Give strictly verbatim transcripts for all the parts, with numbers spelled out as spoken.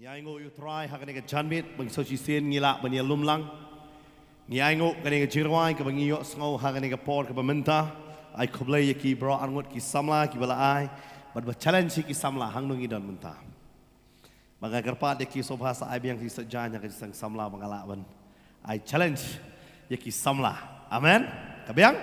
Ngi ainguh ïa u Trai ha kane ka janmiet ba ngi sngewsih sien ngi lah ban ïalum lang. Ngi ainguh kane ka jingrwai kaba ngi ïohsngew ha kane ka por kaba mynta. Ai khublei ïa ki baroh arngut ki samla kiba la ai bad ba challenge ïa ki samla hangno ngi don mynta. Ba nga kyrpad ïa ki sngewbha sa ai biang ki sa jan ïa ka jingseng samla ba nga lah ban ai challenge ïa ki samla. Amen. Ka biang?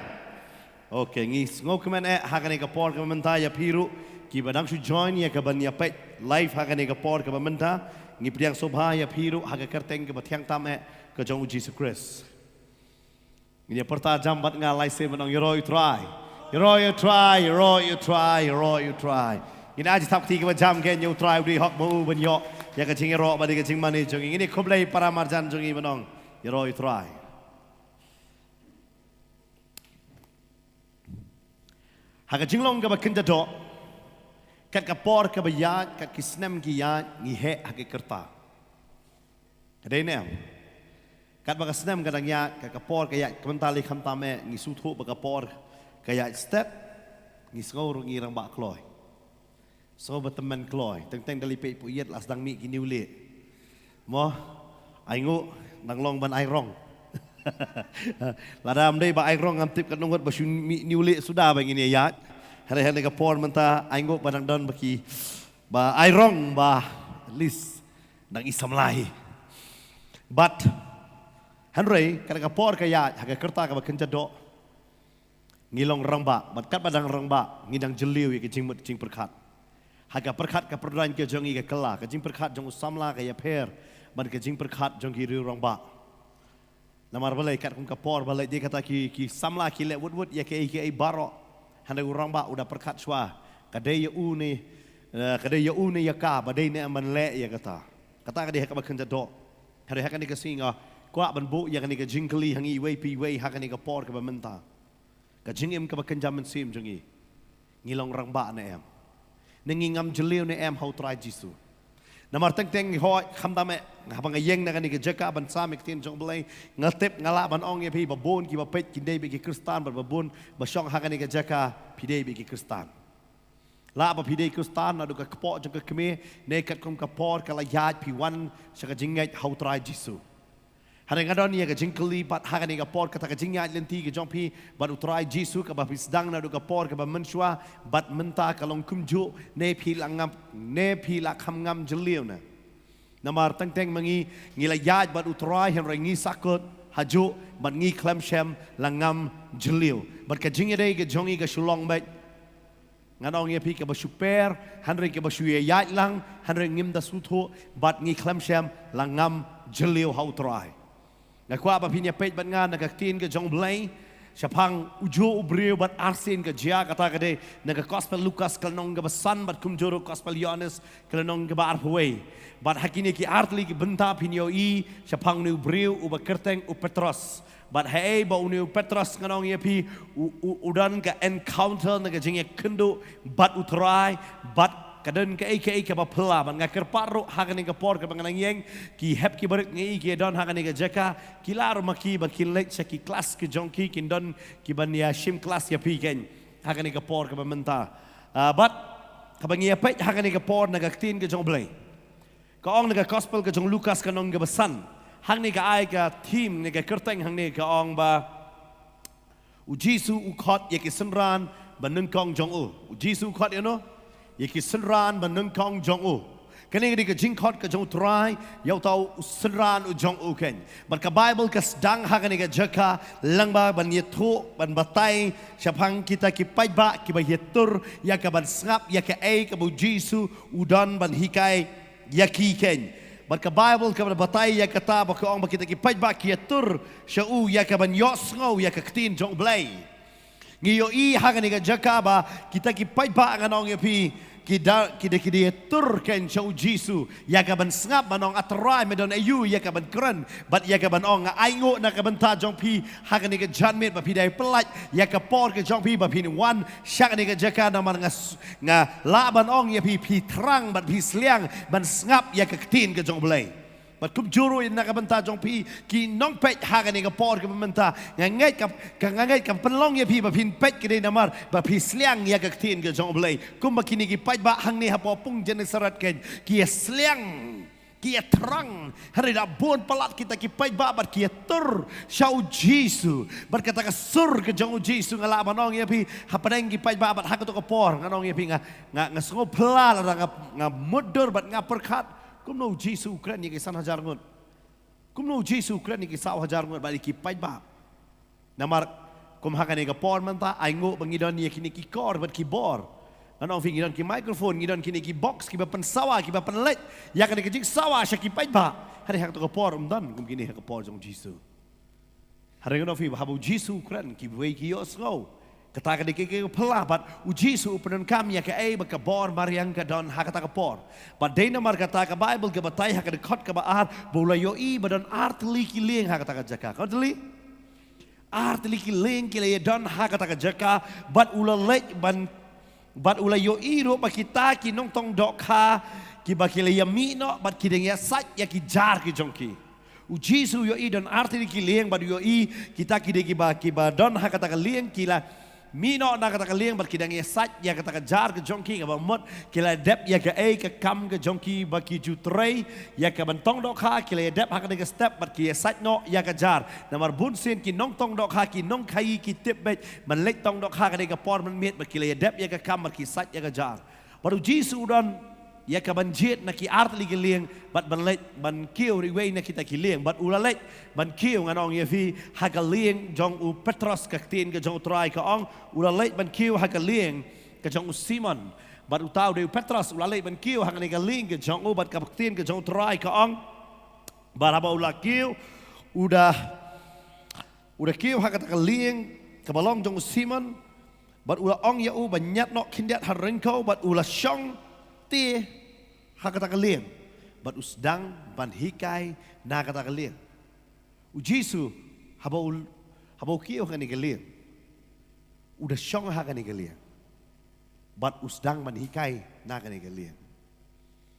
Okay, ngi sngewkmen eh ha kane ka por kaba mynta ïa phi ruh kiba dang shu join ïa kaban ïa peit live ha kane ka por kaba mynta. Ngi pdiang sngewbha ïa phi ruh ha ka kyrteng kaba thiang tam eh ka jong u Jisu Khrist. Ngin ïa pyrta jam bad nga lai sien ban ong ïaroh ïa u Trai. Ïaroh ïa u Trai, ïaroh ïa u Trai, ïaroh ïa u Trai. Ngin ai jingthap kti kaba jam kein ïa u Trai u dei hok ba u ban ïoh ïa ka jingïaroh bad ïa ka jingmane jong ngi. Ngin ïa khublei para marjan jong ngi ban ong ïaroh ïa u Trai. Ha ka jinglong kaba kynja doh, kat ka por kaba ïaid, kat ki snem ki ïaid, ngi heh ha ki kyrta. Ka dei ne em? Katba ka snem ka dang ïaid, kat ka por ka ïaid, ka mynta lei khamtam eh, ngi sngewthuh ba ka por ka ïaid step, ngi sngew ruh ngi rangbah kloi. Sngew ba tymmen kloi, teng teng da lei peit pyrshah la sdang mih ki niewlieh. Mo, ainguh, nang long ban ai rong. Lada ym dei ba ai rong ngam tip katno ngut ba shu mih niewlieh suda ba ngin ïaid. Hynrei ha kane ka por mynta ainguh ba dang don ba ki, ba ai rong ba at least dang i samla hi. But hynrei kat ka por ka ïaid ha ka kyrta kaba kynja doh, ngi long rangbah, bad katba dang rangbah ngi dang jylliew ïa ka jingmut jingpyrkhat. Ha ka pyrkhat ka pyrdain ka jong ngi ka kylla, ka jingpyrkhat jong u samla ka ïapher bad ka jingpyrkhat jong ki riew rangbah. Namar balei katkum ka por balei dei kata ki, ki samla ki leh wut wut ïa kiei kiei baroh. Hynrei u rangbah u da pyrkhat shuwa, ka dei ïa u ne, eh, ka dei ïa u ne ïa ka ba dei ne em ban leh ïa kata. Kata ka dei ha kaba kynja doh. Hynrei ha kane ka sngi nga kwah ban buh ïa kane ka jingkylli ha ngi iwei pa iwei ha kane ka por kaba mynta. Ka jingim kaba kynja mynsiem jong ngi, ngi long rangbah ne em? Ne ngi ngam jylliew ne em ha u Trai Jisu? Namar teng teng ngi hoi khamtam eh, haba nga ïeng na kane ka jaka ban sam ïa ka ktien jong u Blei, nga tip nga lah ban ong ïa phi ba bun kiba peit ki dei beit ki Khristan, bad ba bun ba shong ha kane ka jaka phi dei beit ki Khristan. Lah ba phi dei Khristan naduh ka kpoh jong ka kmie, ne katkum ka por ka la ïaid phi wan sha ka jingngeit ha u Trai Jisu. Hynrei nga don ïa ka jingkylli bad ha kane ka por kata ka jingïaid lynti ka jong phi bad u Trai Jisu kaba phi sdang naduh ka por kaba mynshuwa bad mynta ka long kumjuh, ne phi la ngam, ne phi la kham ngam jylliew ne? Namar teng teng ma ngi, ngi la ïaid bad u Trai hynrei ngi sahkut hajuh bad ngi khlem shym la ngam jylliew. Bad ka jingïadei ka jong ngi ka shu long beit, ngan ong ïa phi, kaba shu per, hynrei kaba shu ïaid lang, hynrei ngim da sngewthuh bad ngi khlem shym la ngam jylliew ha u Trai. Nga kwah ba phin ïa peit bad nga na ka ktien ka jong u Blei shaphang ujuh u briew bad arsien ka jia, kata ka dei na ka Gospel Lukas ka lynnong kaba san bad kumjuh ruh Gospel Ïohannes ka lynnong kaba arphew wei. Bad ha kine ki artylli ki bynta phin ïohi shaphang une u briew uba kyrteng u Petros. Bad haei ba une u Petros, ngan ong ïa phi, u, u, u don ka encounter ne ka jingïakynduh bad u Trai, bad ka don kaei kaei kaba phylla. Bad nga kyrpad ruh ha kane ka por kaba nga nang ïeng, ki hep ki barit ngi ki don ha kane ka jaka, ki lah ruh ma ki ba kin leit sha ki klas ki jong ki, kin don kiban ïashim klas ïa phi kein ha kane ka por kaba mynta. Ah, bad haba ngi ïa peit ha kane ka por na ka ktien ka jong u Blei, ka ong na ka Gospel ka jong u Lukas ka lynnong kaba san, hangne ka ai ka theme ne ka kyrteng hangne, ka ong ba u Jisu u khot ïa ki synran ba nyngkong jong u. U Jisu u khot ïano? Ïa ki synran ba nyngkong jong u. Kane ka dei ka jingkhot ka jong u Trai ïa uta u synran u jong u kein. Bad ka Baibl ka sdang ha kane ka jaka lyngba ban ïathuh, ban batai shaphang kita ki paidbah kiba ïatur ïa kaban sngap ïa kaei kaba u Jisu u don ban hikai ïa ki kein. Bad ka Baibl ka batai ïa kata ba ka ong ba kita ki paidbah ki ïatur sha u ïa kaban ïohsngew ïa ka ktien jong u Blei. Ngi ïohi ha kane ka jaka ba kita ki paidbah, ngan ong ïa phi, ki da, ki da, ki da ïatur kein sha u Jisu ïa kaban sngap, ban ong, A Trai, me don aïu ïa kaban kren bad ïa kaban ong? Nga ainguh na ka bynta jong phi ha kane ka janmiet ba phi da pyllait ïa ka por ka jong phi ba phin wan sha kane ka jaka, namar nga s-, nga lah ban ong ïa phi, phi thrang bad phi sliang ban sngap ïa ka ktien ka jong u Blei. Bad kumjuh ruh na ka bynta jong phi ki nongpeit ha kane ka por kaba mynta, nga ngeit ka, ka, nga ngeit ka pynlong ïa phi ba phin peit ka dei namar ba phi sliang ïa ka ktien ka jong u Blei. Kumba kine ki paidbah hangne hapoh pung Gennesaret kein ki ïa sliang Ki ïathrang, hynrei da bun palat kita ki paidbah bad ki ïatur sha u Jisu. Bad kata ka sur ka jong u Jisu nga lah ban ong ïa phi, hapdeng ki paidbah bad ha kato ka por, ngan ong ïa phi nga, nga, nga sngew phylla lada nga, nga mutdur bad nga pyrkhat. Kumno u Jisu u kren ïa ki san hajar ngut. Kumno u Jisu u kren ïa ki saw hajar ngut bad ïa ki paidbah. Namar kum ha kane ka por mynta, ai nguh ba ngi don ïa kine ki kor bad ki bor. Ngan ong phi ngi don ki microphone, ngi don kine ki box, kiba pynsawa, kiba pynleit ïa kane ka jingsawa sha ki paidbah. Hynrei ha kato ka por ym don kum kine ha ka por jong u Jisu. Hynrei ngan ong phi ba haba u Jisu u kren, kiwei ki ïohsngew. Kata ka dei ka, ka, ka phylla bad u Jisu u pyndonkam ïa kaei ba ka bor mariang ka don ha kata ka por. Bad dei namar kata ka Baibl ka batai ha ka dkhot kaba ar ba u la ïohi ba don artylli ki lieng ha kata ka jaka. Katylli? Artylli ki lieng ki la ïadon ha kata ka jaka bad u la leit ban, bad u la ïohi ruh ba kita ki nongtong dohkha kiba ki la ïamih noh bad ki dang ïasait ïa ki jar ki jong ki. U Jisu u ïohi don artylli ki lieng bad u ïohi kita ki dei kiba, kiba don ha kata ka lieng ki la mih noh na kata ka lieng bad ki dang ïasait ïa kata ka jar ka jong ki, kaba mut ki la dep ïa kaei ka kam ka jong ki ba ki ju trei ïa ka ban tong dohkha, ki la ïadep ha kane ka step bad ki ïasait noh ïa ka jar. Namar bun sien ki nongtong dohkha, ki nongkhaii ki tip beit ban leit tong dohkha ka dei ka por mynmiet bad ki la ïadep ïa ka kam bad ki sait ïa ka jar. Bad u Jisu u don ïa ka ban jied na ki artylli ki lieng bad ban leit ban kiew ïa iwei na kita ki lieng. Bad u la leit ban kiew, ngan ong ïa phi, ha ka lieng jong u Petros, ka ktien ka jong u Trai ka ong, u la leit ban kiew ha ka lieng ka jong u Simon. Bad uta u dei u Petros, u la leit ban kiew ha kane ka lieng ka jong u, bad ka ktien ka jong u Trai ka ong, bad haba u la kiew, u da, u da kiew ha kata ka lieng kaba long jong u Simon, bad u la ong ïa u ban ñiad noh khyndiat ha ryngkew, bad u la shong te ha kata ka lieng, bad u sdang ban hikai na kata ka lieng. U Jisu, haba u, haba u kiew ha kane ka lieng, u da shong ha kane ka lieng, bad u sdang ban hikai na kane ka lieng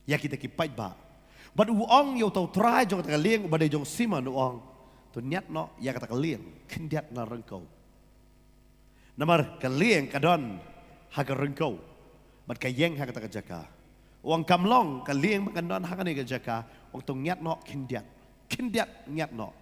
ïa kita ki paidbah. Bad u ong ïa uta u trai jong kata ka lieng uba dei jong u Simon, u ong, to ñiad noh ïa kata ka lieng khyndiat na ryngkew. Namar ka lieng ka don ha ka ryngkew bad ka ïeng ha kata ka jaka. U ong kam long ka lieng ba kan don ha kane ka jaka, u ong to ñiad noh khyndiat. Khyndiat ñiad noh.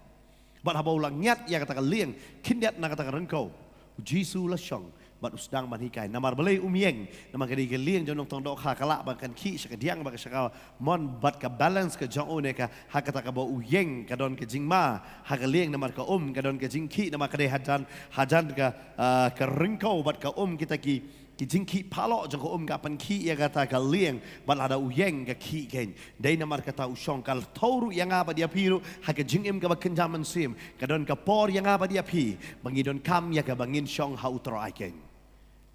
Bad haba u la ñiad ïa kata ka lieng khyndiat na kata ka ryngkew, u Jisu u la shong bad u sdang ban hikai. Namar balei um ïeng? Namar ka dei ka lieng jong u nongtong dohkha, ka lah ba kan khih sha kadiang bad sha kamon, bad ka balance ka jong u ne ka, ha kata kaba u ïeng ka don ka jingma ha ka lieng, namar ka um ka don ka jingkhih, namar ka dei hajan, hajan ka, ah, ka ryngkew bad ka um, kita ki, ki jingkhih paloh jong ka um ka pynkhih ïa kata ka lieng, bad lada u ïeng ka khih kein. Dei namar kata u shong. Ka thew ruh ïa nga bad ïa phi ruh ha ka jingim kaba kynja mynsiem, ka don ka por ïa nga bad ïa phi ba ngi donkam ïa kaba ngin shong ha u Trai kein.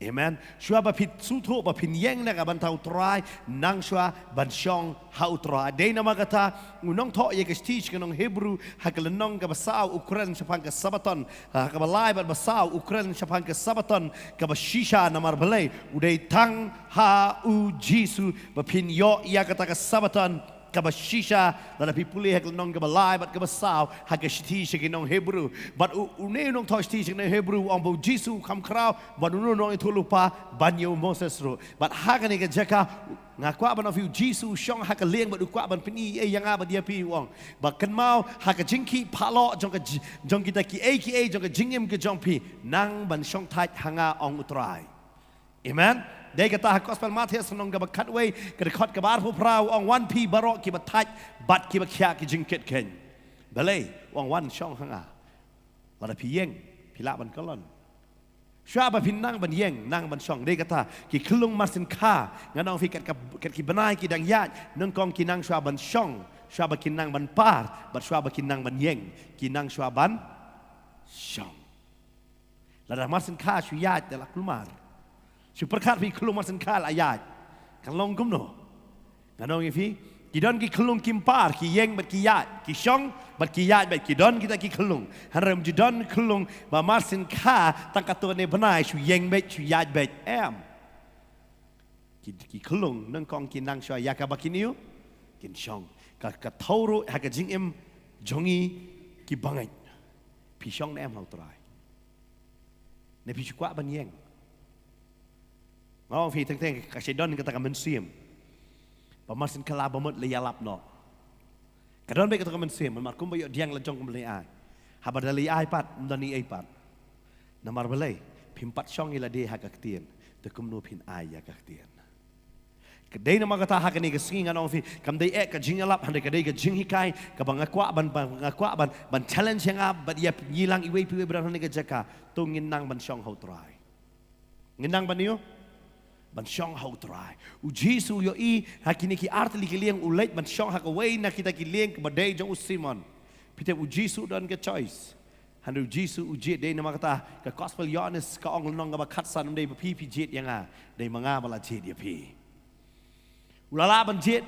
Amen. Shuwa ba phi sngewthuh ba phin ïeng na ka bynta u Trai, nang shuwa ban shong ha u Trai. Dei namar kata u nongthoh ïa ka shithi sha ki nong Hebru ha ka lynnong kaba saw u kren shaphang ka Sabaton, ha kaba lai bad ba saw u kren shaphang ka Sabaton kaba shisha. Namar balei? U dei tang ha u Jisu ba phin ïoh ïa kata ka Sabaton kaba shisha. Lada phi pule ha ka lynnong kaba lai bad kaba saw ha ka shithi sha ki nong Hebru, bad u, une u nongthoh shithi sha ki nong Hebru u ong ba u Jisu u kham khraw bad uno u nongïathuhlypa ban ïa u Moses ruh. Bad ha kane ka jaka nga kwah ban ong ïa phi, u Jisu u shong ha ka lieng bad u kwah ban pyni ei ïa nga bad ïa phi, u ong ba kynmaw ha ka jingkhih paloh jong ka ji-, jong kita kiei kiei jong ka jingim ka jong phi, nang ban shong thait ha nga, ong u Trai. Amen. Dei kata ha Gospel Mathaios lynnong kaba khatwei, ka dkhot kaba arphew phra, u ong wan phi baroh kiba thait bad kiba khiah ki jingkit kein. Balei? U ong wan shong ha nga. Lada phi ïeng phi lah ban kyllon. Shuwa ba phin nang ban ïeng, nang ban shong. Dei kata ki khyllung marsynkha, ngan ong ïa phi, kat ka, kat ki bnai ki dang ïaid, nyngkong ki nang shuwa ban shong, shuwa ba kin nang ban par, bad shuwa ba kin nang ban ïeng, ki nang shuwa ban shong. Lada marsynkha shu ïaid te la kulmar. Shu pyrkhat phi, khyllung marsynkha la ïaid, kan long kumno? Ngan ong ïa phi, ki don ki khyllung kim par, ki ïeng bad ki ïaid, ki shong bad ki ïaid bad, ki don kita ki khyllung. Hynrei ym ju don khyllung ba marsynkha tang katto katne bnai shu ïeng bad shu ïaid bad. Em. Ki, ki khyllung nyngkong ki nang shuwa ïa kaba kin ïoh, kin shong. Ka, ka thew ruh ha ka jingim jong ngi ki bangeit. Phi shong ne em ha u Trai? Ne phi shu kwah ban ïeng? Nga ong ïa phi teng teng, ka shu don kata ka mynsiem ba marsynkha la ba mut la ïalap noh. Ka don beit kato ka mynsiem, namar kumba ïoh pdiang la jong kumba lei ai. Haba da lei ai pat, ym don ei ei pat. Namar balei, phim pat shong ïa lade ha ka ktien, te kumno phin ai ïa ka ktien. Ka dei namar kata ha kane ka sngi ngan ong ïa phi, kam dei eh ka jingïalap, hynrei ka dei ka jinghikai, kaba nga kwah ban, ban, nga kwah ban, ban challenge ïa nga, bad ïa ngi lang iwei pa iwei ba don ha kane ka jaka, to ngin nang ban shong ha U Trai. Ngin nang ban ïoh ban shong ha U Trai. U Jisu u ïohi ha kine ki artylli ki lieng, u leit ban shong ha kawei na kita ki lieng kaba dei jong u Simon. Phi tip u Jisu u don ka choice. Hynrei u Jisu u jied, dei namar kata ka Gospel Ïoannis ka ong lynnong kaba khatsan, ym dei ba phi phi jied ïa nga, dei ma nga ba la jied ïa phi. U la lah ban jied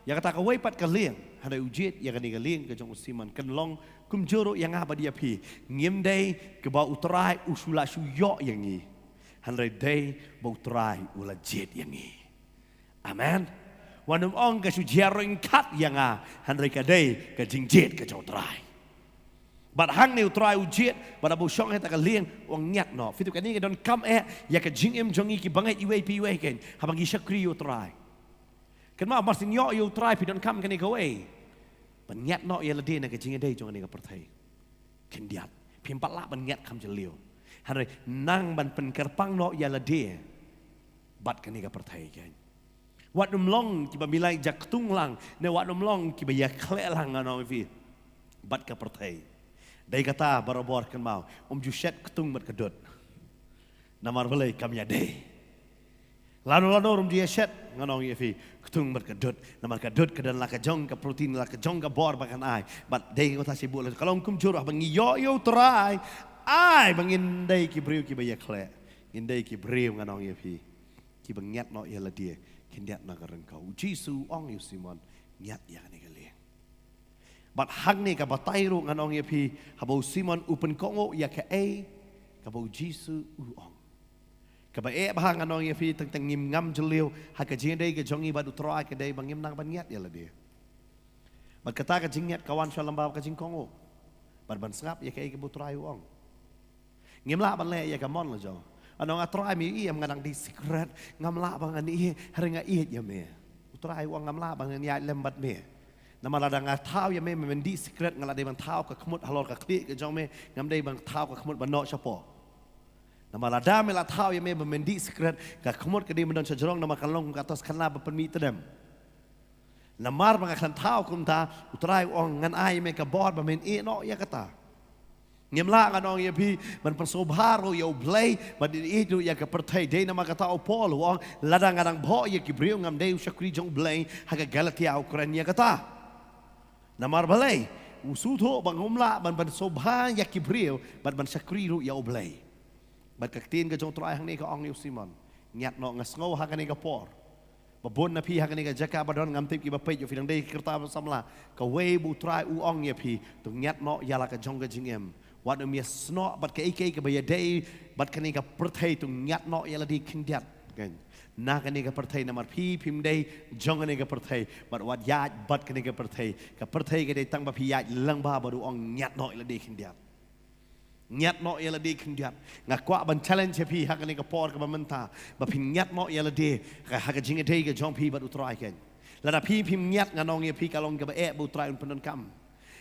ïa kata kawei pat ka lieng, hynrei u jied ïa kane ka lieng ka jong u Simon. Kan long kumjuh ruh ïa nga bad ïa phi. Ngim dei kaba U Trai u shu la shu ïoh ïa ngi, hynrei dei ba U Trai u la jied ïa ngi. Amen. Wat nym ong ka shu jia ryngkat ïa nga, hynrei ka dei ka jingjied ka jong U Trai. Bad hangne U Trai u jied, bad haba u shong ha kata ka lieng, u ong ngiat noh. Phi tip kane ka donkam eh ïa ka jingim jong ngi ki bangeit iwei pa iwei kein, haba ngi shakri ïa U Trai. Kynmaw, mar shu ïoh ïa U Trai phi donkam kane kawei. Ban ngiat noh ïa lade na ka jingïadei jong kane ka pyrthei. Khyndiat. Phim pat lah ban ngiat kham jylliew. Hynrei nang ban pynkyrpang noh ïa lade bad kane ka pyrthei kein. Wat nym long kiba milai ja ktung lang, ne wat nym long kiba ïakhleh lang, ngan ong ïa phi, bad ka pyrthei. Dei kata barabor, kynmaw, ym ju shet ktung bad ka dud. Namar balei, kam ïadei. Lano lano ruh ym ju ïashet, ngan ong ïa phi, ktung bad ka dud. Namar ka dud ka don la ka jong ka protein, la ka jong ka bor ba kan ai. Bad dei kata shibun la ka long kumjuh ruh, haba ngi ïoh ïa U Trai, ai ba ngin dei ki briew kiba ïakhleh. Ngin dei ki briew, ngan ong ïa phi, kiba ngiat noh ïa lade khyndiat na ka ryngkew. U Jisu u ong ïa u Simon, ngiat ïa kane ka lieng. Bad hangne ka batai ruh, ngan ong ïa phi, haba u Simon u pynkohnguh ïa kaei kaba u Jisu u ong. Kaba eh bha, ngan ong ïa phi, teng teng ngim ngam jylliew ha ka jingïadei ka jong ngi bad U Trai, ka dei ba ngim nang ban ngiat ïa lade. Bad kata ka jingngiat ka wan sha lyngba ka jingkohnguh bad ban sngap ïa kaei kaba U Trai u ong. Ngim lah ban leh ïa ka mon la jong. Ngan ong, A Trai, me ïohi em, nga dang dih sikret, ngam lah ba ngan ïeh, hynrei nga ïeit ïa me. U Trai u ong, ngam lah ba ngan ïaid lem bad me. Namar lada nga thaw ïa me ba men dih sikret, nga la dei ban thaw ka khmut halor ka khlieh ka jong me, ngam dei ban thaw ka khmut ban noh shapoh. Namar lada me la thaw ïa me ba men dih sikret, ka khmut ka dei ban don shajrong, namar kan long kum ka tos khana ba pynmih tdem. Namar ba nga khlem thaw kumta, U Trai u ong, ngan ai ïa me ka bor ba men ïeh noh ïa kata. Ngim lah, ngan ong ïa phi, ban pynsngewbha ruh ïa U Blei, ban ïeit ruh ïa ka pyrthei. Dei namar kata u Paul u ong, lada nga dang bhoh ïa ki briew, ngam dei u shakri jong U Blei. Ha ka Galatia u kren ïa kata. Namar balei, u sngewthuh ba ngim lah ban pynsngewbha ïa ki briew bad ban shakri ruh ïa U Blei. Bad ka ktien ka jong U Trai hangne ka ong ïa u Simon, ngiat noh. Nga sngew ha kane ka por ba bun na phi ha kane ka jaka ba don, ngam tip kiba peit ïa phi dang dei ki rta ba samla, kawei ba U Trai u ong ïa phi, to ngiat noh ïa la ka jong ka jingim. Wat nym ïasnoh bad kaei kaei kaba ïadei bad kane ka pyrthei, to ngiat noh ïa lade khyndiat. Kan? Na kane ka pyrthei, namar phi phim dei jong kane ka pyrthei, bad wat ïaid bad kane ka pyrthei. Ka pyrthei ka dei tang ba phi ïaid lyngba bad u ong ngiat noh ïa lade khyndiat. Ngiat noh ïa lade khyndiat. Nga kwah ban challenge ïa phi ha kane ka por kaba mynta, ba phin ngiat noh ïa lade ha ka jingïadei ka jong phi bad U Trai kan. Lada phi phim ngiat, ngan ong ïa phi, ka long kaba eh ba U Trai un pyndonkam.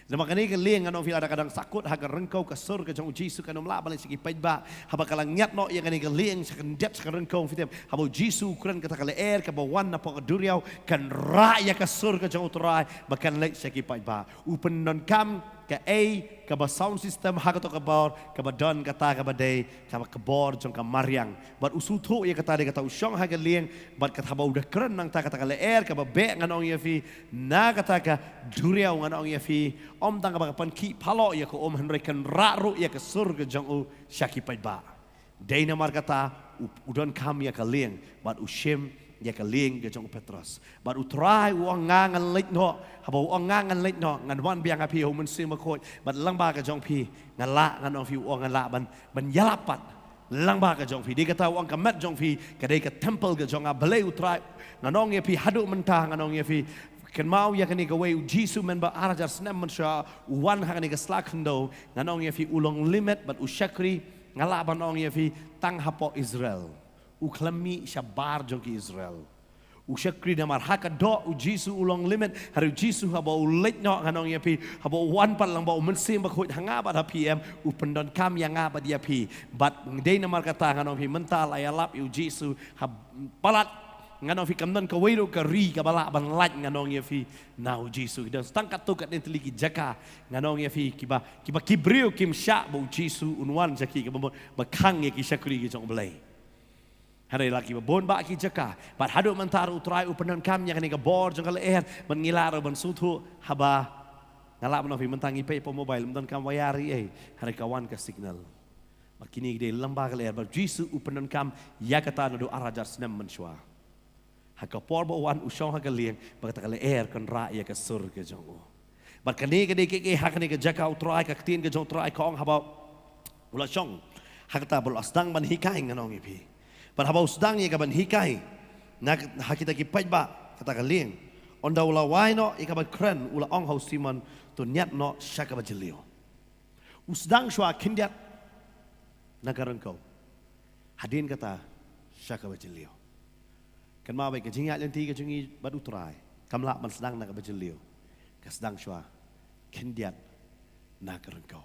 Namar kane ka lieng, ngan ong ïa phi, lada ka dang sahkut ha ka ryngkew ka sur ka jong U Jisu, kan ym lah ban leit sha ki paidbah. Haba ka la ngiat noh ïa kane ka lieng sha khyndiat sha ka ryngkew, phi tip, haba U Jisu u kren kata ka lyer kaba wan napoh ka duriaw, kan rah ïa ka sur ka jong U Trai ba kan leit sha ki paidbah. U pyndonkam kaei kaba sound system ha kato ka bor, kaba don kata kaba dei kaba ka bor jong ka mariang. Bad u sngewthuh ïa kata, dei kata u shong ha ka lieng, bad kata ba u da kren nangta, kata ka lyer kaba beh, ngan ong ïa phi, na kata ka duriaw, ngan ong ïa phi, ym tang kaba ka pynkhih paloh ïa ka um, hynrei kan rah ruh ïa ka sur ka jong u sha ki paidbah. Dei namar kata u, u donkam ïa ka lieng, bad u shim ïa ka lieng ka jong u Petros. Bad U Trai u ong, nga ngan leit noh. Haba u ong, nga ngan leit noh, ngan wan biang ha phi ha U Mynsiem Bakhuid, bad lyngba ka jong phi ngan lah, ngan ong ïa phi, u ong, ngan lah ban, ban ïalap pat lyngba ka jong phi. Dei kata u ong, ka met jong phi ka dei ka temple ka jong nga. Balei U Trai? Ngan ong ïa phi, haduh mynta, ngan ong ïa phi, kynmaw ïa kane kawei, U Jisu mynba ar hajar snem mynshuwa u wan ha kane ka sla khyndew, ngan ong ïa phi, u long limit bad u shakri, nga lah ban ong ïa phi, tang hapoh Israel. U khlem mih shabar jong ki Israel. U shakri namar ha ka doh u Jisu u long limit, hynrei u Jisu haba u leit noh ngan ong ïa phi, haba u wan pat lang bad u Mynsiem Bakhuid ha nga bad ha phi em, u pyndonkam ïa nga bad ïa phi. Bad dei namar kata ngan ong phi mynta la ïalap ïa u Jisu ha palat, ngan ong phi kam don kawei ruh ka ri kaba lah ban lait ngan ong ïa phi na u Jisu. Ki don tang katto katne tylli ki jaka ngan ong ïa phi kiba, kiba ki briew kim shah ba u Jisu un wan sha ki, kaba mut ba khang ïa ki shakri ki jong U Blei. Hynrei la kiba bun bah ki jaka. Bad haduh mynta ruh u Trai u pyndonkam ïa kane ka bor jong ka lyer. Bad ngi lah ruh ban sngewthuh haba nga lah ban ong phi mynta ngi peit hapoh mobile, ym donkam wire ei ei. Hynrei ka wan ka signal. Bad kine ki dei lamba ka lyer. Bad u Jisu u pyndonkam ïa kata naduh ar hajar snem mynshuwa. Ha ka por ba u wan u shong ha ka lieng, ba kata ka lyer kan rah ïa ka sur ka jong u. Bad kane ka dei kaei kaei ha kane ka jaka u Trai, ka ktien ka jong u Trai ka ong haba u la shong ha kata, ba u la sdang ban hikai ngan ong ïa phi. Bad haba u sdang ïa ka ban hikai na, ha kita ki paidbah kata ka lieng, ynda u la wai noh ïa ka ban kren, u la ong ha u Simon, to ñiad noh sha kaba jylliew. U sdang shuwa khyndiat na ka ryngkew, hadien kata sha kaba jylliew. Kynmaw beit, ka jingïaid lynti ka jong ngi bad u Trai kam lah ban sdang na kaba jylliew. Ka sdang shuwa khyndiat na ka ryngkew.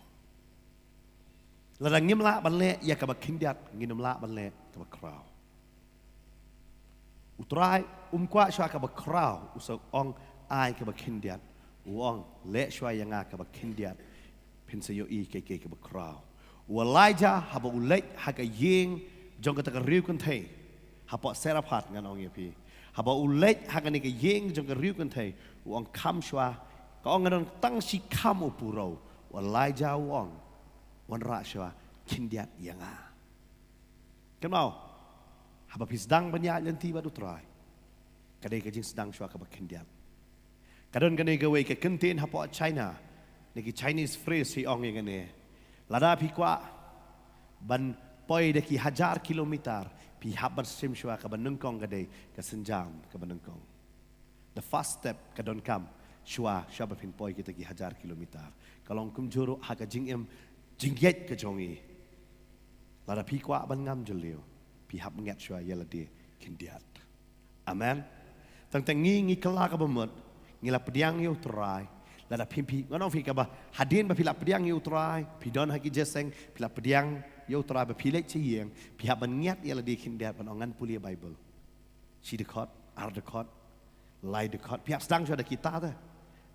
Lada ngim lah ban leh ïa kaba khyndiat, ngin ym lah ban leh kaba khraw. U Trai um kwah shuwa kaba khraw, u sa ong ai kaba khyndiat. U ong, leh shuwa ïa nga kaba khyndiat, phin sa ïohi kaei kaei kaba khraw. U Elijah haba u leit ha ka ïing jong kata ka riewkynthei hapoh Sarephath ngan ong ïa phi, haba u leit ha kane ka ïing jong ka riewkynthei, u ong kham shuwa, ka ong nga don tang shi kham u purew. U Elijah u ong, wanrah shuwa khyndiat ïa nga. Kynmaw, haba phi sdang ban ïaid lynti bad u Trai, ka dei ka jingsdang shuwa kaba khyndiat. Ka don kane kawei ka kyntien hapoh China, ne ki Chinese phrase hi ong ïa kane, lada phi kwah ban poi da ki hajar kilometer, phi hap ban shim shuwa kaba nyngkong, ka dei ka synjam kaba nyngkong. The first step ka donkam shuwa, shuwa ba phin poi kita ki hajar kilometer. Ka long kumjuh ruh ha ka jingim jingïeit ka jong ngi. Lada phi kwah ban ngam jylliew, phi hap ñiad shuwa ïa lade khyndiat. Amen. Tang tang ngi, ngi kylla kaba mut, ngi la pdiang ïa u Trai. Lada phi, phi, ngan ong phi kaba, hadien ba phi la pdiang ïa u Trai, phi don ha ki jingïaseng, phi la pdiang ïa u Trai ba phi leit sha ïing, phi hap ban ñiad ïa lade khyndiat ban ong ngan pule Bible. Shi dkhot, ar dkhot, lai dkhot. Phi hap sdang shuwa da kita te.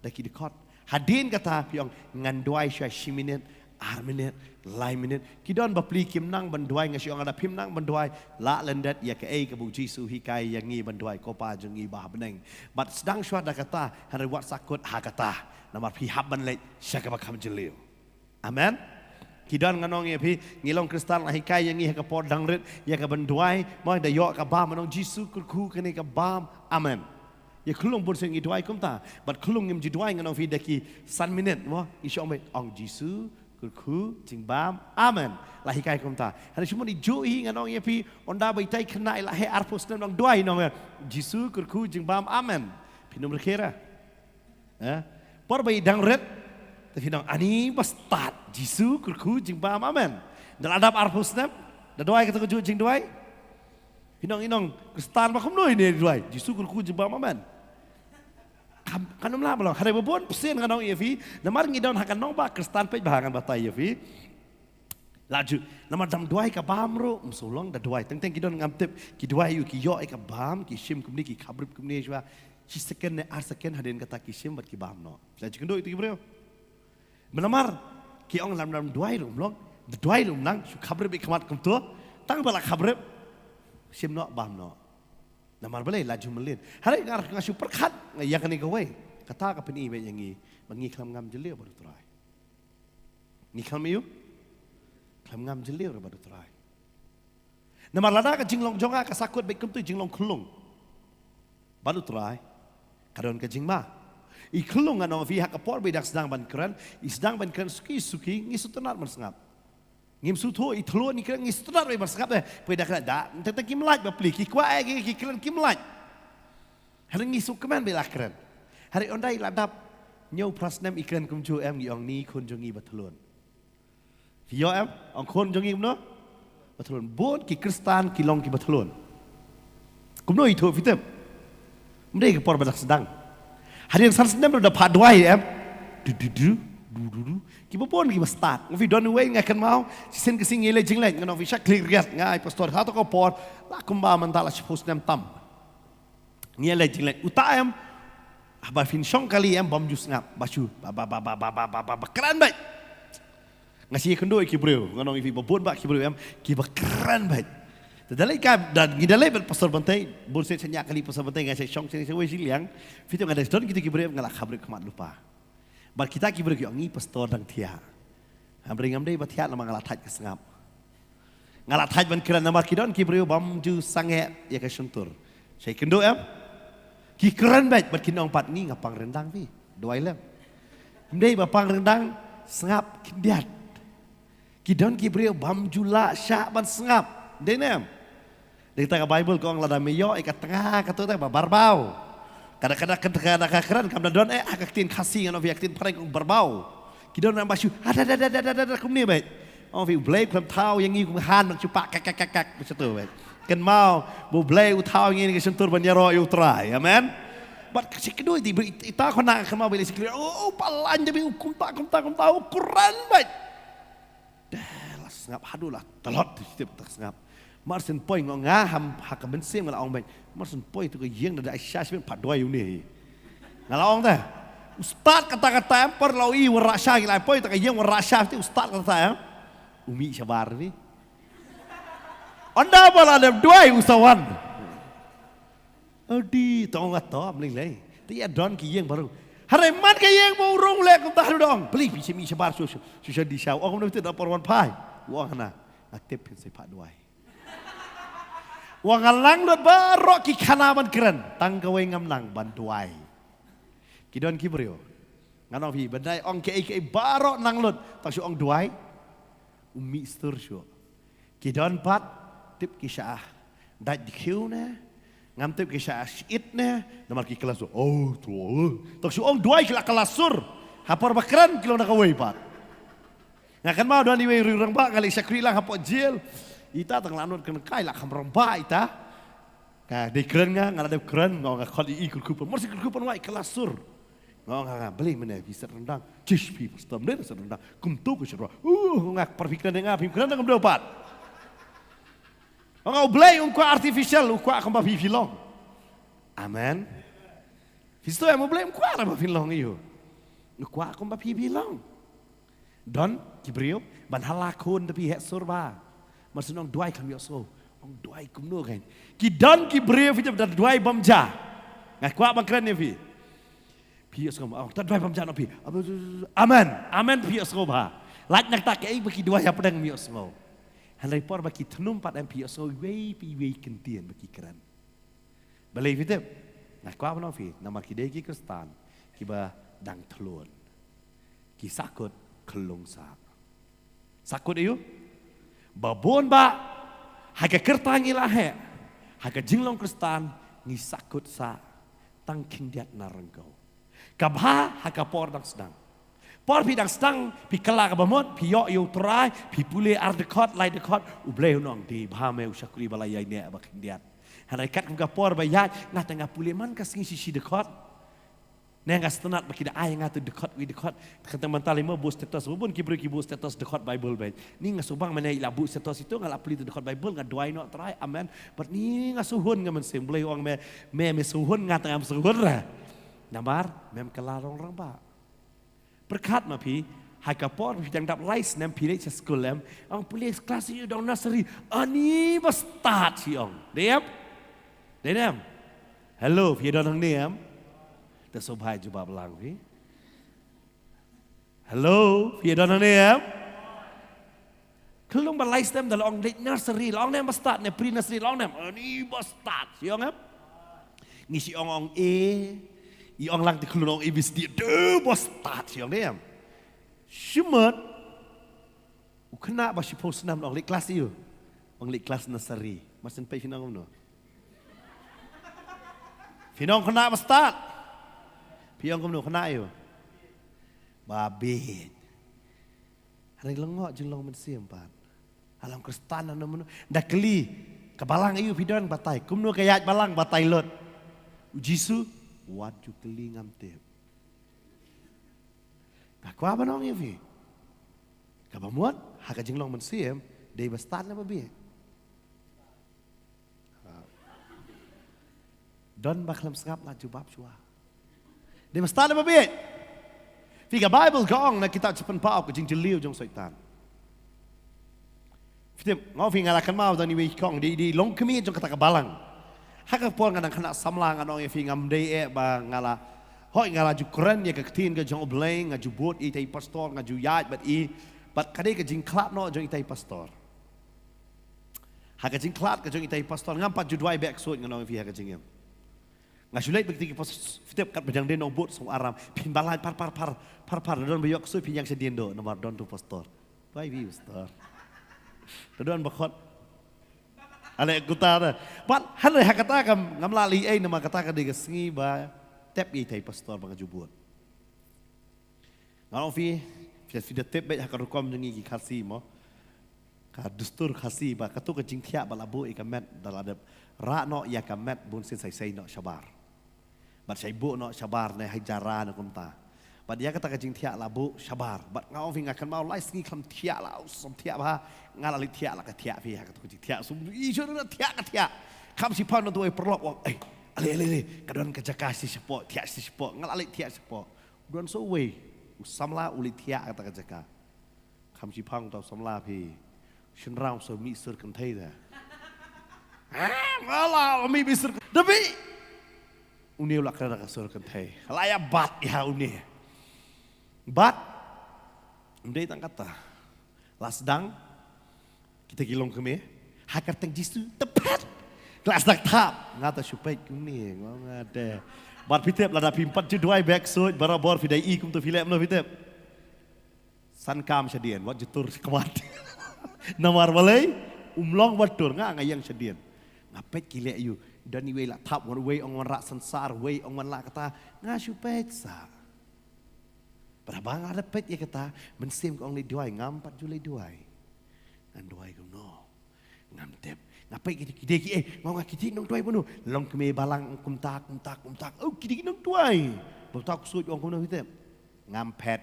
Da ki dkhot. Hadien kata phi ong ngan duwai shuwa shi minit, ar minit, lai minit. Ki don bapli kim nang ban duwai, nga shu ong lada phim nang ban duwai, lah lyndet ïa kaei kaba u Jisu u hikai ïa ngi ban duwai, Ko Pa jong ngi ba ha bneng. Bad sdang shuwa da kata, hynrei wat sa kut ha kata. Namar phi hap ban leit sha kaba kham jylliew. Amen. Ki don, ngan ong ïa phi, ngi long Khristan, la hikai ïa ngi ha ka por dang rit ïa ka ban duwai, mo, da ïoh ka bam, ngan ong Jisu kyrkhu kane ka bam. Amen. Ïa khlung bun sien ngi duwai kumta. Bad khlung ngim ju duwai, ngan ong phi, da ki san minit, mo, ngi shu ong beit, ong Jisu kyrkhu jingbam. Amen. La hikai kumta. Hynrei shu mon i ju hi, ngan ong ïa phi, ynda ba itai khynnah i la heh arphew snem nang duwai, nong ïa Jisu kyrkhu jingbam. Amen. Phin ym rkhie ra. Eh? Por ba i dang rit, te phin ong ani ba stad, Jisu kyrkhu jingbam, amen. Da la dap arphew snem, da duwai kata kajuh jingduwai. Phin ong, i nong Khristan ba kumno ine duwai, Jisu kyrkhu jingbam, amen. Kam, kam lah ba long. Hynrei ba bun pyrshah, ngan ong ïa phi, namar ngi don ha ka nongbah Khristan, peit ba ngan batai ïa phi. Laju, namar dang duwai ka bam ruh, ym shu long da duwai. Teng teng ki don, ngam tip, ki duwai ïa u, ki ïoh ïa ka bam, ki shim kumne, ki khaprip kumne shuwa. Shi second ne ar second hadien kata ki shim bad ki bam noh. Phi la ju kynduh ïa ki briew. Namar ki ong lada dang duwai ruh ym long, da duwai ruh ym nang, shu khaprip ïa ka mat kumto. Tang ba la khaprip, shim noh, bam noh. Namar balei? Laju mlien. Hynrei nga, nga shu pyrkhat ïa kane kawei. Kata ka pyni beit ïa ngi ba ngi khlem ngam jylliew bad u Trai. Ngi khlem ïa u, khlem ngam jylliew bad u Trai. Namar lada ka jinglong jong nga ka sahkut beit kumto, jinglong khlung bad u Trai, ka don ka jingma. I khlung, ngan ong ïa phi, ha ka por ba i dang sdang ban kren, i sdang ban kren suki suki, ngi sngewtynnat ban sngap. Ngim sngewthuh, i thlun i kren, ngi sngewtynnat ban sngap, eh. Phi da kren da, teng teng kim lait bapli, ki kwah eh, ki, ki kren kim lait. Hynrei ngi sngewkmen ba i la kren. Hynrei ynda i la dap hynñiew phra snem, i kren kumjuh em, ngi ong ni khun jong ngi ba thlun. Phi ïoh em? Ong khun jong ngi kumno? Ba thlun. Bun ki Khristan ki long ki ba thlun. Kumno i thoh, phi tip? Ym dei ka por ba dang sdang. Hadien san snem ruh da phah duwai em. Du du du du du du. Kiba bun kiba stad. Nga phi don uwei nga kynmaw. Shisien ka sngi ngi leit jingleit, nga ong phi sha Khliehriat, nga ai pastor hato ka por. La kumba mynta la shiphew snem tam. Ngi leit jingleit. Uta em. Haba phin shong kali em bym ju sngap. Ba shu ba ba ba kren beit. Nga sa ïakynduh ïa ki briew, nga ong ïa phi ba bun bah ki briew em, kiba kren beit. Te da leit ka, da ngi da leit bad Pastor Bantei, bun sien sa ñiah kali Pastor Bantei, nga sa shong sien sa wei shiliang, phi tip nga da don kito ki briew em nga la kham briew khmat lypa. Bad kita ki briew ki ong ngi pastor dang thiah. Hynrei ngam dei ba thiah namar nga la thait ka sngap. Nga la thait ban kren namar ki don ki briew bym ju sangeh ïa ka shyntur. Sa ïakynduh em? Ki kren beit bad kin ong pat ngi nga pang ryndang phi. Duwai lem. Ym dei ba pang ryndang, sngap khyndiat. Ki don ki briew bym ju lah shah ban sngap. Dei ne em? Dei ta ka Bible ka ong lada me ïoh ïa ka tnga kato te ba barbaw. Kada kada kada kada ka kren kam da don eh ha ka ktien Khasi ngan ong phi ha ka ktien phareng ka ong barbaw. Ki don nang ba shu ha da da da da da da kumne beit. Ong phi U Blei khlem thaw ïa ngi kum han nang shu pak kak kak kak kak ba shu tu beit. Kynmaw ba U Blei u thaw ïa ngi ka shyntur ban ïaroh ïa U Trai. Amen. Bad ka shi kynduh ita ita khana kynmaw ba lei shi kynduh. Oh, oh, palan jabi u kumta kumta kumta u kuran beit. Deh, la sngap haduh la tlot ti tip tak sngap. Mar syn poi nga ong nga ham ha ka mynsiem nga la ong beit. Mar syn poi tu ka ïing da da ai sha shi beit pat duwai une hi. Nga la ong te. U stad kata kata em por la u i wan rah sha ngi la poi ta ka ïing wan rah sha ti u stad kata em. U mih shabar ni. Ynda ba la dep duwai u sa wan. Adi, tong nga to, mling lei. Te ïa don ki ïing baroh. Hynrei man ka ïing ba u rung leh kumta haduh da ong. Peli phi sha mih shabar shu shu shu sha di sha. Ong kumno te da por wan phai. U ong hana. Nga tip phin sa ïa phah duwai. Wa nga lang lut baroh ki khana ban kren. Tang kawei ngam nang ban duwai. Ki don ki briew. Ngan ong phi, ban dei ong kaei kaei baroh nang lut. Tang shu ong duwai. U mih stur shuh. Ki don pat, tip ki shah. Dait dkhiew ne. Ngam tip ki shah shit ne. Namar ki kylla sur. Oh, tu. Tang shu ong duwai ki la kylla sur. Ha por ba kren ki long na kawei pat. Nga kynmaw don iwei i rangbah nga leit shakri lang hapoh jail. Ita tang la nud kren kai la kham rangbah ita. Ka dei kren nga, nga la dep kren, nga nga khot i kyrkhu pyn. Mor si kyrkhu pyn wai kylla sur. Nga nga nga beli mene phi set rendang. Chish phi stem ne set rendang. Kumtu ku shirwa. Uh, nga par phi kren nga phi kren nga mdew pat. Nga U Blei um kwah artificial, u kwah kumba phi phi long. Amen. Phi sngewthuh em, U Blei um kwah kumba phi long ïa u. U kwah kumba phi phi long. Don ki briew ban hala khun da phi heh sur ba. Mar shu ong duwai kham ïohsngew. Ong duwai kumno kein. Ki don ki briew phi tip da duwai bym ja. Nga kwah ban kren ïa phi. Phi ïohsngew ba ong da duwai bym ja noh phi. Amen. Amen phi ïohsngew ba. Lait na kata kaei ba ki duwai hapdeng ym ïohsngew. Hynrei por ba ki thnum pat em phi ïohsngew iwei pa iwei kyntien ba ki kren. Balei phi tip? Nga kwah ban ong phi namar ki dei ki Khristan kiba dang thlun. Ki sahkut khyllung sah. Sahkut aïu? Ba bun ba ha ka kyrta ngi la heh ha ka jinglong Khristan ngi sahkut sah tang khyndiat na ryngkew. Ka bha ha ka por dang sdang. Por phi dang sdang phi kylla kaba mut phi ïoh ïa U Trai phi pule ar dkhot lai dkhot U Blei un ong dei bha me u shakri ba la ïaineh ba khyndiat. Hynrei kat kum ka por ba ïaid nga te nga pule man ka sngi shi shi dkhot. Ne nga sngewtynnat ba ki da ai nga tu dkhot wi dkhot. Kata mynta lei mo buh status ba bun ki briew ki buh status dkhot Bible beit. Ni nga sngewbang mynne i la buh status itu nga la pule tu dkhot Bible nga duwai noh Trai amen. Bad ni nga sngewhun nga mynsiem Blei u ong me me me sngewhun nga te ngam sngewhun re. Namar mem kylla rong rangbah. Pyrkhat ma phi ha ka por phi dang dap lai snem phi leit sha skul em. Ong pule klas ïa u dong nursery. Ani ba stad shi ong. Dei em? Dei em? Hello phi don hangne em? Te sngewbha jubab lang phi. Hello phi don hangne em? Khyllung ba lai snem da la ong leit nursery la ong ne em ba stad ne pre nursery la ong ne em? Ani ba stad shi ong em? Ngi shi ong ong A. I ong lang te khyllung ong A B C D de ba stad shi ong ne em? Shimet. U khynnah ba shiphew snem ong leit klas ïa u. Ong leit klas nursery. Mar syn peit phi ong kumno? Phi ong khynnah ba stad. Phi ong kumno khynnah ïa u. Ba bit. Hynrei lyngngoh jinglong mynsiem pat. Ha long Khristan na mano da kylli ka balang aïu phi don batai kumno ka ïaid balang batai lut. Jisu, wat ju kylli, ngam tip. Nga kwah ban ong ïa phi, kaba mut ha ka jinglong mynsiem, dei ba stad ne ba bieit? Don ba khlem sngap, la jubab shuwa. Dei ba stad ne ba bieit? Phi, ka Baibl ka ong na kitab Jingpynpaw, ka jingjylliew jong Soitan. Phi tip, nga ong ïa phi, nga la kynmaw da uwei u kong, dei, dei longkmie jong kata ka balang. Ha ka por nga dang khynnah samla, nga ong ïa phi, ngam dei eh ba nga la, hooid, nga la ju kren ïa ka ktien ka jong U Blei, nga ju bud ïa itai i pastor, nga ju ïaid bad i, bad ka dei ka jingkhlad noh jong itai i pastor. Ha ka jingkhlad ka jong itai i pastor, ngam pat ju duwai beh ksuid, nga ong ïa phi, ha ka jingim. Nga shu leit bad kita ki pastor, phi tip, katba dang dei nongbud sngewbha aram, phin ba lait phar phar phar phar phar, don ba ïoh ksuid, phin ïeng shadien doh, namar don utu u pastor. Bye bye pastor. Te don ba khot. Ale kumta te. Pat hynrei ha kata kam ngam lah leh ei, namar kata ka dei ka sngi ba tep ïa itai i pastor ba nga ju bud. Nga ong ïa phi, phi, phi da tip beit ha ka rukom jong ngi ki Khasi mo, ka dustur Khasi, ba katto ka jingthiah ba la buh ïa ka met, da la dep rah noh ïa ka met, bun sien sa isei noh shabar. Bad sa ibuh noh shabar ne ha i jara ne kumta. Bad ïa kata ka jingthiah la buh shabar. Bad nga ong ïa phi, nga kynmaw lai sngi khlem thiah, la u sngewthiah bha. Nga la leit thiah la ka thiah, phi, ha katto ka jingthiah, sum i shu na thiah ka thiah. Kham shipang na tu, eh, paralok u ong, eh, ale ale ale, ka don ka jaka shi shapoh, thiah shi shapoh. Nga la leit thiah shapoh. Don sa uwei u samla u leit thiah kata ka jaka. Kham shipang uta u samla, phi, shynrang sa mih sur kynthei te. Ah, nga la mih, mih sur kynthei. Da mih, une u la kren da ka sur kynthei. La ïa bat ïa une. Bad ym dei tang kata. La sdang kita ki longkmie, ha ka kyrteng Jisu, te phet. La sdang thap. Nga te shu peit kumne, nga ong, nga te. Bad phi tip, lada phim pat ju duwai beh ksuid, barabor phi dei i kumto, phi leh kumno, phi tip? San kam shadien, wat ju tur sha khmat. Namar balei? Um long ban tur, nga, nga ïeng shadien. Nga peit ki leh aiu, don iwei la thap, wan, uwei ong wan rah sansar, uwei ong wan la kata. Nga shu peit sa. Bad haba nga la peit ïa kata, mynsiem ka ong leit duwai, ngam pat ju leit duwai. Ngan duwai kumno? Ngam tip. Nga peit ki, ki dei kiei, nga ong, nga, ki dei nongduwai bun, longkmie balang kumta kumta kumta. Oh, ki dei ki nongduwai. Ba uta u ksuid u ong kumno, phi tip? Ngam phet.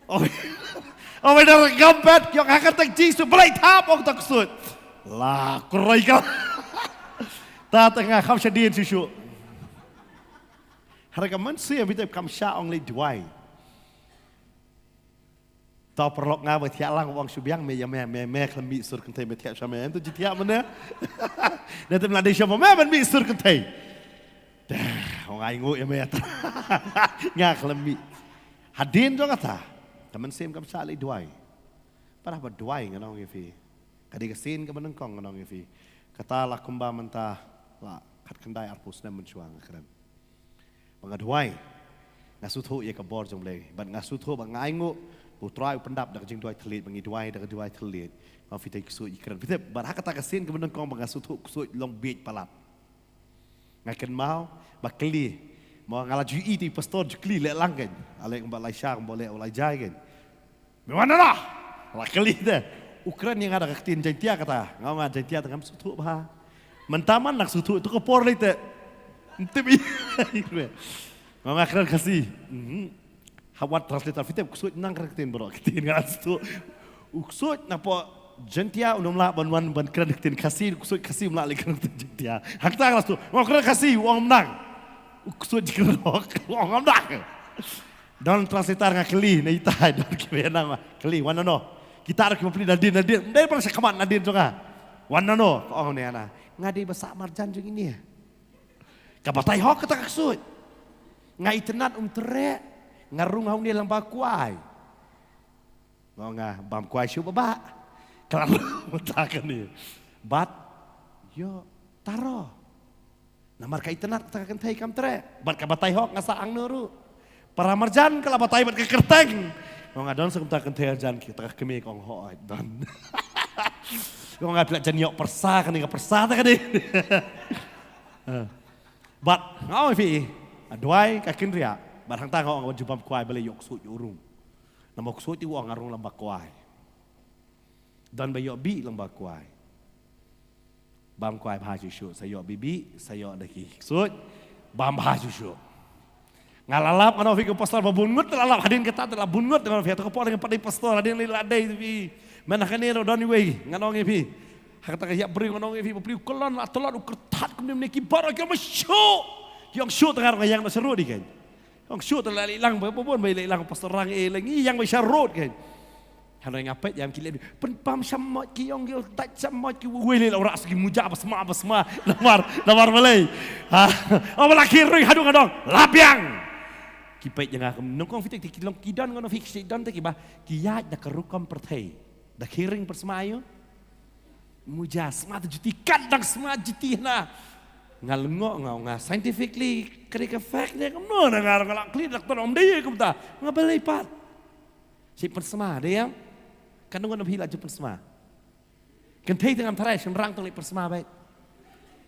Oh, oh, benar, ngam phet. Ki ong ha ka kyrteng Jisu, balei thap, ong uta u ksuid. La kroi ka. Ta tang nga kham shadien shuh shuh. Hynrei ka mynsiem, phi tip, kam shah ong leit duwai. Uta u paralok nga ba thiah lang u ong, shu biang me ïa me, me, me khlem mih sur kynthei, me thiah sha me. Ynda jingthiah mynne. Ynda te me la dei sha me, me ban mih sur kynthei. Te, ong, ai nguh ïa me. Nga khlem mih. Hadien jong kata, ka mynsiem kam shah leit duwai. Pat haba duwai, ngan ong ïa phi, ka dei ka sien kaba nyngkong, ngan ong ïa phi. Kata la kumba mynta la khatkhyndai arphew snem mynshuwa nga kren. Ba nga duwai, nga sngewthuh ïa ka bor jong U Blei. Bad nga sngewthuh bad nga ainguh ba U Trai u pyndap da ka jingduwai thylliej, ba ngi duwai da ka duwai thylliej. Nga ong ïa phi, te ksuid i kren. Phi tip, bad ha kata ka sien kaba nyngkong ba nga sngewthuh ksuid long bieit palat. Nga kynmaw ba kylli. Mo, nga la ju ïohi te i pastor ju kylli leh lang kein. Ale kumba lai sha, kumba leh u lai jai kein. Me wan nano? La kylli te. U kren ïa nga da ka ktien Jaiñtia kata. Nga ong, nga Jaiñtia te ngam sngewthuh bha. Mynta man nang sngewthuh, to ka por lei te. Ym tip ei. Nga ong, nga kren Khasi. Mhm. Hap wad translator, phi tip, u ksuid nang kren ktien baroh, ktien nga la sngewthuh. U ksuid napoh Jaiñtia un ym lah ban wan ban kren ktien Khasi, u ksuid Khasi um lah leh kren ktien Jaiñtia. Hangta nga la sngewthuh, nga ong kren Khasi, u ong ym nang. U ksuid kren hok, u ong ym nang. Don translator nga kylli na itai, don kiba nang, kylli, wan nano? Kita ruh ki plie nadien, nadien, ym dei ban sha khmat nadien jong nga. Wan nano? Ka ong ne nga, nga dei ba sah marjan jong ine. Ka batai hok kata ka ksuid. Nga itynnad um treh, nga rung ha une lyngba kwai. Nga ong, nga bam kwai shuh baba. Ka la rung mynta kane. Bad ïoh taro. Namar ka itynnad kata ka kynthei kam treh. Bad ka batai hok nga sah hangno ruh. Para marjan ka la batai bad ka kyrteng. Nga ong, nga don sa kumta ka kynthei marjan, kita ka kmie, ka ong hooid don. Nga ong, nga phi la jan ïoh pyrsa kane, ka pyrsa ta kane. Bad nga ong ïa phi, duwai ka kynriah. Bad hangta nga ong, wat ju bam kwai, balei? Ïoh ksuid ïoh rung. Namar u ksuid te u ong nga rung lyngba kwai. Don ba ïoh bih lyngba kwai. Bam kwai bha shuh shuh, sa ïoh bibi, sa ïoh da ki ksuid. Bam bha shuh shuh. Nga la lap, ngan ong ïa phi, ki pastor ba bun ngut la lap hadien kata, la bun ngut ngan ong ïa phi, to ka por ngan pat dei pastor hadien la dei phi. Mynta kane ruh don iwei, ngan ong ïa phi. Ha kata ka ïap briew ngan ong ïa phi, ba briew kyllon la tlot u kyrthat kumne kumne, ki baroh ki ong shuh. Ki ong shuh, tang nga ruh nga ïeng noh sha road ïa kein. Ong shuh, te la leit lang ba bun, ba leit lang pastor Rang, eh, la ngi ïeng ba sha road kein. Hynrei nga peit ïa ki leh, pynbam shamoit ki ong, ki dait shamoit ki, wei leh la u rah sa ki muja ba sma ba sma. Namar, namar balei? Ha. Ong ba la khie roi haduh nga dong la biang. Ki peit ïa nga kum nyngkong, phi te ki long, ki don, ngan ong phi, ki don te kiba ki ïaid da ka rukom pyrthei. Da khie ring pynsma ïa u muja, sma te juti, kat dang sma juti hana. Nga lyngngoh, nga ong, nga scientifically, ka dei ka fact ne kumno, na nga, nga la khlieh doctor, ym dei kumta. Nga balei pat? Shi pynsma, dei ïa. Katno ngan ong phi la ju pynsma. Kynthei te ngam tharai, shynrang tang leit pynsma beit.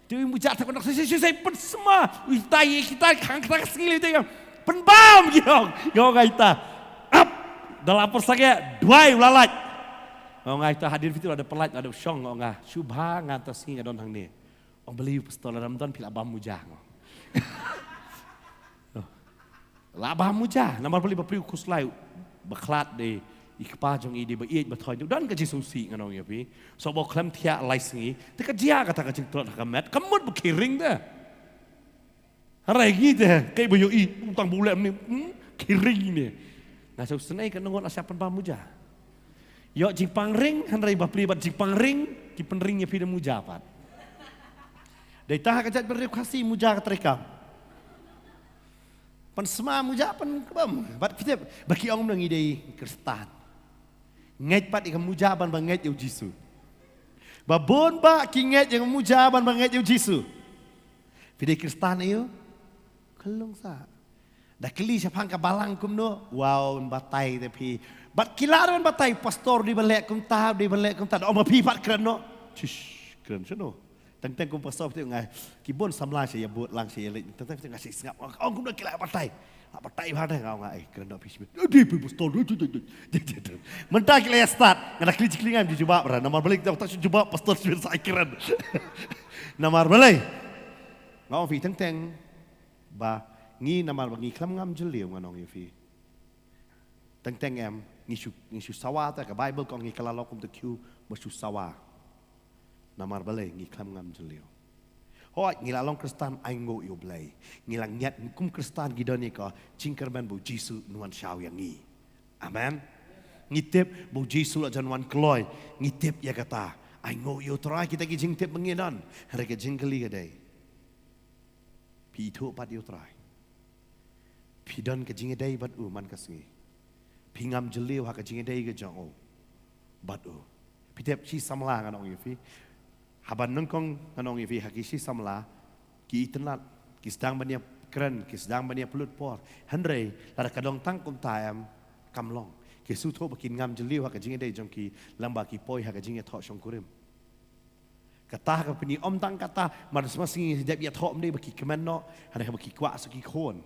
Te u muja te, ngan ong, shi, shi, shi, shi pynsma. Ui tai, kita khang, kita ka sngi lei te, pynbam ki ong. Nga ong ïa ita, ap, da la pyrsangeh, duwai u la lait. Nga ong ïa ita, hadien phi te la da pynlait, la da shong, nga ong ïa, shu bha, nga ta sngi nga don hangne. Ong balei u pastor, lada ym don phi la bam muja, nga ong. La bam muja, namar balei? Ba briew khuslai, ba khlad dei i kpa jong i, dei ba ïeit ba thoh, don ka jingsngewsih, ngan ong ïa phi. Shuh ba khlem thiah lai sngi, te ka jia kata ka jingtlot ha ka met, ka mut ba khie ring te. Hynrei ngi te, kaei ba ïohi, tang ba u leh mynne, hmm, khie ring ne. Nga shu sngew ka nongot la shah pynbam muja. Ïoh jingpang ring, hynrei ba plie bad jingpang ring, ki pynring ïa phi da muja pat. Dei ta ha ka jaitbynriew Khasi muja ka treikam. Pynsma muja, pynkbam. Bad phi tip, ba ki ong ngi dei Khristan. Ngeit pat ïa ka muja ban ba ngeit ïa u Jisu. Ba bun ba ki ngeit ïa ka muja ban ba ngeit ïa u Jisu. Phi dei Khristan ïa u? Khlung sa. Da kylli shaphang ka balang kumno, wow, batai te phi. Bad ki lah ban batai, pastor dei ban leh kumta, dei ban leh kumta. Da ong ma phi pat kren noh. Shish, kren shano? Teng teng kum pastor te nga, ki bun samla sha ïa bud lang sha ïa leit. Teng teng te nga shu sngap. Ong kumno ki lah batai. Lah batai bha te, nga ong, ai, kren noh phi Smith. Dei phi pastor. Mynta ki la ïa start, nga da kylli jingkylli, ngam ju jubab ra. Namar balei? Tang shu jubab pastor Smith sa ai kren. Namar balei? Nga ong phi teng teng ba ngi, namar ba ngi khlem ngam jylliew, ngan ong ïa phi. Teng teng em, ngi shu, ngi shu sawa, te ka Baibl ka ong ngi kylla lok kum te khiew ba shu sawa. Namar balei? Ngi khlem ngam jylliew. Hooid, ngi la long Khristan, ainguh ïa U Blei. Ngi la ngiat kum Khristan, ngi don ïa ka jingkyrmen ba U Jisu un wan shaw ïa ngi. Amen. Ngi tip ba U Jisu la jan wan kloi. Ngi tip ïa kata. Ainguh ïa U Trai, kita ki jingtip ba ngi don. Hynrei ka jingkylli ka dei, phi ithuh pat ïa U Trai? Phi don ka jingïadei bad u man ka sngi? Phi ngam jylliew ha ka jingïadei ka jong u bad u? Phi tip, shi samla, ngan ong ïa phi, haba nyngkong, ngan ong ïa phi, ha ki shi samla, ki itynnad, ki sdang ban ïa kren, ki sdang ban ïa pynlut por. Hynrei lada ka don tang kumta em, kam long. Ki sngewthuh ba kin ngam jylliew ha ka jingïadei jong ki, lyngba ki poi ha ka jingïathoh shongkurim. Kata ka pyni, ym tang kata, man sma sngi dep ïathoh, ym dei ba ki kmen noh, hynrei ba ki kwah sa ki khun.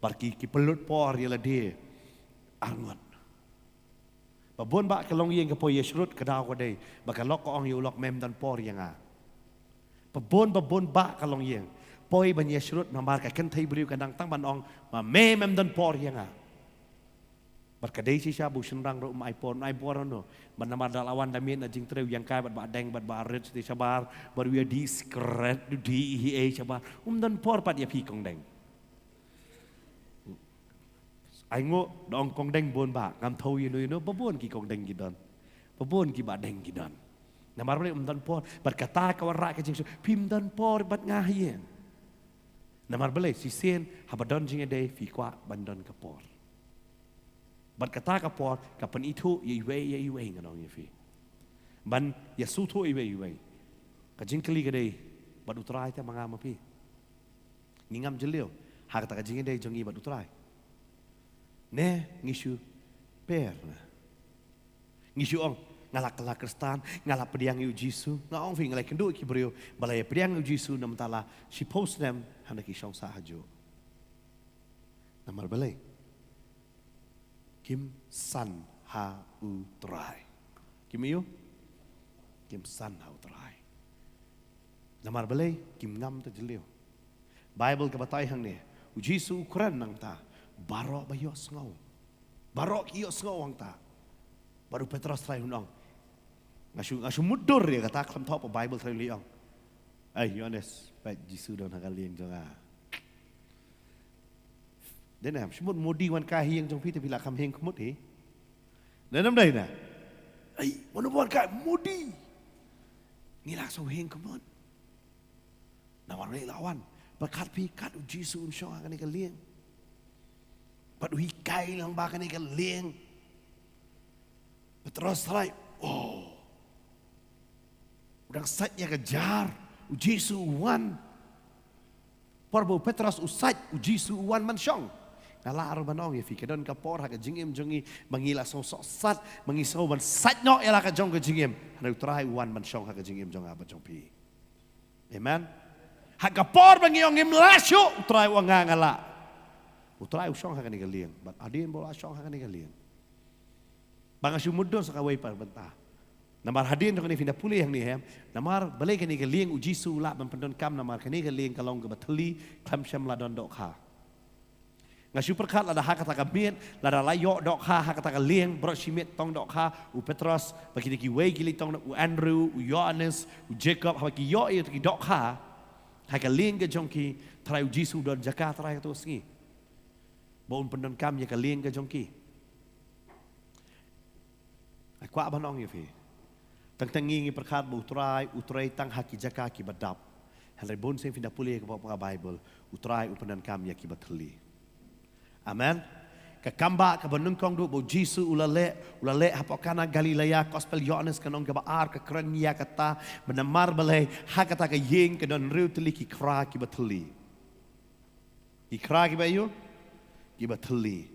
Bad ki, ki pynlut por ïa lade arngut. Ba bun bah ka longïing ka poi ïashrut, ka daw ka dei ba ka lok ka ong ïa u lok, mem don por ïa nga. Ba bun, ba bun bah ka longïing poi ban ïashrut, namar ka kynthei briew ka nang tang ban ong, ma me mem don por ïa nga. Bad ka dei shisha ba u shynrang ruh um ai por, um ai por, no. Bad namar da la wan da miet na jingtrei, u ïeng kai bad Bah Deng bad Bah Rich te shabar, bad u ïa dih sikret, u dih hi ei shabar. Um don por pat ïa phi Kong Deng. Ainguh, da ong Kong Deng bun bah, ngam thew ïa no ïa no, ba bun ki Kong Deng ki don. Ba bun ki Bah Deng ki don. Namar balei? Um don por. Bad kata ka wanrah ka jingsngew, phim don por bad nga hi ïa. Namar balei? Shisien haba don jingïadei phi kwah ban don ka por. Bad kata ka por ka pynithuh ïa iwei ïa iwei, ngan ong ïa phi. Ban ïasngewthuh iwei ïa iwei. Ka jingkylli ka dei, bad U Trai te ma nga ma phi? Ngi ngam jylliew ha kata ka jingïadei jong ngi bad U Trai? Ne ngi shu per na? Ngi shu ong, nga la kylla Khristan, nga la pdiang ïa U Jisu. Nga ong phi, nga la ïakynduh ki briew ba la ïapdiang ïa U Jisu na bynta la shiphew snem, hana ki shong sah hajuh. Namar balei? Kim san ha U Trai. Kim ïoh? Kim san ha U Trai. Namar balei kim ngam ta jylliew. Baibl ka batai hangne, u Jisu u kren nangta, baroh ba ïohsngew, baroh ki ïohsngew hangta. Bad u Petros trai un ong, nga shu, nga shu mutdur ïa kata khlem thoh pa Baibl, trai un ong, "Ai Ïoannis, peit Jisu don ha ka lieng jong nga." Dei ne em, shu mut Modi wan kai ha ïing jong phi te phi la kham hieng khmut hi. Dei ne em, dei ne? "Ai, mano ba wan kai? Modi." Ngi la shu hieng khmut. Namar balei la wan? Bad kat phi kat u Jisu un shong ha kane ka lieng. Bad u hikai lang ba kane ka lieng. Petros trai, oh. U dang sait ïa ka jar, u Jisu u wan. Por ba u Petros u sait, u Jisu u wan ban shong. Nga lah ruh ban ong ïa phi, ka don ka por ha ka jingim jong ngi ba ngi la sngew sohsat, ba ngi sngew ban sait noh ïa la ka jong ka jingim. Hynrei u Trai u wan ban shong ha ka jingim jong nga bad jong phi. Amen. Ha ka por ba ngi ong ngim lah shuh, u Trai u ong nga nga lah. U Trai u shong ha kane ka lieng. Bad hadien ba u la shong ha kane ka lieng, ba nga shu mutdur sa kawei pat bynta. Namar hadien jong kane phin da pule hangne em. Namar balei kane ka lieng u Jisu u lah ban pyndonkam, namar kane ka lieng ka long kaba thylli, khlem shym la don dohkha. Nga shu pyrkhat lada ha kata ka miet, lada la ïoh dohkha ha kata ka lieng, baroh shi miet tong dohkha, u Petros, bad kita kiwei ki leit tong, u Andrew, u Ïoannis, u Jakob, haba ki ïoh ïa kita ki dohkha ha ka lieng ka jong ki, trai u Jisu u don jaka trai kato ka sngi ba un pyndonkam ïa ka lieng ka jong ki. Nga kwah ban ong ïa phi, teng teng ngi ngi pyrkhat ba u Trai u trei tang ha ki jaka kiba dap. Hynrei bun sien phin da pule ka, ka Baibl, u Trai u pyndonkam ïa kiba thylli. Amen. Ka kambah kaba nyngkong duh ba u Jisu u la leh, u la leh hapoh Kana Galilea, Gospel Ïoannis ka lynnong kaba ar ka kren ïa kata, ba namar balei ha kata ka ïing ka don hynriew tylli ki khra kiba thylli. Ki khra kiba ïu? Kiba thylli.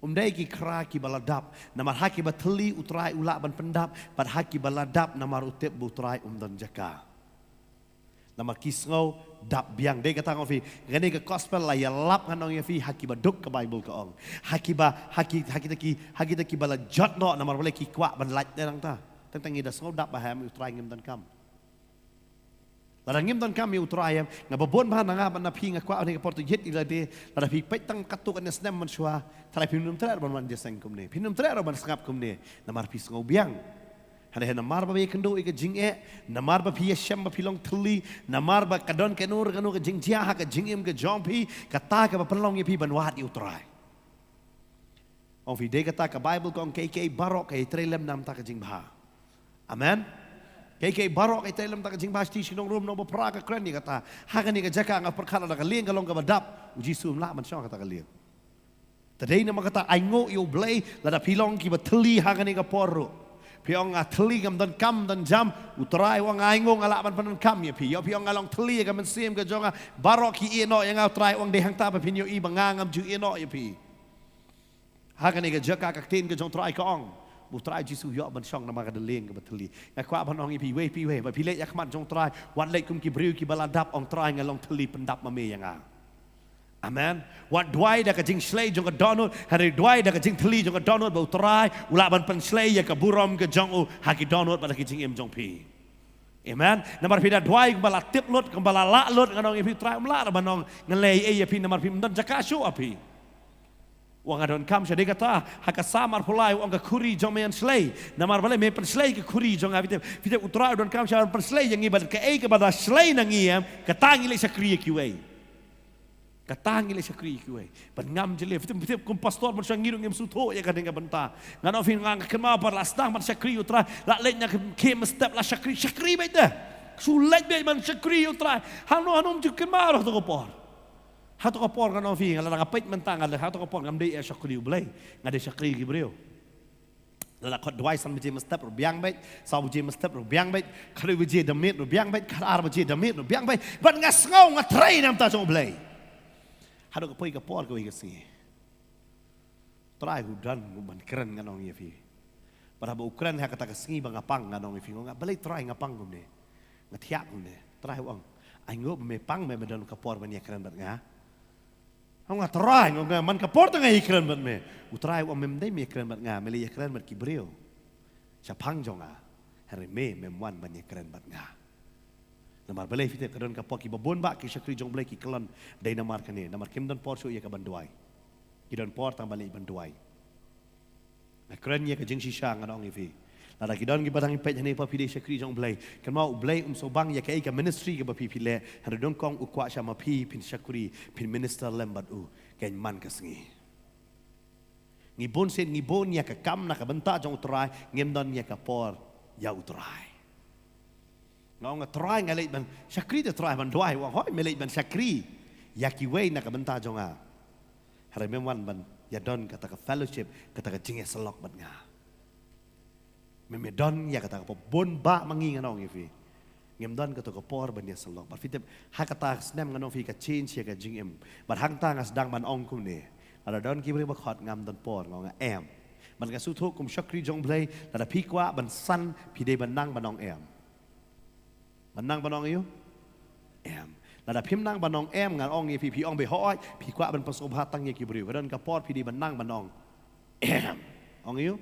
Um dei ki khra kiba la dap. Namar ha kiba thylli u Trai u lah ban pyndap, bad ha kiba la dap namar u tip ba u Trai um don jaka. Namar ki sngew dap biang. Dei kata nga ong ïa phi, kane ka gospel la ïalap, ngan ong ïa phi, ha kiba duk, ka Baibl ka ong. Ha kiba, ha ki, ha kita ki, ha kita kiba la jot noh, namar balei? Ki kwah ban lait ne nangta. Teng teng ngi da sngew dap ba ha em u Trai ngim donkam. Lada ngim donkam ïa u Trai em, nga ba bun bha na nga bad na phi, nga kwah ha kane ka por to ïit ïa lade, lada phi peit tang katto katne snem mynshuwa, trai phim nym treh ban wan jingïaseng kumne. Phim nym treh ban sngap kumne. Namar phi sngew biang. Hynrei namar ba phi ïakynduh ïa ka jingeh, namar ba phi ïashem ba phi long thylli, namar ba ka don kano kano ka jingjia ha ka jingim ka jong phi, kata kaba pynlong ïa phi ban wad ïa u Trai. Ong phi, dei kata ka Baibl ka ong, kiei kiei baroh ka ïatrei lem na ka bynta ka jingbha. Amen. Kiei kiei baroh ka ïatrei lem na ka bynta ka jingbha, shithi sha ki nong Rom lynnong ba phra ka kren ïa kata. Ha kane ka jaka nga pyrkhat lada ka lieng ka long kaba dap, u Jisu um lah ban shong ha kata ka lieng. Te dei namar kata ainguh ïa U Blei lada phi long kiba thylli ha kane ka por ruh. Phi ong nga thylli, ngam donkam don jam, u Trai u ong nga ainguh, nga lah ban pyndonkam ïa phi. Ïoh phi ong nga long thylli ïa ka mynsiem ka jong nga, baroh ki ïehnoh ïa nga, u Trai u ong dei hangta ba phin ïohi ba nga ngam ju ïehnoh ïa phi. Ha kane ka jaka ka ktien ka jong u Trai ka ong, u Trai Jisu u ïoh ban shong namar ka lieng kaba thylli. Nga kwah ban ong ïa phi iwei pa iwei, ba phi leit ïa khmat jong u Trai, wat leit kum ki briew kiba la dap, ong Trai nga long thylli, pyndap ma me ïa nga. Amen. Wat duwai da ka jingshlei jong ka dohnud, hynrei duwai da ka jingthylli jong ka dohnud ba u Trai u lah ban pynshlei ïa ka burom ka jong u ha ki dohnud bad ha ki jingim jong phi. Amen. Namar phi da duwai kumba la tip lut, kumba la lah lut, ngan ong ïa phi u Trai um lah ban ong ngan leh ei ei ïa phi namar phim don jaka shuh ha phi. U ong nga donkam sha, dei kata ha ka Salm arphew lai u ong ka khuri jong me ngan shlei. Namar balei? Me pynshlei ka khuri jong nga. Phi tip, phi tip u Trai u donkam sha ban pynshlei ïa ngi bad kaei kaba da shlei na ngi em, kata ngi leit shakri ïa kiwei. Kata ngi leit shakri ïa kiwei. Ban ngam jylliew. Phi tip, phi tip kum pastor mynshuwa ngi ruh ngim sngewthuh ïa kane ka bynta. Ngan ong ïa phi nga kynmaw pat la sdang ban shakri ïa u Trai, la leit na ka khiem step la shakri, shakri beit de. Shu leit beit ban shakri ïa u Trai. Hano hano ym ju kynmaw ruh ha kato ka por. Ha kato ka por ngan ong ïa phi, nga la dang peit mynta, nga la, ha kato ka por ngam dei ïa shakri U Blei, nga dei shakri ki briew. La la khot duwai san baje mynstep ruh biang beit, saw baje mynstep ruh biang beit, khathynriew baje da miet ruh biang beit, khatar baje da miet ruh biang beit. Bad nga sngew nga trei na ka bynta jong U Blei. Haduh ka poi ka por kawei ka sngi, Trai u don ban kren, ngan ong ïa phi. Bad haba u kren ha kata ka sngi ba nga pang, ngan ong ïa phi, nga ong balei Trai nga pang kumne? Nga thiah kumne? Trai u ong, ainguh ba me pang, me, me don ka por ban ïakren bad nga. Nga ong Trai, nga ong man ka por te nga ïakren bad me. U Trai u ong mem dei me ïakren bad nga, me la ïakren bad ki briew shaphang jong nga. Hynrei me, mem wan ban ïakren bad nga. Namar balei phi tip, ka don ka por kiba bun bah ki shakri jong U Blei ki kyllon dei namar kane, namar kim don por shuh ïa ka ban duwai. Ki don por tang ban leit ban duwai. Nga kren ïa ka jingshisha, ngan ong ïa phi. Lada ki don kiba dang peit hangne ba phi dei shakri jong U Blei, kynmaw U Blei um sngewbang ïa kaei ka ministry kaba phi phi leh, hynrei nyngkong u kwah sha ma phi phin shakri, phin minister lem bad u. Kein man ka sngi ngi bun sien ngi bun ïa ka kam na ka bynta jong U Trai, ngim don ïa ka por ïa U Trai. Nga ong, Trai, nga leit ban shakri te Trai, ban duwai. U ong, hooid, me leit ban shakri ïa kiwei na ka bynta jong nga, hynrei mem wan ban ïa don kata ka fellowship, kata ka jingïasyllok bad nga. Me me don ïa kata ka por. Bun bah ma ngi, ngan ong ïa phi, ngim don kata ka por ban ïasyllok. Bad phi tip, ha kata ka snem, ngan ong ïa phi, ka change ïa ka jingim. Bad hangta nga sdang ban ong kumne, lada don ki briew ba khot, ngam don por, nga ong em. Bad nga sngewthuh kum shakri jong U Blei, lada phi kwah ban san, phi dei ban nang ban ong em. Ban nang ban ong ïa u em. Lada phim nang ban ong em, ngan ong ïa phi, phi ong ba hooid, phi kwah ban pynsngewbha tang ïa ki briew, ka don ka por phi dei ban nang ban ong em. Ong ïa u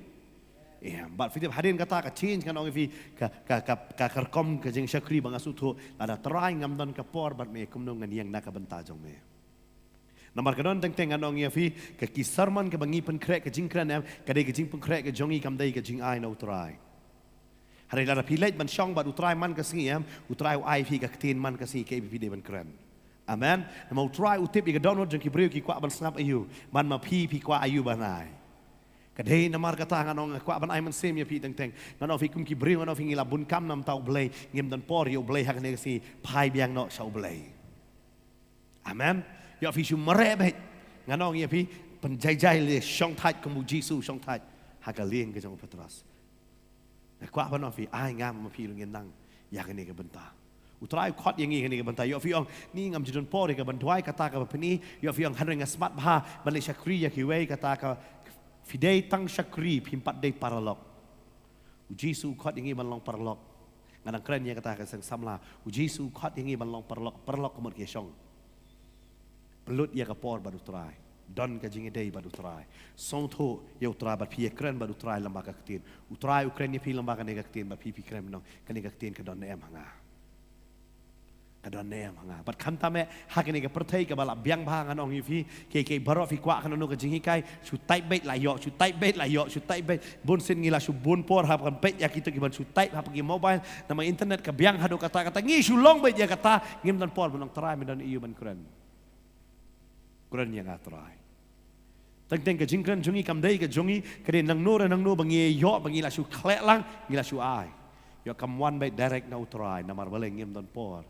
em. Bad phi tip, hadien kata ka change, ngan ong ïa phi, ka, ka, ka, ka, ka rukom ka jingshakri ba nga sngewthuh, lada Trai, ngam don ka por bad me, kumno ngan ïeng na ka bynta jong me? Namar ka don teng teng, ngan ong ïa phi, ka ki sermon kaba ngi pynkhreh, ka jingkren em, ka dei ka jingpynkhreh ka jong ngi, kam dei ka jingai na U Trai. Hynrei lada phi leit ban shong bad U Trai man ka sngi em, U Trai u ai phi ka ktien man ka sngi kaei ba phi dei ban kren. Amen. Namar U Trai u tip ïa ka dohnud jong ki briew, ki kwah ban sngap aïu, man ma phi, phi kwah aïu ban ai. Ka dei namar kata, ngan ong, nga kwah ban ai mynsiem ïa phi teng teng. Ngan ong ïa phi, kum ki briew, ngan ong ïa phi, ngi la bun kam na ka bynta U Blei, ngim don por ïa U Blei ha kane ka sngi, phai biang noh sha U Blei. Amen. Ïoh phi shu mareh beit. Ngan ong ïa phi, pynjai jai leh, shong thait kum U Jisu u shong thait ha ka lieng ka jong u Petros. Nga kwah ban ong ïa phi, ai nga ma phi ruh ngin nang ïa kane ka bynta. U Trai u khot ïa ngi kane ka bynta. Ïoh phi ong, ni ngam ju don por ïa ka ban duwai, kata kaba pyni. Ïoh phi ong, hynrei nga smat bha ban leit shakri ïa kiwei, kata ka, phi dei tang shakri, phim pat dei paralok. U Jisu u khot ïa ngi ban long paralok. Nga dang kren ïa kata ka seng samla. U Jisu u khot ïa ngi ban long paralok. Paralok ka mut ki shong. Pynlut ïa ka por bad U Trai. Don ka jingïadei bad U Trai. Sngewthuh ïa U Trai bad phi ïakren bad U Trai lyngba ka ktien. U Trai u kren ïa phi lyngba kane ka ktien bad phi phi kren ban ong, kane ka ktien ka don ne em ha nga? Ka don ne em ha nga? Bad khamtam eh ha kane ka pyrthei kaba la biang bha, ngan ong ïa phi, kiei kiei baroh phi kwah kano kano ka jinghikai, shu type beit la ïoh, shu type beit la ïoh, shu type beit. Bun sien ngi la shu bun por hap kan peit ïa kito kiban shu type hap ki mobile, namar internet ka biang haduh katta katta, ngi shu long beit ïa kata, ngim don por ban ong, Trai, me don aïu ban kren? Kren ïa nga, Trai. Teng teng ka jingkren jong ngi kam dei ka jong ngi, ka dei nangno re nangno ba ngi ïoh, ba ngi la shu khleh lang, ngi la shu ai. Ïoh kam wan beit direct na U Trai, namar balei? Ngim don por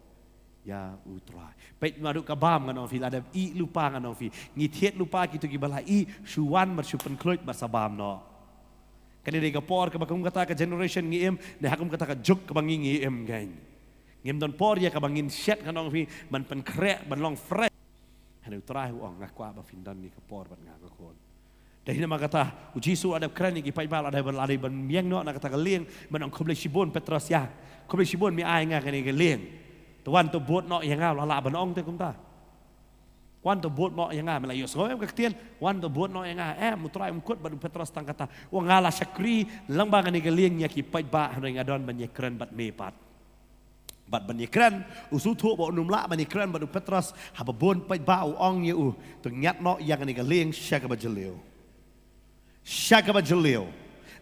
ïa U Trai. Peit naduh ka bam, ngan ong ïa phi, lada ïeh lypa, ngan ong ïa phi, ngi thied lypa, kito kiba la ïeh shu wan bad shu pynkhluit bad sa bam noh. Kane dei ka por kaba kum kata ka generation ngi im, ne ha kum kata ka juk kaba ngi ngi im kein. Ngim don por ïa kaba ngin shet, ngan ong ïa phi, ban pynkhreh, ban long fresh. Hynrei U Trai u ong, nga kwah ba phin don ïa ka por bad nga, ko khun. Dei namar kata U Jisu u la dep kren ïa ki paidbah, la dep, la dep ban ïeng noh na kata ka lieng, ban ong, khublei shibun Petros ïa. Khublei shibun me ai nga kane ka lieng. To wan to bud noh ïa nga, u la lah ban ong te kumta? Wan to bud noh ïa nga, me la ïohsngew em ka ktien, wan to bud noh ïa nga? Em, U Trai um kut bad u Petros tang kata. U ong, nga la shakri lyngba kane ka lieng ïa ki paidbah, hynrei nga don ban ïakren bad me pat. Bad ban ïakren, u sngewthuh ba un ym lah ban ïakren bad u Petros haba bun paidbah, u ong ïa u, to ñiad noh ïa kane ka lieng sha kaba jylliew. Sha kaba jylliew.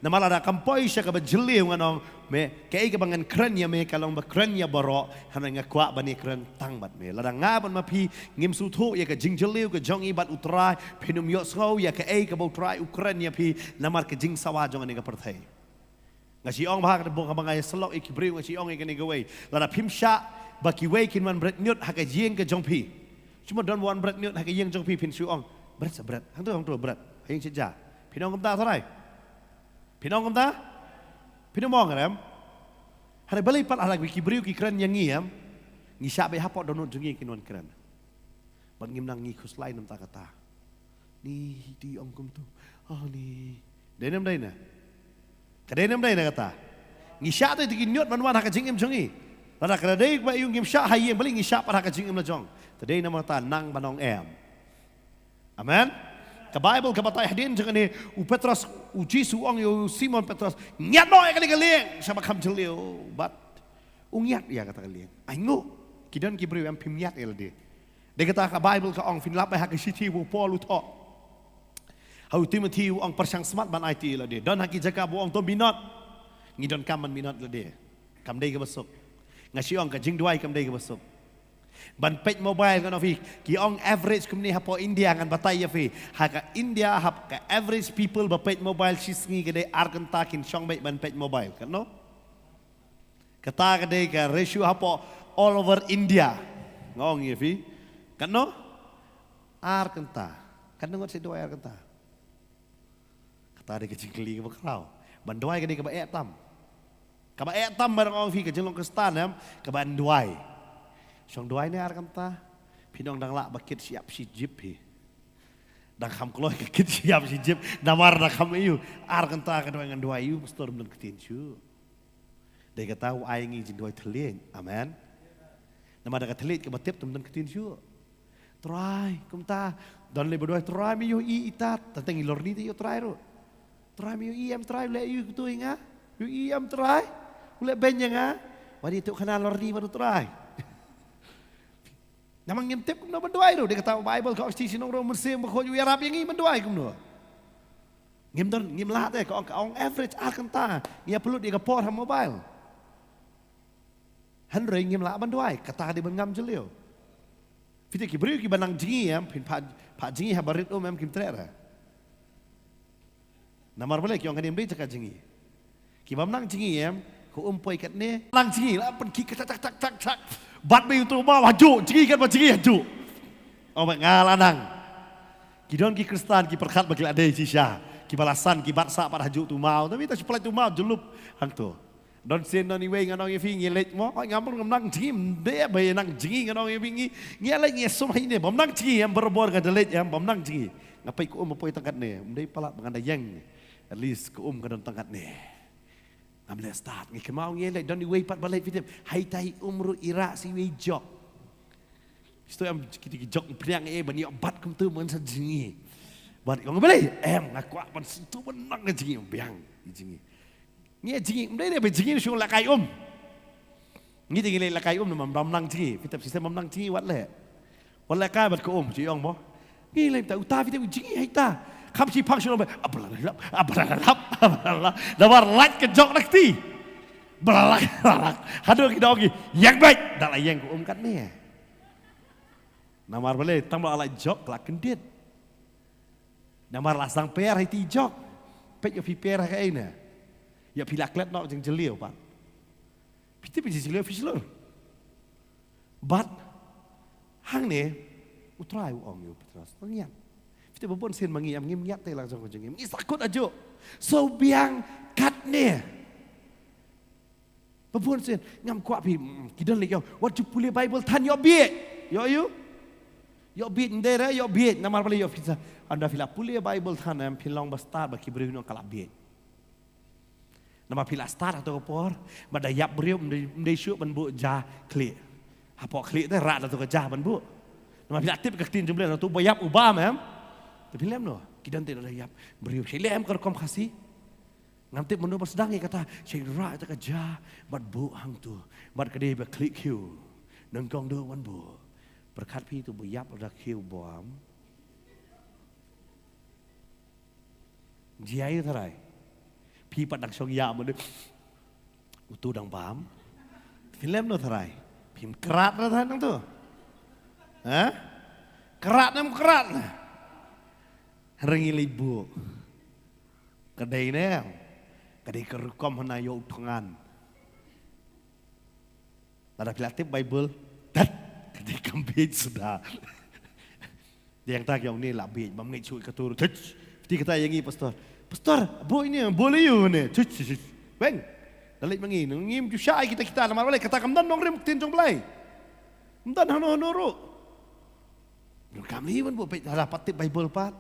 Namar lada kam poi sha kaba jylliew, ngan ong, me, kaei kaba ngan kren ïa me ka long ba kren ïa baroh, hynrei nga kwah ban ïakren tang bad me. Lada nga bad ma phi ngim sngewthuh ïa ka jingjylliew ka jong ngi bad U Trai, phin ym ïohsngew ïa kaei kaba U Trai u kren ïa phi, namar ka jingsawa jong kane ka pyrthei. Nga shu ong bha, kata bun kaba nga ïasyllok ïa ki briew, nga shu ong ïa kane kawei, lada phim shah ba kiwei kin wan bret ñiut ha ka ïing ka jong phi. Shu ma don wan bret ñiut ha ka ïing jong phi, phin shu ong, bret sa bret, hangto hangto bret, ha ïing shet ja. Phin ong kumta, Trai? Phin ong kumta? Phin ym ong, em? Hynrei balei pat lada ki briew ki kren ïa ngi, em, ngi shah beit hapoh dohnud jong ngi kin wan kren. Bad ngim nang, ngi khuslai namar kata. Ni, ti ong kumto. Ah, ni. Dei ne ym dei ne? Ka dei ne ym dei ne kata? Ngi shah te ki ñiut ban wan ha ka jingim jong ngi. Lada ka dei ba ïoh ngim shah ha ïing, balei ngi shah pat ha ka jingim la jong? Te dei namar kata, nang ban ong em. Amen. Ka Baibl ka batai hadien jong kane, u Petros, u Jisu u ong ïa u Simon Petros, ñiad noh ïa kane ka lieng sha ba kham jylliew. Bad U ngiat ïa kata ka lieng. Ai nguh. Ki don ki briew em phim ngiat ïa lade. Dei kata ka Baibl ka ong, phin lap ha ka shithi u Paul u thoh ha u Timothi, u ong pyrshang smat ban aiti ïa lade. Don ha ki jaka ba u ong to minot. Ngi donkam ban minot ïa lade. Kam dei kaba suk. Nga shu ong ka jingduwai kam dei kaba suk. Ban peit mobile, ngan ong ïa phi, ki ong average kumne hapoh India, ngan batai ïa phi. Ha ka India, ha ka average people ba peit mobile shisngi ka dei ar kynta kin shong beit ban peit mobile. Katno? Kata ka dei ka ratio hapoh all over India. Nga ong ïa phi. Katno? Ar kynta. Katno ngut sha duwai ar kynta? Kata dei ka jingkylli kaba khraw. Ban duwai ka dei kaba eh tam. Kaba eh tam, ba dang ong phi ka jinglong Khristan em, kaba duwai. Shong duwai ne ar kynta. Phi nong dang lah ba kit shyiap shi jip phi. Dang kham kloi ka kit shyiap shi jip. Namar dang kham ïoh. Ar kynta ka duwai, ngan duwai ïa u pastor, ym don ktien shuh. Dei kata u ai ngi jingduwai thylliej. Amen. Namar da ka thylliej kaba tip te ym don ktien shuh. Trai, kumta. Don lei ba duwai Trai, me ïohi ita. Tang tang i lorni te ïoh Trai ruh. Trai, me ïohi em Trai, u leh ïa u katu ïa nga. Ïohi em Trai, u leh beiñ ïa nga. Wat ïathuh khana lorni bad u Trai. Namar ngim tip kumno ban duwai ruh. Dei kata u Baibl ka ong, shi shnong ruh Mynsiem Bakhuid u ïarap ïa ngi ban duwai kumno. Ngim don, ngim lah te, ka ong, ka ong average ar kynta ngi ïa pynlut ïa ka por ha mobile. Hynrei ngim lah ban duwai, kata dei ban ngam jylliew. Phi tip ki briew kiba nang jngi em, phin phah, phah jngi ha barit um em, kim treh re. Namar balei, ki ong kane ym dei jaka jngi. Ki bym nang jngi em, ka um poi katne. Nang jngi la pynkhih ka tak tak tak tak tak. Bat beit utu u maw hajuh, jngi katba jngi hajuh. Ong ba nga la nang. Ki don ki Khristan ki pyrkhat ba ki la dei shisha. Kiba la san ki bat sah pat hajuh utu u maw. Tang ita shu pynlait utu u maw jylliew hangto. Don sien don iwei, ngan ong ïa phi, ngi leit mo. Oi, ngam, ngam nang jngi, ym dei ba nang jngi, ngan ong ïa phi, ngi, ngi leit, ngi sum ha ine, bym nang jngi em, barabor nga da leit em, bym nang jngi. Nga peit ka um ba poi tang katne, ym dei palat ba ngan da ïeng. At least ka um ka don tang katne. Ngam leh start, ngi kynmaw ngi leit, don iwei pat ba leit, phi tip, ha ita i um ruh i rah sa iwei jok. Shu em kita ki jok pdiang eh ban ïoh bat kumtu ban sa jngi. Bad ong balei em, nga kwah ban sngewthuh ban nang jngi, biang jngi. Ngi jngi, ym dei ne ba jngi shu lehkai um. Ngi te ngi leh lehkai um namar bym nang jngi, phi tip shisha bym nang jngi wat leh. Wat lehkai bad ka um, shu ong mo. Ngi leh ta uta phi tip jngi ha ita. Kham shi phang shu long ba, ablalalap, ablalalap, ablalalap. Namar lait ka jok na kti. Blalak, blalak. Haduh ki dong ki, ïeng beit, da la ïeng ka um katne. Namar balei, tang ba la jok, la kyndit. Namar la sdang per ha iti i jok. Peit ïoh phi per ha kaei ne. Ïoh phi la klet noh jingjylliew pat. Phi tip jingjylliew phi shlur. Bad hangne u Trai u ong ïa u Petros, to ngiat. Phi tip ba bun sien ma ngi em ngim ngiat te la jong ka jingim. Ngi sahkut hajuh. So biang katne. Ba bun sien, ngam kwah phi, mm, ki don lei ïa, wat ju pule Baibl than ïoh bieit. Ïoh ïa u? Ïoh bieit, ym dei re, ïoh bieit, namar balei ïoh phi sa. Ynda phi la pule Baibl than em, phin long ba stad ba ki briew nong ka la bieit. Namar phi la stad hato ka por, ba da ïap briew, ym dei, ym dei shuh ban buh ja khlieh. Hapoh khlieh te rah da to ka ja ban buh. Namar phi la tip ka ktien jong u Blei, na to ba ïap u bam em. Te phi lem noh, ki don te da ïap briew. Shi lem ka rukom Khasi. Ngam tip mano ba sdang ïa kata, shait rah ïa ka ja, bad buh hangto, bad ka dei ba khlieh khiew, nyngkong duh ban buh. Pyrkhat phi to ba ïap da khiew bam. Jia ïa tharai. Phi pat dang shong ïa mano. Uto dang bam. Phi lem noh tharai. Phim krat ra than nangto. Ha? Krat nam krat na. Hynrei ngi leit buh. Ka dei ne em? Ka dei ka rukom hana ïoh u thngan. Lada phi la tip Baibl, tat, ka dei kam bieit suda. Dei hangta ki ong ne la bieit, bym ngeit shuh ïa kato ruh. Tuch, phi kata ïa ngi pastor. Pastor, buh ine, buh lei ïa une. Tuch, tuch, tuch. Weng. Da leit ma ngi, ngim ju shah ïa kita kita, namar balei kata kam don nongrim ktien jong Blei. Ym don hano hano ruh. Donkam lei ban buh, peit, lada pat tip Baibl pat.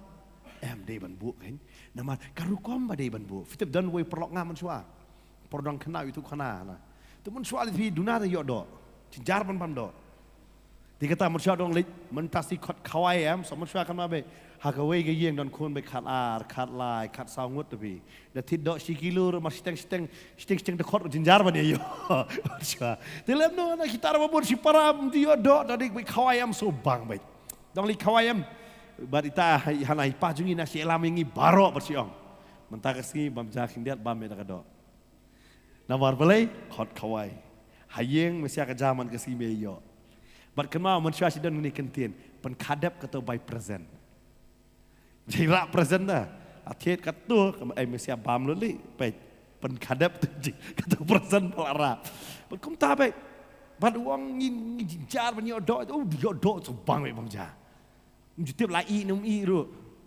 Em dei ban buh kan. Namar ka rukom ba dei ban buh. Phi tip don wei paralok nga mynshuwa. Por dang khynnah ïa tu khana na. Tu mynshuwa lei phi duna te ïoh doh. Jynjar ban bam doh. Te kata mynshuwa dang leit mynta shi khot khawai em. So mynshuwa kan ma be. Ha kawei ka ïing don khun beit khat ar, khat lai, khat saw ngut te phi. Da thied doh shi kilo ruh mar shiteng shiteng, shiteng shiteng te khot ruh jynjar ban ïa ïoh. Shuwa. Te lem noh na ki tar ba bun shipara ym ju ïoh doh, da dei beit khawai em shu bang beit. Dang lei khawai em. Bad ita ha, hana i pa jong ngi na shi ïalam ïa ngi baroh bad shi ong. Mynta ka sngi bam ja khyndiat bam ïa da ka doh. Namar balei? Khot khawai. Ha ïing mynshwa ka ja man ka sngi me ïoh. Bad kynmaw mynshwa shi don ngi kyntien. Pynkha dep kato bai present. Jai rah present da. Athied kato, kam ai mynshwa bam lut lei. Peit. Pynkha dep tu ji. Kato present ba la rah. Bad kumta peit. Bad u ong ngi, ngi jynjar ban ïoh doh. Oh, ïoh doh shu bang peit bam ja. Ym ju tip la ih ne ym ih ruh.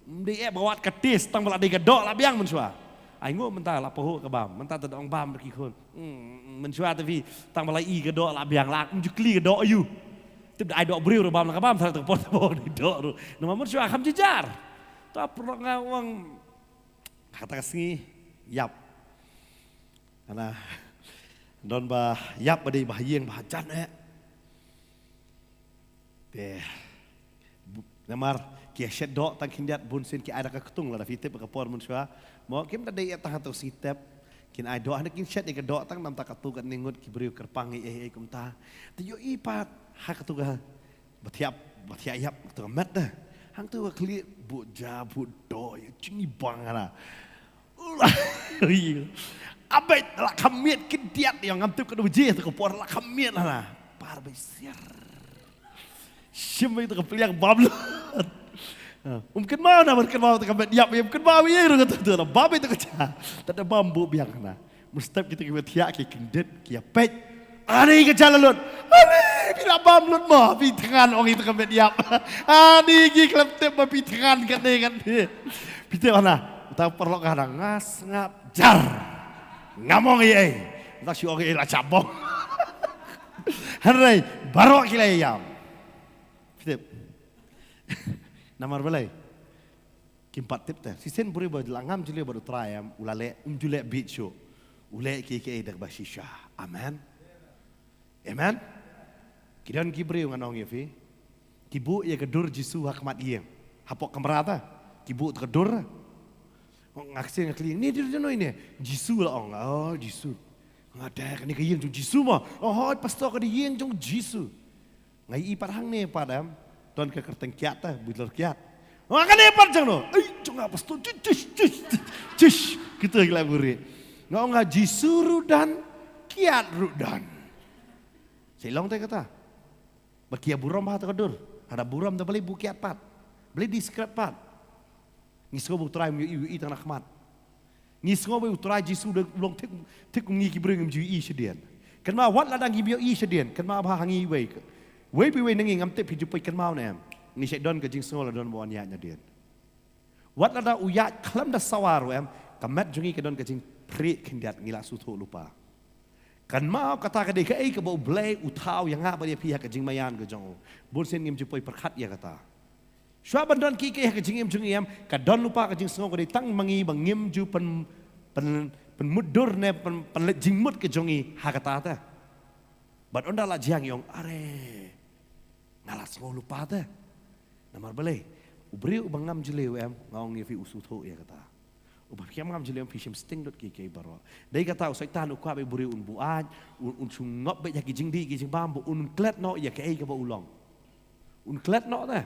Ym dei eh ba wat ka test tang ba la dei ka doh la biang mynshwa. Ai nguh mynta la pahuh ka bam. Mynta te da ong bam da ki khun. Hmm, mynshwa te phi tang ba la ih ka doh la biang la ym ju kli ka doh aïu. Tip da ai doh briew ruh bam la ka bam sa te ka por te ba dei doh ruh. Namar mynshwa kham jynjar. Ta pyrshah nga ong kata ka sngi ïap. Ana don ba ïap ba dei ba ha ïing ba ha jan eh. Te bu-, namar ki ïa shet doh tang khyndiat bun sien ki ai da ka ktung lada phi tip ka por mynshwa. Mo kim da dei ïa tang hato sngi tep. Kin ai doh hynda kin shet ïa ka doh tang namta kato katne ngut ki briew kyrpang ei ei ei kumta. Te ïohi pat ha kato ka ba thiah, ba thiah ïap kato ka met da. Hangto ka khlieh buh ja buh doh ïa jingibang hana. Abeit la kham miet khyndiat ïa ngam tip ka dei je to ka por la kham miet hana. Par bai siar. Shim bai to ka pliang bam lut. Um kynmaw na bar kynmaw to ka met ïap um kynmaw ïa ruh to to la bam bai to ka cha. Tat da bam buh biang hana. Mynstep kita ki met thiah ki kyndit ki ïa peit. Ani ka jala lut. Ani phi la bam lut mo phi thngan ong ito ka met ïap. Ani ki khlem tip ba phi thngan katne katne. Phi tip hana. Uta paralok ka hana nga sngap jar. Ngam ong ei ei. Uta shu ong ei ei la chabong. Hynrei baroh ki la ïam. Phi tip. Namar balei. Kim pat tip te. Shisien briew ba la ngam jylliew bad U Trai em, u la leh, um ju leh bieit shuh. U leh kiei kiei da kaba shisha. Amen. Amen. Ki don ki briew ngan ong ïa phi. Ki buh ïa ka dur Jisu ha khmat ïing. Hapoh kamra ta. Ki buh ta ka dur. Nga ksing nga kylli, ni dur jong noi ne? Jisu la ong. Oh, Jisu. Nga dei kane ka ïing jong Jisu mo. Oh, hooid pastor ka dei ïing jong Jisu. Nga ïohi pat hangne pat em. Don ka kyrteng kiad ta, bidlor kiad. Nga kane pat jong no. Ei, jong nga pastor. Jish, jish, jish, jish. Kita ki la buri. Nga ong nga Jisu ruh don, kiad ruh don. Sa long te kata. Ba ki ïa burom ha ta ka dur. Hada burom da balei buh kiad pat. Balei discreet pat. Ngi sngew ba U Trai um ïohi, ïohi tang na khmat. Ngi sngew ba U Trai Jisu u long thik, thik kum ngi ki briew ngim ju ïohi shadien. Kynmaw wat lada ngim ïohi shadien, kynmaw ba ha ngi wei. Wei pa wei na ngi ngam tip phi ju peit kynmaw ne em. Ngi shait don ka jingsngew la don ba wan ïaid nadien. Wat lada u ïaid khlem da sawa ruh em, ka met jong ngi ka don ka jingpyrshah khyndiat ngi la sngewthuh lypa. Kynmaw kata ka dei kaei kaba U Blei u thaw ïa nga bad ïa phi ha ka jingmaïan ka jong u. Bun sien ngim ju poi pyrkhat ïa kata. Shuwa ban don kiei kiei ha ka jingim jong ngi em, ka don lypa ka jingsngew ka dei tang ma ngi ba ngim ju pyn, pyn, pynmutdur ne pyn, pynleit jingmut ka jong ngi ha kata te. Bad ynda la jia ngi ong are. Nga la sngew lypa te. Namar balei? U briew uba ngam jylliew em, nga ong ïa phi u sngewthuh ïa kata. Uba phi ngam jylliew em phi shim sting dot kiei kiei baroh. Dei kata u Soitan u kwah ba u briew un buaid, un, un shu ngop beit ïa ki jingdih ki jingbam, ba un klet noh ïa kaei kaba u long. Un klet noh te.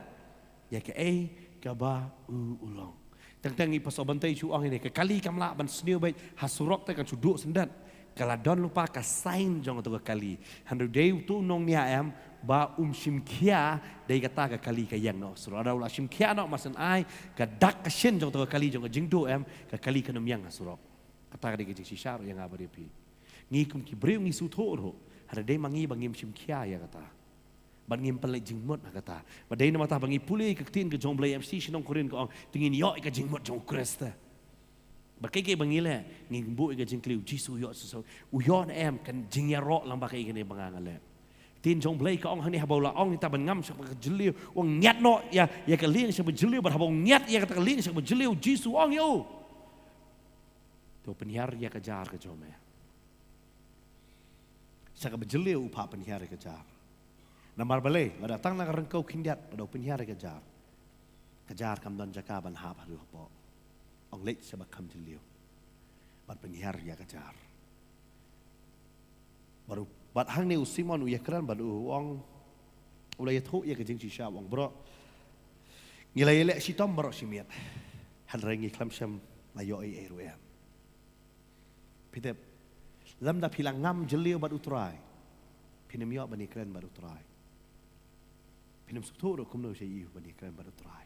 Ïa kaei kaba u, u long. Teng teng i Pastor Bantei shu ong ine, ka kali kam lah ban sniew beit ha surok te kan shu duh syndet. Ka la don lypa ka sign jong kato ka kali. Hynrei dei uto u nongñiah em, ba um shim khia, dei kata ka kali ka ïeng noh surok. Lada u la shim khia noh mar syn ai, ka dak ka shin jong kato ka kali jong ka jingduh em, ka kali kan ym ïeng ha surok. Kata ka dei ka jingshisha ruh ïa nga bad ïa phi. Ngi kum ki briew ngi sngewthuh ruh, hynrei dei ma ngi ba ngim shim khia ïa kata. Bad ngim pynleit jingmut ha kata. Bad dei namar kata ba ngi pule ka ktien ka jong U Blei em, shi shnong Korinth ka ong, te ngin ïoh ïa ka jingmut jong U Khrist. Bad kaei kaei ba ngi leh, ngin buh ïa ka jingkylli, U Jisu u ïoh shisha. U ïoh ne em, kan jingïaroh lang bad kaei kane ba nga nga leh. Ktien jong U Blei ka ong hangne haba u la ong ïa ta ban ngam sha kaba jylliew, u ong ngiat noh ïa, ïa ka lieng sha kaba jylliew, bad haba u ngiat ïa kata ka lieng sha kaba jylliew, U Jisu u ong ïa u. To pynhiar ïa ka jar ka jong me. Sha kaba jylliew u phah pynhiar ïa ka jar. Namar balei, lada tang na ka ryngkew khyndiat, lada u pynhiar ïa ka jar. Ka jar kam don jaka ban hap haduh hapoh. Ong leit sha ba kham jylliew. Bad pynhiar ïa ka jar. Bad u, bad hangne u Simon u ïakren bad u ong, u la ïathuh ïa ka jingshisha, u ong, baroh ngi la ïaleh shitom baroh shi miet, hynrei ngi khlem shym la ïoh ei ei ruh em. Phi tip, lymda phi la ngam jylliew bad u Trai, phin ym ïoh ban ïakren bad u Trai. Phin ym sngewthuh ruh kumno sha ïoh ban ïakren bad u Trai.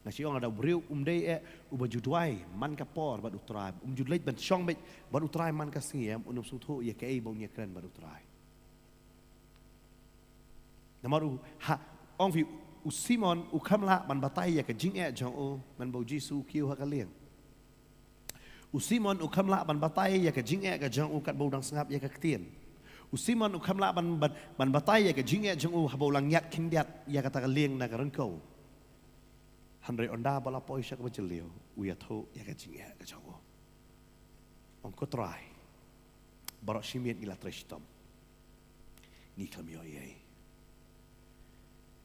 Nga shu ong, lada u briew um dei eh uba ju duwai man ka por bad u Trai, um ju leit ban shong beit bad u Trai man ka sngi, em, un ym sngewthuh ïa kaei ba un ïakren bad u Trai. Namar u, ha, ong phi, u Simon u khlem lah ban batai ïa ka jingeh jong u, man ba u Jisu u kiew ha ka lieng. U Simon u khlem lah ban batai ïa ka jingeh ka jong u katba u dang sngap ïa ka ktien. U Simon u khlem lah ban, ban, ban batai ïa ka jingeh jong u haba u la ngiat khyndiat ïa kata ka lieng na ka ryngkew. Hynrei ynda ba la poi sha kaba jylliew, u ïathuh ïa ka jingeh ka jong u. Ong, ko Trai, baroh shi miet ngi la trei shitom. Ngi khlem ïoh ei ei.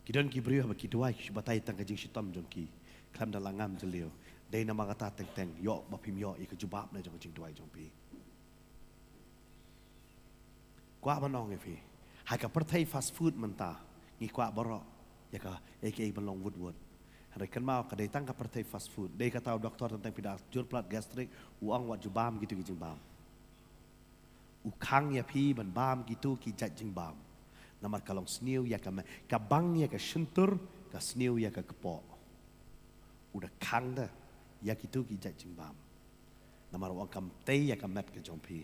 Ki don ki briew haba ki duwai ki shu batai tang ka jingshitom jong ki. Khlem da la ngam jylliew. Dei namar kata teng teng, ïoh ba phim ïoh ïa ka jubab na jong ka jingduwai jong phi. Kwah ban ong ïa phi, ha ka pyrthei fast food mynta, ngi kwah baroh ïa ka, ïa kaei ban long wut wut. Hynrei kynmaw, ka dei tang ka pyrthei fast food. Dei kata u doktor teng teng, phi da jur palat gastric, u ong wat ju bam kito ki jingbam. U khang ïa phi ban bam kito ki jait jingbam. Namar ka long sniew ïa ka met, ka bang ïa ka shyntur, ka sniew ïa ka kpoh. U da khang da ïa kito ki jait jingbam. Namar u ong kam tei ïa ka met ka jong phi.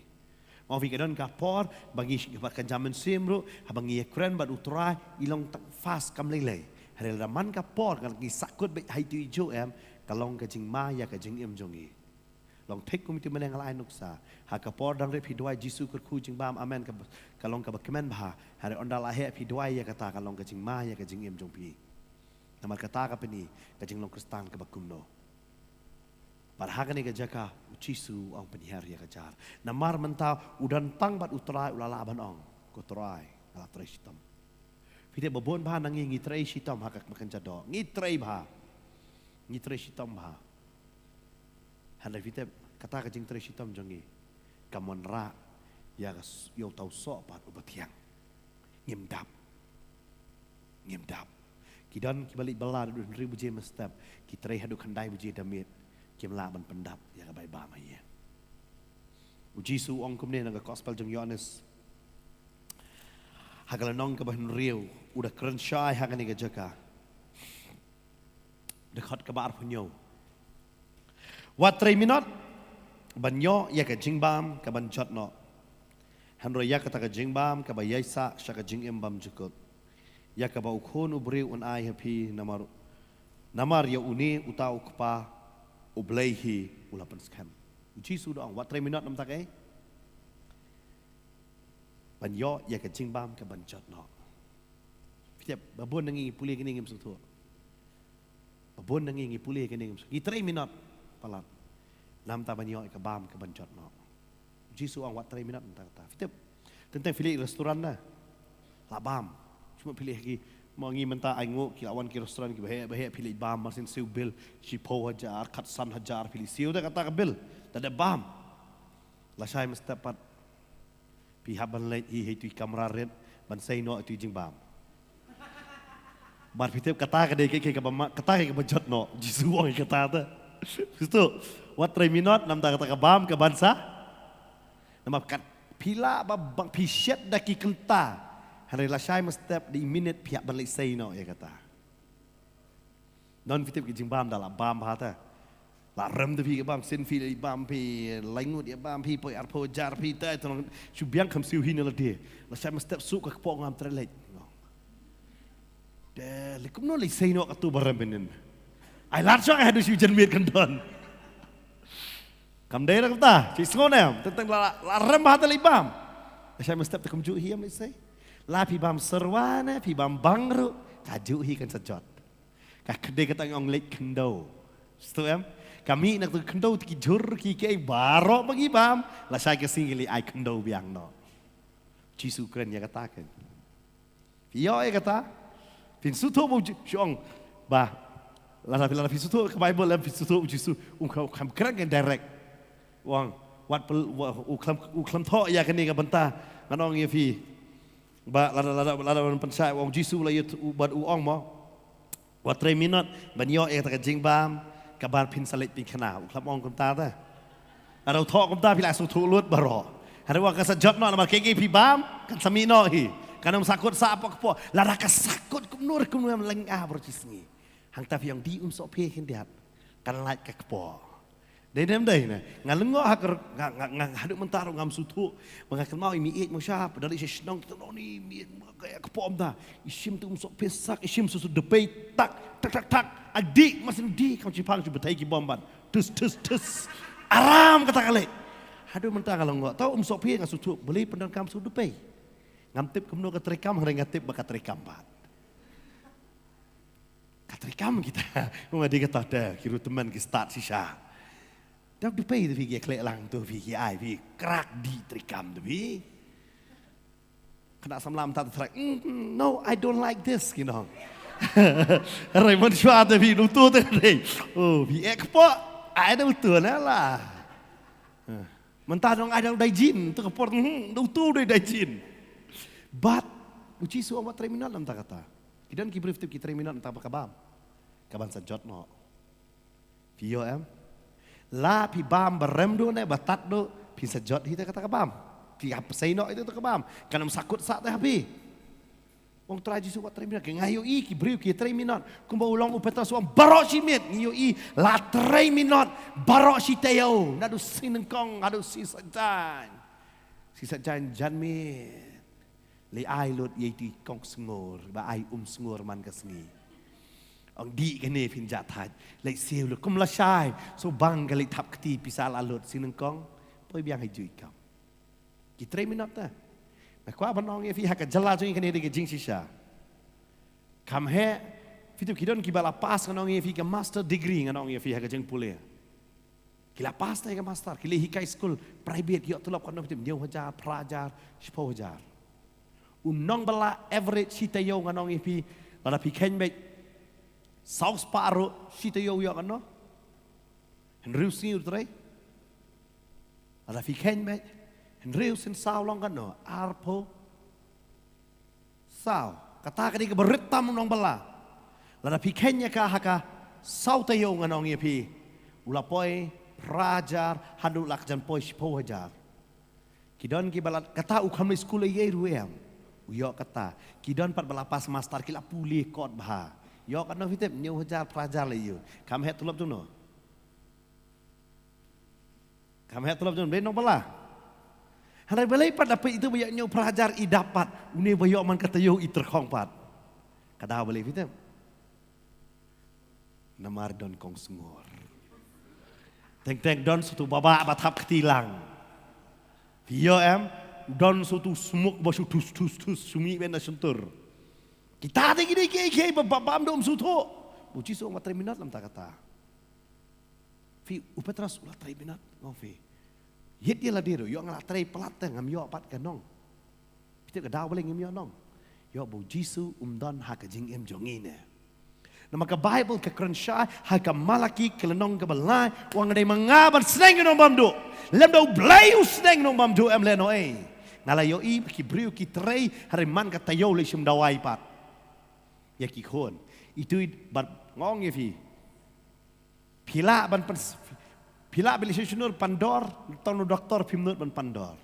Nga ong phi, ka don ka por ba ngi, ba ka jamin sim ruh, haba ngi ïakren bad u Trai, i long tang fast kam lei lei. Hynrei lada man ka por, ka ngi sakut beit ha itu i juh, em, ka long ka jingma ïa ka jingim jong ngi. Long thik kum itu mynne nga la ai nuksa. Ha ka por dang rit phi duwai, Jisu kyrkhu jingbam, amen, ka, ka long kaba kmen bha. Hynrei ynda la heh phi duwai ïa kata, ka long ka jingma ïa ka jingim jong phi. Namar kata ka pyni ka jinglong Khristan kaba kumno. Bad ha kane ka jaka u Jisu u ong pynhiar ïa ka jar. Namar mynta u don tang bad u Trai, u la lah ban ong, ko Trai, nga la trei shitom. Phi tip, ba bun bha na ngi ngi trei shitom ha ka kynja doh. Ngi trei bha. Ngi trei shitom bha. Hynrei phi tip, kata ka jingtrei shitom jong ngi kam wanrah ïa ka s-, ïa uta u soh pat uba thiang. Ngim dap. Ngim dap. Ki don kiba leit bylla haduh hynriew baje mynstep, ki trei haduh khyndai baje da miet, kim lah ban pyndap ïa ka bai bam ha ïing. U Jisu u ong kumne na ka gospel jong Ïoannis, ha ka lynnong kaba hynriew, u da kren shai ha kane ka jaka. Dkhot kaba arphew hynñiew. Wat trei minot ban ïoh ïa ka jingbam ka ban jot noh. Hynrei ïa kata ka jingbam kaba ïaisah sha ka jingim bymjukut, ïa kaba u Khun u briew un ai ha phi, namar, namar ïa une uta u Kpa U Blei hi u la pynskhem. U Jisu u da ong, wat trei minot namar kata, ban ïoh ïa ka jingbam ka ban jot noh. Phi tip, ba bun na ngi ngi pule kine ngim sngewthuh. Ba bun na ngi ngi pule kine ngim sngewthuh. Ngi trei minot palat namar ban ïoh ïa ka bam ka ban jot noh. U Jisu u ong wat trei minot namar kata. Phi tip, teng teng phi leit restaurant na, la bam. Shu mut phi leit ha ki, mo ngi mynta ai nguh ki la wan ki restaurant kiba heh ba heh, phi leit bam, mar sien siew bill shiphew hajar, khatsan hajar, phi leit siew da kata ka bill. Te da bam. Lashai mynstep pat phi hap ban leit hi ha itu i kamra rit ban sei noh itu i jingbam. Bad phi tip kata ka dei kaei kaei kaba ma, kata kaei kaba jot noh. Jisu u ong ïa kata te. Jisu, wat trei minot namar kata ka bam ka ban sa. Namar kat phi lah ba bang phi shet da ki kynta, hynrei lashai mynstep da i minit phi hap ban leit sei noh ïa kata. Don, phi tip, ki jingbam da la bam bha te. La rem te phi ka bam, sien phi leit bam, phi lai ngut ïa bam, phi poi arphew hajar, phi te, te nong shu biang kham siew hi na lade. Lashai mynstep suk ka kpoh, ngam treh leit. Te lei kumno leit sei noh katu ba rem mynnin. Ai lad shong ai haduh shu jan miet kan don. Kam dei ra kumta, shu sngew ne em, teng teng la, la rem bha te leit bam. Lashai mynstep te kumjuh hi em leit sei. La phi bam syrwa ne, phi bam bang ruh, kajuh hi kan sa jot. Ka kdei kata ngi ong leit khyndew. Sngewthuh em? Ka mih na kata khyndew te ki jhur ki kiei baroh ba ngi bam, lashai ka sngi ngi leit ai khyndew biang noh. Jisu u kren ïa kata kan. Phi ïoh ïa kata? Phin sngewthuh ba u Ji-, shu ong ba Lada phi, lada phi sngewthuh ka Baibl, lada phi sngewthuh u Jisu, um, kham, kham kren direct. U ong, wat pel, wa, u khlem, u khlem thoh ïa kane ka bynta. Ngan ong ïa phi. Ba, lada, lada, lada ban pynshai, u ong Jisu la ïa, u, bad u ong mo. Wat trei minot, ban ïoh ïa kata ka jingbam, kaba phin sa leit pynkhana. U khlem ong kumta te. Lada u thoh kumta phi la sngewthuh lut baroh. Hynrei wat ka sa jot noh namar kaei kaei phi bam, kan sa mih noh hi. Kan ym sa kut sah hapoh kpoh. Lada ka sa kut kumno re kumno em lynga baroh shi sngi. Hangta phi ong dei um soh phi khyndiat. Kan lait ka kpoh. Dei ne em dei ne. Nga lyngngoh ha ka, nga, nga, nga haduh mynta ruh ngam sngewthuh. Ba nga kynmaw i meiieit mo sha, phi da leit sha shnong, to ni meiieit mo ka ïa kpoh mynta. I shim te um soh phi sak, i shim susu dpei tak, tak, tak, tak. Adi, masin di, kam shipang shu bthei ki bom ban. Tus, tus, tus. Aram kata ka leit. Haduh mynta nga lyngngoh. Tau um soh phi nga sngewthuh. Balei pyndonkam susu dpei. Ngam tip kumno ka treikam, hynrei nga tip ba ka treikam pat. Ka treikam kita. Kum nga dei kata te, ki ruh tymmen ki stad shisha. Dap dpei te phi ki khleh lang to phi ki ai phi krak dih treikam te phi. Kane samla mynta te trai, "Mm, mm, no, I don't like this," ki ong. Hynrei mynshuwa te phi, uto te dei. Oh, phi eh kpoh, ai da uto na la. Mynta dang ai dang daijin, tu ka por, hmm, dang tu dei daijin. Bad u Jisu ong wat trei minot namar kata. Ki don ki briew tip ki trei minot namar kaba ka bam. Kaban sa jot noh. Phi ïoh em? La phi bam ba rem duh ne ba tad duh, phin sa jot hi te kata ka bam. Phi hap sei noh ïa te ka bam. Kan ym sa kut sah te ha phi. Ong Trai Jisu wat trei minot, nga ïohi ki briew ki trei minot. Kumba u long u Petros u ong baroh shi miet, ngi ïohi la trei minot baroh shi taïew. Naduh sngewnyngkong haduh shisha jan. Shisha jan janmiet. Leit ai lut ïa itu i kong sngur, ba ai um sngur man ka sngi. Ong dih kane phin jah thait, leit siew lut kum lashai, shu bang ka leit thap kti pisa la lut sngewnyngkong. Poi biang ha ïa itu i kam. Ki trei minot te. Nga kwah ban ong ïa phi ha ka jylla jong ngi kane dei ka jingshisha. Kam heh, phi tip ki don kiba la pass ngan ong ïa phi ka master degree ngan ong ïa phi ha ka jingpule. Ki la pass te ka master, ki la hikai skul private ïoh tulop katno phi tip hynñiew hajar, phra hajar, shiphew hajar. U nongbylla average shi taïew ngan ong ïa phi lada phi kheiñ beit saw spah ruh shi taïew ïoh katno? Hynriew sngi u trei. Lada phi kheiñ beit hynriew sien saw long katno? Arphew saw. Kata ka dei kaba rit tam u nongbylla. Lada phi kheiñ ïa ka ha ka saw taïew ngan ong ïa phi, u la poi phra hajar haduh la ka jan poi shiphew hajar. Ki don kiba la, kata u kham leit skul ei ei ruh em. U ïoh kata. Ki don pat ba la pass master ki la pule kot bha. Ïoh katno phi tip? Hynñiew hajar, phra hajar lei ïoh. Kham heh tulop jong no. Kham heh tulop jong no, balei nongbylla? Hynrei balei pat da peit itu ba ïoh hynñiew phra hajar i dap pat. Une ba ïoh man ka taïew i tyrkhong pat. Ka daw balei phi tip? Namar don kong sngur. Teng teng don sutu baba ba thap kti lang. Phi ïoh em, don sutu smuk ba shu tus tus tus shu mih beit na shyntur. Kita te ki dei kiei kiei ba baba am dom sutu. U Jisu ong wat trei minot namar kata. Phi u Petros u la trei minot, nga ong phi. Ïit ïa lade ruh, ïoh nga la trei palat te ngam ïoh pat ka nong. Phi tip ka daw balei ngim ïoh nong? Ïoh ba u Jisu um don ha ka jingim jong ngi ne. Namar ka Baibl ka kren shai ha ka Malaki ka lynnong kaba lai, u ong dei ma nga ban sneng ïa u nongbamduh. Lymda U Blei u sneng ïa u nongbamduh em lehnohei. Nga la ïohi ba ki briew ki trei hynrei man ka taïew lei shim dawai pat ïa ki khun. Itu i bad nga ong ïa phi. Phi lah ban pyn, phi lah ban leit sha shnong pan dor, tang u doktor phim nud ban pan dor.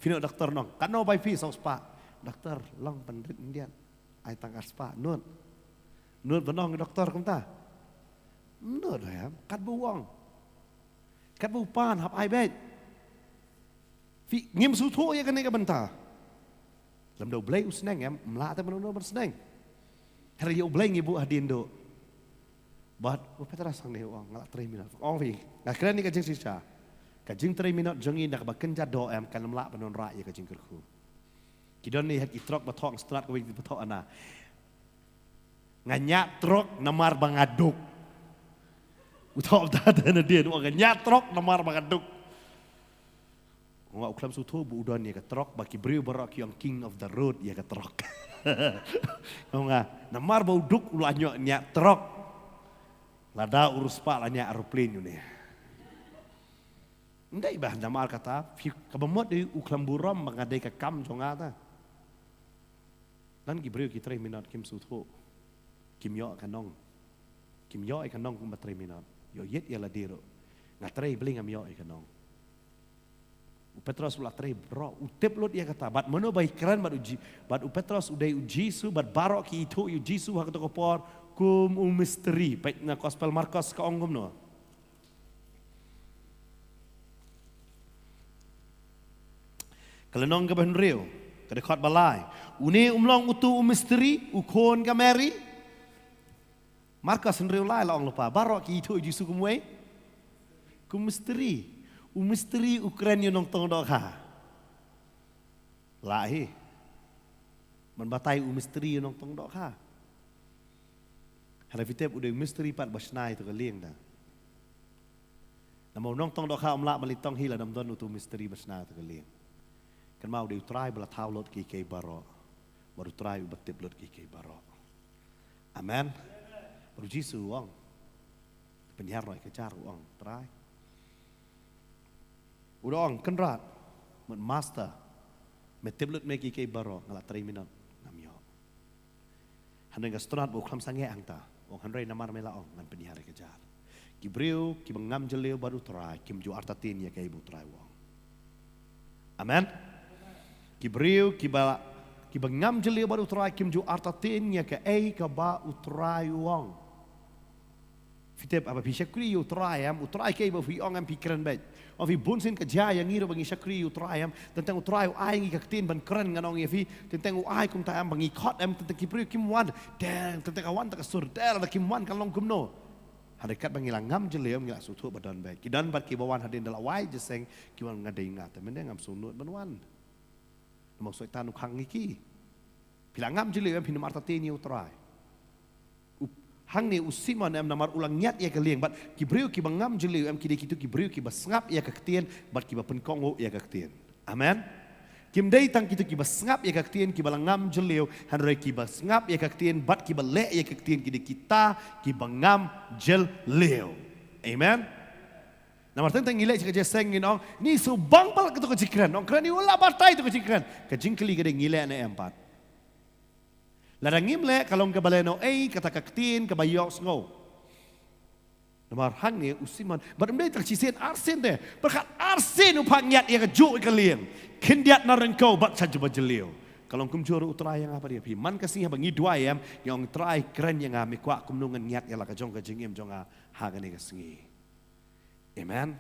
Phi nud doktor nong, katno bai phi? Saw spah. Doktor, long pynrit khyndiat. Ai tang ar spah, nud. Nud ban ong doktor kumta. Nud em, katba u ong. Katba u pan hap ai beit. Phi, ngim sngewthuh ïa kane ka bynta. Lymda U Blei u sneng em, ym lah te mano mano ban sneng. Hynrei ïa U Blei ngi buh hadien duh. Bad u Petros hangne u ong nga la trei minot. Ong phi, nga kren ïa ka jingshisha. Ka jingtrei minot jong ngi na kaba kynja doh em, kan ym lah ban wanrah ïa ka jingkyrkhu. Ki don ne ha ki trok ba thoh nga strat kawei ba thoh ana. Nga ñiah trok namar ba nga duk. U thoh bynta te nadien, u ong nga ñiah trok namar ba nga duk. Nga u khlem sngewthuh ba u don ïa ka trok, ba ki briew baroh ki ong king of the road ïa ka trok. Nga, namar ba u duk u la ñiah, ñiah trok. Lada u riewspah la ñiah aeroplane une. Ym dei ba namar kata, phi, kaba mut dei u khlem burom ba nga dei ka kam jong nga ta. Don ki briew ki trei minot kim sngewthuh. Kim ïoh ka nong. Kim ïoh ïa ka nong kumba trei minot. Ïoh ïit ïa lade ruh. Nga trei balei ngam ïoh ïa ka nong. U Petros u la trei baroh, u tip lut ïa kata. Bad mano ba ïakren bad u Ji-, bad u Petros u dei u Jisu, bad baroh ki ithuh ïa u Jisu ha kato ka por kum u mistri. Peit na Gospel Markos ka ong kumno. Ka lynnong kaba hynriew, ka dkhot ba lai. Une um long uto u mistri, u khun ka Mary. Markos hynriew lai la ong lypa, baroh ki ithuh ïa u Jisu kum uei? Kum mistri. U mistri u kren ïa u nongtong dohkha. Lah hi. Ban batai u mistri ïa u nongtong dohkha. Hynrei phi tip u dei u mistri pat ba shna ïa kato ka lieng ta. Namar u nongtong dohkha um lah ban leit tong hi lada ym don uto u mistri ba shna ïa kato ka lieng. Kynmaw u dei u Trai ba la thaw lut kiei kiei baroh. Bad u Trai uba tip lut kiei kiei baroh. Amen. Bad u Jisu u ong. Pynhiar noh ïa ka jar, u ong, Trai. U da ong, Kynrad, mut Master, me tip lut me kiei kiei baroh, nga la trei minot, ngam ïoh. Hynrei nga sngewtynnat ba u khlem sangeh hangta, u ong, hynrei namar me la ong, ngan pynhiar ïa ka jar. Ki briew kiba ngam jylliew bad u Trai, kim ju artatien ïa kaei ba u Trai u ong. Amen. Ki briew kiba, kiba ngam jylliew bad u Trai, kim ju artatien ïa kaei kaba u Trai u ong. Phi tip, haba phi shakri ïa u Trai em, u Trai kaei ba phi ong em phi kren beit. Haba phi bun sien ka jia ïa ngi ruh ba ngi shakri ïa u Trai em, teng teng u Trai u ai ngi ka ktien ban kren, ngan ong ïa phi, teng teng u ai kumta em ba ngi khot em, teng teng ki briew kim wan, teng teng ka wan ta ka sur, teng teng kim wan kan long kumno. Hynrei katba ngi la ngam jylliew em ngi la sngewthuh ba don beit. Ki don bad kiba wan hadien da la wai jingïaseng, ki wan, nga dei nga te mynne ngam sngewnud ban wan. Namar u Soitan u khang ïa ki. Phi la ngam jylliew em, phin ym artatien ïa u Trai. U, hangne u Simon em namar u la ngiat ïa ka lieng, bad ki briew kiba ngam jylliew em ki dei kito ki briew kiba sngap ïa ka ktien bad kiba pynkohnguh ïa ka ktien. Amen. Kim dei tang kito kiba sngap ïa ka ktien kiba la ngam jylliew, hynrei kiba sngap ïa ka ktien bad kiba leh ïa ka ktien ki dei kita kiba ngam jylliew. Amen. Namar teng teng ngi leh sha ka jingïaseng ngin ong, ngi sngewbang palat kato ka jingkren, ong kren ïa u la batai kato ka jingkren. Ka jingkylli ka dei ngi leh ne em pat. Lada ngim leh ka long kaba lehnohei kata ka ktien kaba ïohsngew. Namar hangne u Simon, bad ym dei tang shisien arsien te, pyrkhat arsien u phah ngiat ïa kajuh ïa ka lieng. Khyndiat na ryngkew bad sha kaba jylliew. Ka long kumjuh ruh u Trai ïa nga bad ïa phi. Man ka sngi haba ngi duwai em, ngi ong Trai kren ïa nga, me kwah kumno ngan ngiat ïa la ka jong ka jingim jong nga ha kane ka sngi. Amen.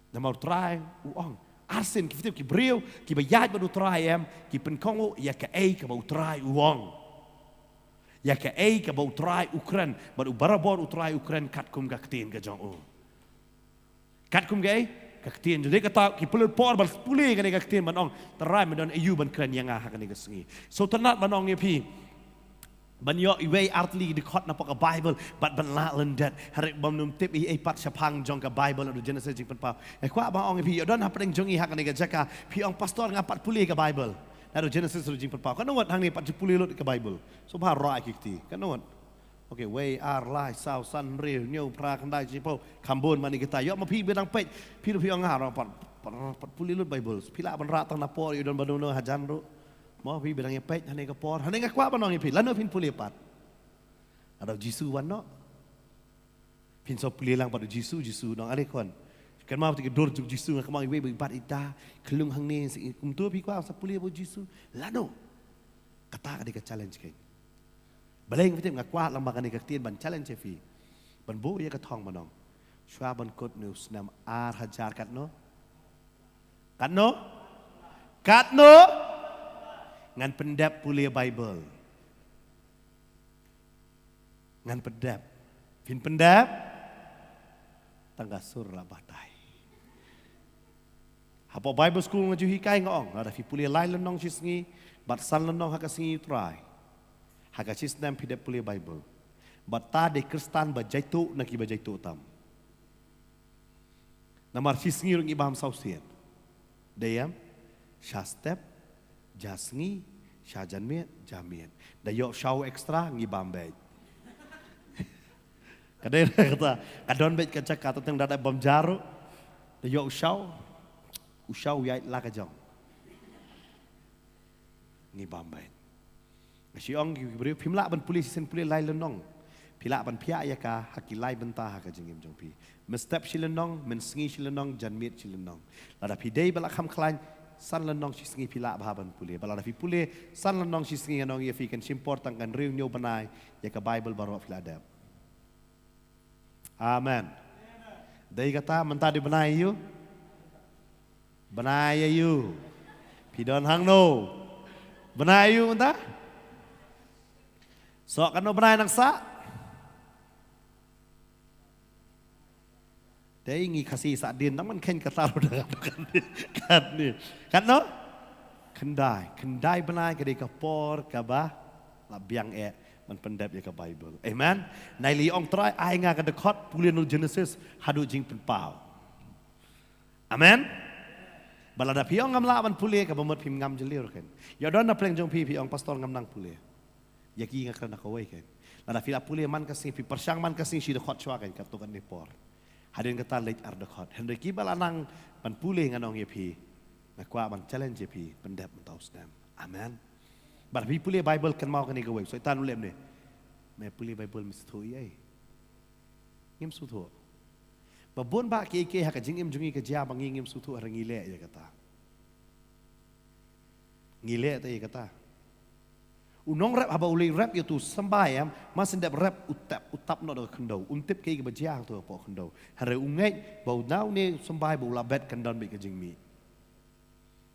Namar u Trai u ong. Arsien ki, phi tip, ki briew kiba ïaid bad u Trai em, ki pynkohnguh ïa kaei kaba u Trai u ong. Ïa kaei kaba u Trai u kren, bad u barabor u Trai u kren katkum ka ktien ka jong u. Katkum kaei? Ka ktien jong u. Dei kata ki pule por ban pule kane ka ktien ban ong, Trai me don aïu ban kren ïa nga ha kane ka sngi. Sngewtynnat ban ong ïa phi. Ban ïoh iwei artylli ki dkhot na poh ka Baibl, bad ban lah lyndet. Hynrei bym nym tip ei ei pat shaphang jong ka Baibl naduh Genesis Jingpynpaw. Nga kwah ban ong ïa phi, ïoh don hapdeng jong ngi ha kane ka jaka, phi ong Pastor ngam pat pule ka Baibl. Naduh Genesis ruh Jingpynpaw. Katno ngut hangne pat ju pule lut ka Baibl. Sngewbha rah ki kti. Katno ngut. Okay, wei, ar, lai, saw, san, hynriew, hynñiew, phra, khyndai, shiphew. Kham bun mane kita. Ïoh ma phi ba dang peit. Phi ruh phi ong nga ruh pat, pat, pat pule lut Baibl. Phi lah ban rah tang na por ïoh don ba uno uno hajan ruh. Mo phi ba dang ïa peit hangne ka por. Hangne nga kwah ban ong ïa phi. Lano phin pule pat. Lada u Jisu u wan noh. Phin sa pule lang bad u Jisu, Jisu u ong ale khun. Kynmaw te ka dur jong u Jisu, nga kynmaw iwei ba i bat ita, khyllung hangne, kumto phi kwah sa pule bad u Jisu. Lano. Kata ka dei ka challenge kein. Balei nga, phi tip, nga kwah lang ba kane ka ktien ban challenge ïa phi. Ban buh ïa ka thong ban ong. Shuwa ban kut une u snem ar hajar katno? Katno? Katno? Ngan pyndep pule Baibl. Ngan pyndep. Phin pyndep? Tang ka sur la batai. Hapoh Bible school nga ju hikai nga ong, lada phi pule lai lynnong shi sngi, bad san lynnong ha ka sngi U Trai. Ha ka shi snem phi dep pule Baibl. Bad ta dei Khristan ba jaituh na kiba jaituh tam. Namar shi sngi ruh ngi bam saw sien. Dei em? Sha step, ja sngi, sha janmiet, ja miet. Da ïoh saw extra ngi bam beit. Ka dei kata, ka don beit ka jaka, tang da da bam jaru. Da ïoh u shaw. U shaw ïaid la ka jong. Ngi bam beit. Nga shu ong ki briew, phim lah ban pule shisien, pule lai lynnong. Phi lah ban phiah ïa ka ha ki lai bynta ha ka jingim jong phi. Mynstep shi lynnong, mynsngi shi lynnong, janmiet shi lynnong. Lada phi dei ba la kham khlaiñ, san lynnong shi sngi phi lah bha ban pule. Ba lada phi pule san lynnong shi sngi, ngan ong ïa phi, kan shim por tang kan hynriew hynñiew bnai ïa ka Baibl baroh phi la dep. Amen. Dei kata mynta dei bnai aïu? Bnai aïu? Phi don hangno? Bnai aïu mynta? Sok katno bnai nang sah? Dei ngi Khasi sah dien, nang man kheiñ kata ruh da katni. Katni. Katno? Khyndai. Khyndai bnai ka dei ka por kaba la biang eh ban pyndep ïa ka Baibl. Amen. Nai lei ong Trai, ai nga ka dkhot, pule na u Genesis haduh Jingpynpaw. Amen. Ba lada phi ong ngam lah ban pule, kaba mut phim ngam jylliew ruh kan. Ïoh don na pdeng jong phi, phi ong, Pastor, ngam nang pule. Ïa ki nga kren ha kawei kan. Lada phi la pule man ka sngi, phi pyrshang man ka sngi shi dkhot shuwa kan, katto katne por. Hadien kata leit ar dkhot. Hynrei kiba la nang ban pule, ngan ong ïa phi, nga kwah ban challenge ïa phi, pyndep mynta u snem. Amen. Bad phi pule Baibl, kynmaw kane kawei, Soitan u leh kumne. Me pule Baibl me sngewthuh ei ei? Ngim sngewthuh. Ba bun bah kiei kiei ha ka jingim jong ngi ka jia ba ngi ngim sngewthuh, hynrei ngi leh ïa kata. Ngi leh te ïa kata. U nongrep haba u leit rep ïa uto u symbai em, mar syn dep rep u tap, u tap noh da ka khyndew. Um tip kaei kaba jia hangto hapoh khyndew. Hynrei u ngeit ba u na une u symbai ba u la bet kan don beit ka jingmih.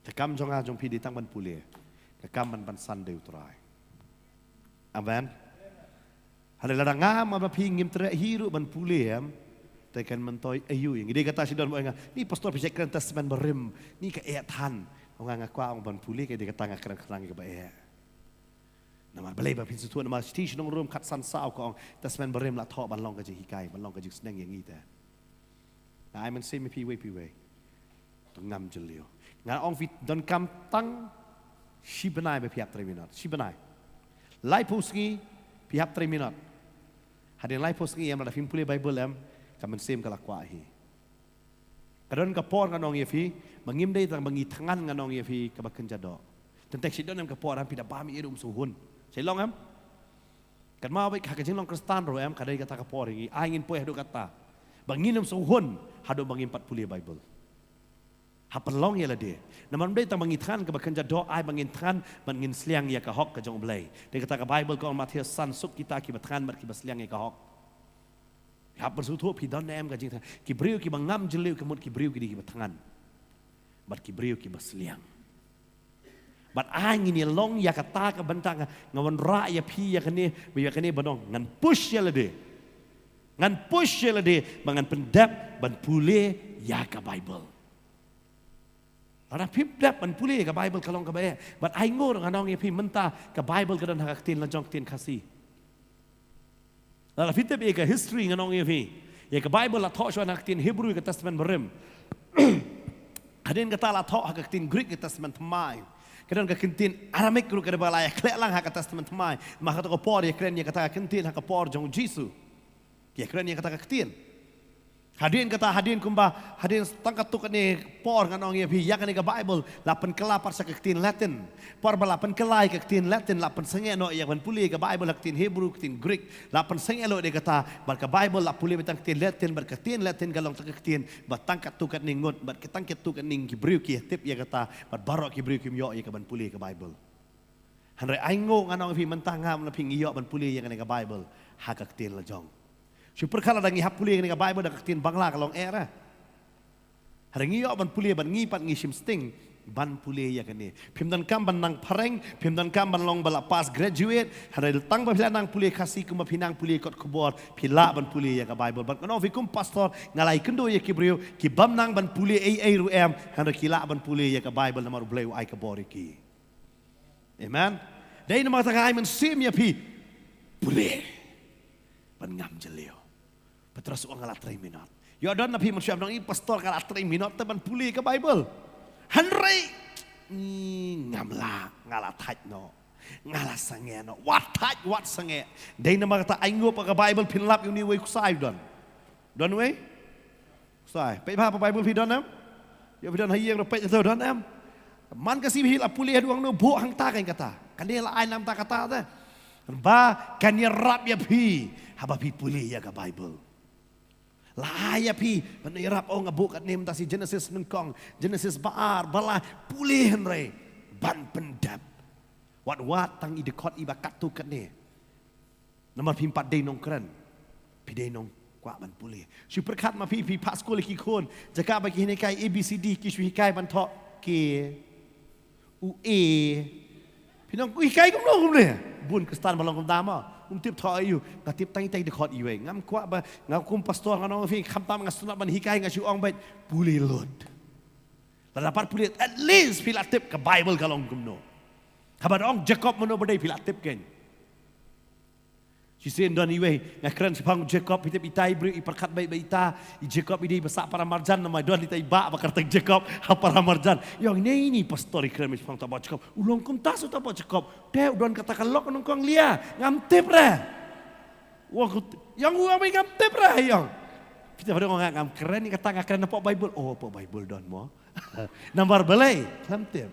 Ka kam jong nga jong phi dei tang ban pule. Ka kam ban ban san da u Trai. Amen. Hynrei lada nga ma ba phi ngim treh hi ruh ban pule em, te kan myntoi aïu ïa ngi? Dei kata shi don ba ong ïa nga, ni Pastor phi shait kren Testament Barim, ni ka eh than. Ong nga, nga kwah ong ban pule, ka dei kata nga kren khnang ïa kaba eh. Namar balei ba phin sngewthuh, namar shithi shnong Rom khatsan saw ka ong Testament Barim la thoh ban long ka jinghikai, ban long ka jingsneng ïa ngi te. Nga ai mynsiem ïa phi iwei pa iwei. To ngam jylliew. Nga ong phi donkam tang shi bnai ba phi hap trei minot. Shi bnai. Laiphew sngi phi hap trei minot. Hadien laiphew sngi em lada phim pule Baibl em, ka mynsiem ka la kwah hi. Ka don ka por ngan ong ïa phi, ba ngim dei tang ba ngi thngan, ngan ong ïa phi, kaba kynja doh. Teng teng shi don em ka por em phi da bam ïa u sngewhun. Shi long em? Kynmaw beit ha ka jinglong Khristan ruh em, ka dei kata ka por ïa ngi, ai ngin poi haduh kata ba ngin ym sngewhun haduh ba ngim pat pule Baibl. Hap pynlong ïa lade. Namar ym dei tang ba ngi thngan kaba kynja doh, ai ba ngin thngan bad ngin sliang ïa ka hok ka jong U Blei. Dei kata ka Baibl ka ong Mathaios san, suk kita kiba thngan bad kiba sliang ïa ka hok. Hap pynsngewthuh phi don ne em ka jingthngan. Ki briew kiba ngam jylliew ka mut ki briew ki dei kiba thngan bad ki briew kiba sliang. Bad ai ngin ïa long ïa kata ka bynta, nga, nga wanrah ïa phi ïa kane, ba ïa kane ban ong ngan push ïa lade. Ngan push ïa lade ba ngan pyndep ban pule ïa ka Baibl. Lada phim dep ban pule ïa ka Baibl ka long kaba eh. Bad ai nguh ngan ong ïa phi mynta ka Baibl ka don ha ka ktien la jong, ktien Khasi. Lada phi tip ïa ka history ngan ong ïa phi. Ïa ka Baibl la thoh shuwa na ka ktien Hebrew, ka Testament Barim. Hadien kata la thoh ha ka ktien Greek, ka Testament Thymmai. Ka don ka ktien Aramaic ruh kaba la ïakhleh lang ha ka Testament Thymmai. Namar kato ka por ïakren ïa kata ka ktien ha ka por jong u Jisu. Ki ïakren ïa kata ka ktien. Hadien kata, hadien kumba, hadien tang katto katne por ngan ong ïa phi, ïa kane ka Baibl la pynkylla pat sha ka ktien Latin. Por ba la pynkylla ïa ka ktien Latin, la pynsangeh noh ïa ban pule ïa ka Baibl ha ka ktien Hebrew, ka ktien Greek. La pynsangeh noh ïa kata, bad ka Baibl la pule beit tang ka ktien Latin, bad ka ktien Latin ka long tang ka ktien ba tang katto katne ngut, bad ka tang katto katne ki briew ki tip ïa kata, bad baroh ki briew kim ïoh ïa ka ban pule ïa ka Baibl. Hynrei ai nguh ngan ong ïa phi mynta, nga bad phi ngi ïoh ban pule ïa kane ka Baibl ha ka ktien la jong. Shu pyrkhat lada ngi hap pule ïa kane ka Baibl da ka ktien Bangla ka long eh re. Hynrei ngi ïoh ban pule bad ngi pat ngi shim sting ban pule ïa kane. Phim donkam ban nang phareng, phim donkam ban long ba la pass graduate, hynrei tang ba phi la nang pule Khasi kumba phi nang pule kot khubor, phi lah ban pule ïa ka Baibl. Bad ngan ong ïa phi kum pastor, nga la ïakynduh ïa ki briew ki bym nang ban pule ei ei ruh em, hynrei ki lah ban pule ïa ka Baibl namar U Blei u ai ka bor ïa ki. Amen. Dei namar kata nga ai mynsiem ïa phi. Pule. Ban ngam jylliew. Petros u ong nga la trei minot. Ïoh don na phi mynsiem nong i pastor, nga la trei minot te ban pule ka Baibl. Hynrei, mm, ngam lah, nga la thait noh. Nga la sangeh noh, wat thait wat sangeh. Dei namar kata ai nguh ba ka Bible phin lap ïa une uwei u ksai u don. Don uwei? Ksai. Peit bha ha Bible phi don em? Ïa phi don ha ïing ruh peit to don em? Man ka sngi phi la pule haduh hangno buh hangta kein kata. Kane la ai namar kata te. Ba kan ïarap ïa phi haba phi pule ïa ka Bible. La ai ïa phi ban ïarap, oh nga buh katne mynta shi Genesis nyngkong, Genesis ba ar, ba lai, pule hynrei ban pyndep. Wat wat tang i dkhot i ba katto katne. Namar phim pat dei nongkren, phi dei nongkwah ban pule. Shu pyrkhat ma phi, phi phah skul ïa ki khun, jaka ba ki hikai A B C D ki shu hikai ban thoh K, u A. Phi nang, u hikai kumno kumne? Bun Khristan ba long kumta mo. Um tip thoh aïu. Nga tip tang itai i dkhot iwei. Ngam kwah ba, nga kum pastor nga ong ïa phi, khamtam nga sngewtynnat ban hikai, nga shu ong beit, pule lut. Lada pat pule, at least phi la tip ka Bible ka long kumno. Haba da ong Jakob mano ba dei phi la tip kein. Shisien don iwei, nga kren shaphang Jakob, phi tip itai i briew i pyrkhat beit ba ita, i Jakob i dei ba sah para marjan, namar don itai i bah ba kyrteng Jakob ha para marjan. Ïa ong, ine i pastor i kren shaphang uta u bah Jakob. U long kumta sa uta u bah Jakob. Te u don kata ka lok nyngkong Leah, ngam tip re. Ïa ong u ong ngam tip re ïa ong. Phi tip, haba nga ngam kren ïa kata, nga kren napoh Bible. Oh, napoh Bible don mo. Namar balei? Ngam tip.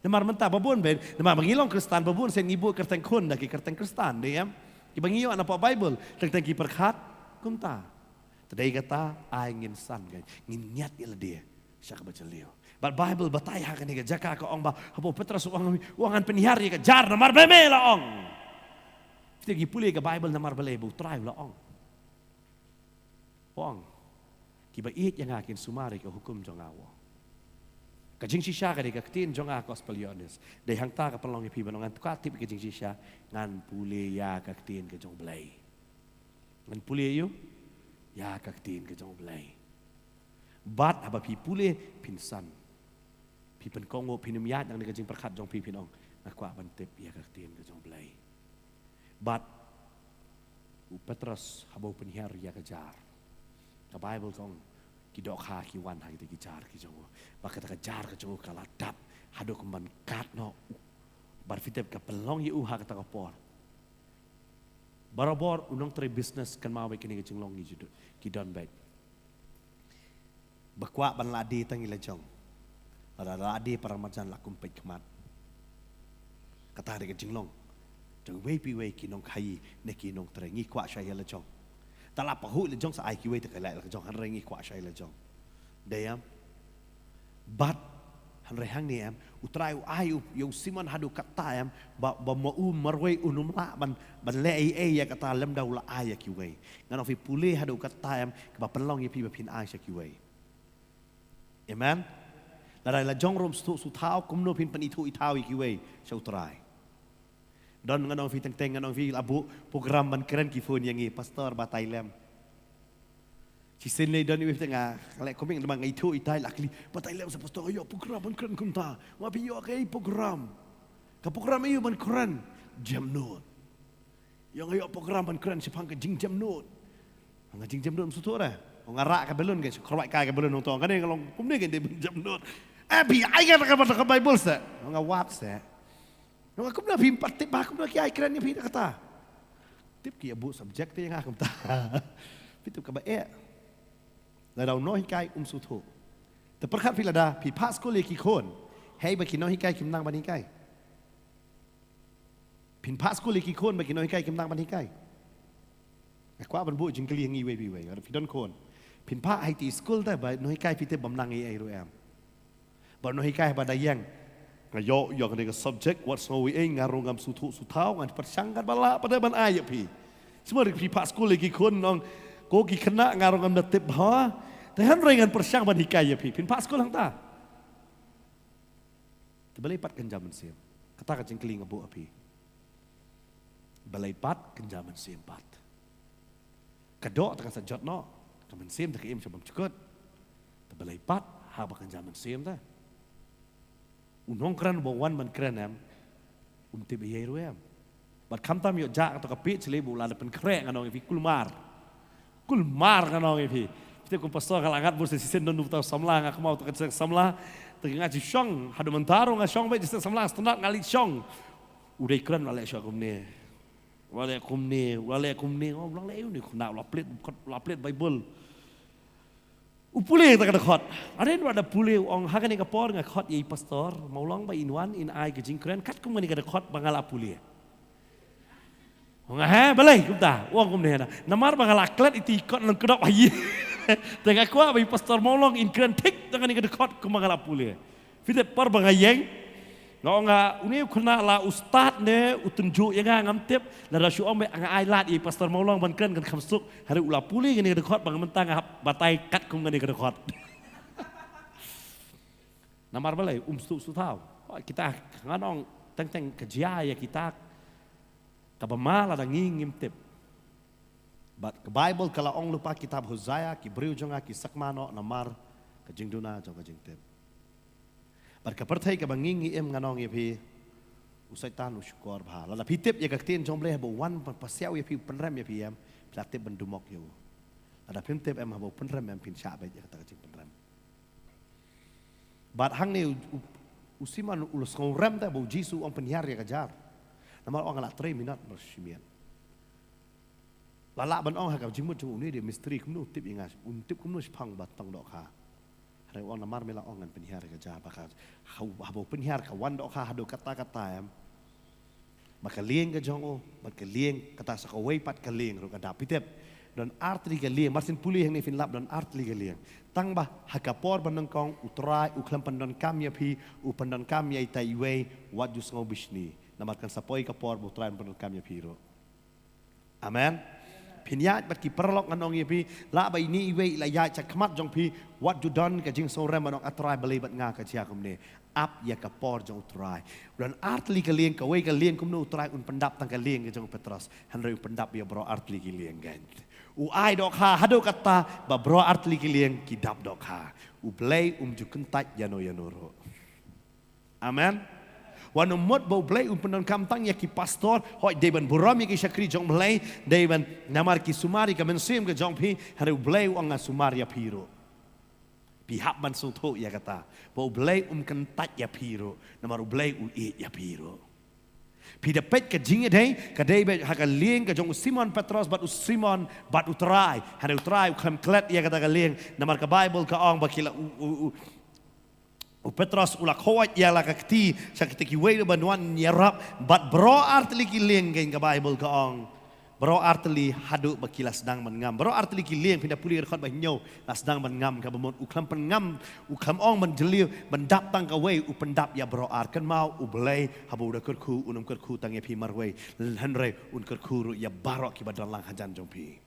Namar mynta ba bun beit, namar ba ngi long Khristan ba bun sien ngi buh kyrteng khun da ki kyrteng Khristan, dei em? Kiba ngi ïoh napoh Bible, teng teng ki pyrkhat kumta. Te dei kata, ai ngin san kein, ngin ñiad ïa lade sha kaba jylliew. Bad Bible batai ha kane ka jaka ka ong ba haba u Petros u ong, u ong ngan pynhiar ïa ka jar namar ba me la ong. Phi tip, ngi pule ka Bible namar balei? Ba U Trai u la ong. U ong, kiba ïeit ïa nga kin sumar ïa ka hukum jong nga, u ong. Ka jingshisha ka dei ka ktien jong nga, Gospel Ïoannis. Dei hangta ka pynlong ïa phi ban ong ngan kwah tip ïa ka jingshisha, ngan pule ïa ka ktien ka jong U Blei. Ngan pule ïa u, ïa ka ktien ka jong U Blei. Bad haba phi pule phin san. Phi pynkohnguh, phin ym ïaid nangne ka jingpyrkhat jong phi, phin ong nga kwah ban tip ïa ka ktien ka jong U Blei. Bad u Petros haba u pynhiar ïa ka jar, ka Bible ka ong ki dohkha ki wan ha kita ki jar ki jong u. Bad kata ka jar ka jong u ka la dap haduh kumban kat noh. Bad phi tip ka pynlong ïa u ha kata ka por. Barabor u nongtrei business, kynmaw beit kine ki jinglong ngi ju don, ki don beit. Ba kwah ban la die tang ïa la jong. Lada la die para marjan la kum peit khmat. Kata dei ka jinglong jong iwei pa iwei ki nongkhaïi ne ki nongtrei. Ngi kwah shai ïa la jong. Te la pahuh la jong sa ai kiwei te ka la la jong, hynrei ngi kwah shai la jong. Dei em? Bad hynrei hangne em, U Trai u ai u, ïa u Simon haduh katta em, ba, ba ma u marwei un ym lah ban, ban leh ei ei ïa kata lymda u la ai ïa kiwei. Ngan ong phi pule haduh katta em, kaba pynlong ïa phi ba phin ai sha kiwei. Amen. Lada la jong ruh ym sngewthuh sngewthaw, kumno phin pynithuh ithaw ïa kiwei sha U Trai? Don, ngan ong phi teng teng, ngan ong phi la buh program ban kren, ki phone ïa ngi, pastor batai lem. Shisien lei don iwei pa nga leh comment, namar nga ithuh itai, la kylli, batai lem sa pastor, ïoh program ban kren kumta. Nga, phi ïoh kaei program? Ka program aïu ban kren? Jemnud. Ïoh, nga ïoh program ban kren shaphang ka jingjemnud. Nga, jingjemnud ym sngewthuh re. Nga rah ka balloon, ka kyrwai kai ka balloon hangto. Kane nga long kumne, ka dei ban jemnud. Eh, phi ai ka, ka, ka Bible se. Nga, wat se. Nga, kumno phim pat tip ba kumno ki ai kren ïa phi da kata? Tip ki ïa buh subject te ïa nga kumta. Phi tip kaba eh. Lada u nonghikai um sngewthuh. Te pyrkhat phi, lada phi phah skul ïa ki khun, hei ba ki nonghikai kim nang ban hikai. Phin phah skul ïa ki khun ba ki nonghikai kim nang ban hikai. Nga kwah ban buh jingkylli ha ngi iwei pa iwei. Lada phi don khun, phin phah ha itei i skul te ba nonghikai phi tip bym nang ei ei ruh em? Ba nonghikai ba da ïeng, nga ïoh ïa kane ka subject, wat sngew ei ei, nga ruh ngam sngewthuh sngewthaw, ngan pyrshang katba lah pat ban ai ïa phi. Sumar phi phah skul ïa ki khun, ong ko ki khynnah, nga ruh ngam da tip bha. Te hynrei ngan pyrshang ban hikai ïa phi. Phin phah skul hangta. Te balei pat kynja mynsiem? Kata ka jingkylli nga buh ha phi. Balei pat kynja mynsiem pat? Ka doh te kan sa jot noh, ka mynsiem te ka im sha bymjukut. Te balei pat haba kynja mynsiem te? U nongkren ba wan ban kren em, um tip ei ei ruh em. Bad khamtam ïoh jah kato ka peit sha lei ba u la da pynkhreh, ngan ong ïa phi, kulmar. Kulmar, ngan ong ïa phi. Phi tip kum pastor nga la ngat bun shisien, don uta u samla, nga kynmaw uta ka seng samla. Te nga ju shong, haduh mynta ruh nga shong beit, shisien samla sngewtynnat nga leit shong. U dei kren, u la leh shuh kumne. U la leh kumne, u la leh kumne. Oh, u la leh ïa une u khynnah, u la plie, u la plie Baibl. U pule ïa kata ka dkhot. Hynrei u la pule, u ong, ha kane ka por nga khot ïa i pastor Mawlong ba in wan in ai ka jingkren katkum kane ka dkhot ba nga la pule. U ong, ha, balei kumta? U ong kumne, na, namar ba nga la klet ïa i kot lyngkdop ha ïing. Te nga kwah ba i pastor Mawlong in kren thik tang kane ka dkhot kumba nga la pule. Phi tip por ba nga ïeng, nga ong, nga, une u khynnah la u stad ne u tynjuh ïa nga, ngam tip. Lada shu ong ba nga ai lad ïa i pastor Mawlong ban kren kan kham suk. Hynrei u la pule kane ka dkhot ba nga, mynta nga hap batai katkum kane ka dkhot. Namar balei? Um suk suk thaw. Kita, ngan ong, teng teng ka jia ïa kita kaba ma lada ngi ngim tip. Bad ka Baibl ka la ong lypa, kitab Hosea, ki briew jong nga ki sakma noh namar ka jingduna jong ka jingtip. Bad ka pyrthei kaba ngi ngi im, ngan ong ïa phi, u Soitan u shukor bha. Lada phi tip ïa ka ktien jong U Blei haba u wan pa, pasiaw ïa phi, u pynrem ïa phi, em, phi la tip ban dumok ïa u. Lada phim tip, em, haba u pynrem, em, phin shah beit ïa kata ka jingpynrem. Bad hangne u, u, u Simon u la sngewrem te ba u Jisu u ong pynhiar ïa ka jar. Namar u ong, nga la trei minot bad shi miet. La lah ban ong ha ka jingmut jong u, une u dei mistri, kumno u tip ïa nga, un tip kumno shaphang ba tang dohkha. Hynrei u ong, namar me la ong, ngan pynhiar ïa ka jar. Ba ka, ha, haba u pynhiar, ka wan dohkha haduh katta katta, em. Ba ka lieng ka jong u, bad ka lieng kata sa kawei pat ka lieng ruh ka dap. Phi tip, don artylli ka lieng, mar syn pule hangne phin lap, don artylli ka lieng. Tang ba ha ka por ba nyngkong U Trai u khlem pyndonkam ïa phi, u pyndonkam ïa ita iwei, wat ju sngew bishni. Namar kan sa poi ka por ba U Trai un pyndonkam ïa phi ruh. Amen. Phin ïaid bad ki paralok, ngan ong ïa phi, lah ba ine iwei i la ïaid sha khmat jong phi, wat ju don ka jingsngewrem ban ong, A Trai, balei bad nga ka jia kumne. Ap ïa ka por jong U Trai. Don artylli ka lieng, kawei ka lieng kumno U Trai un pyndap tang ka lieng ka jong u Petros. Hynrei u pyndap ïa baroh artylli ki lieng, kan. U ai dohkha haduh katta ba baroh artylli ki lieng ki dap dohkha. U Blei um ju kyntait ïano ïano ruh. Amen. Wat nym mut ba U Blei un pyndonkam tang ïa ki pastor, hooid, dei ban burom ïa ki shakri jong U Blei, dei ban namar ki sumar ïa ka mynsiem ka jong phi, hynrei U Blei u ong, nga sumar ïa phi ruh. Phi hap ban sngewthuh ïa kata. Ba U Blei um kyntait ïa phi ruh. Namar U Blei u ïeit ïa phi ruh. Phi da peit ka jingïadei, ka dei beit ha ka lieng ka jong u Simon Petros bad u Simon bad U Trai. Hynrei U Trai u khlem klet ïa kata ka lieng. Namar ka Baibl ka ong ba ki la u, u, u, u Petros u la khoit ïa la ka kti sha kita kiwei ruh ban wan ïarap, bad baroh artylli ki lieng, kan, ka Baibl ka ong. Baroh artylli haduh ba ki la sdang ban ngam. Baroh artylli ki lieng, phin da pule ka dkhot ba hynñiew, la sdang ban ngam, kaba mut u khlem pynngam, u khlem ong ban jylliew, ban dap tang kawei, u pyndap ïa baroh ar. Kynmaw, U Blei haba u da kyrkhu, un ym kyrkhu tang ïa phi marwei, hynrei un kyrkhu ruh ïa baroh kiba don lang hajan jong phi.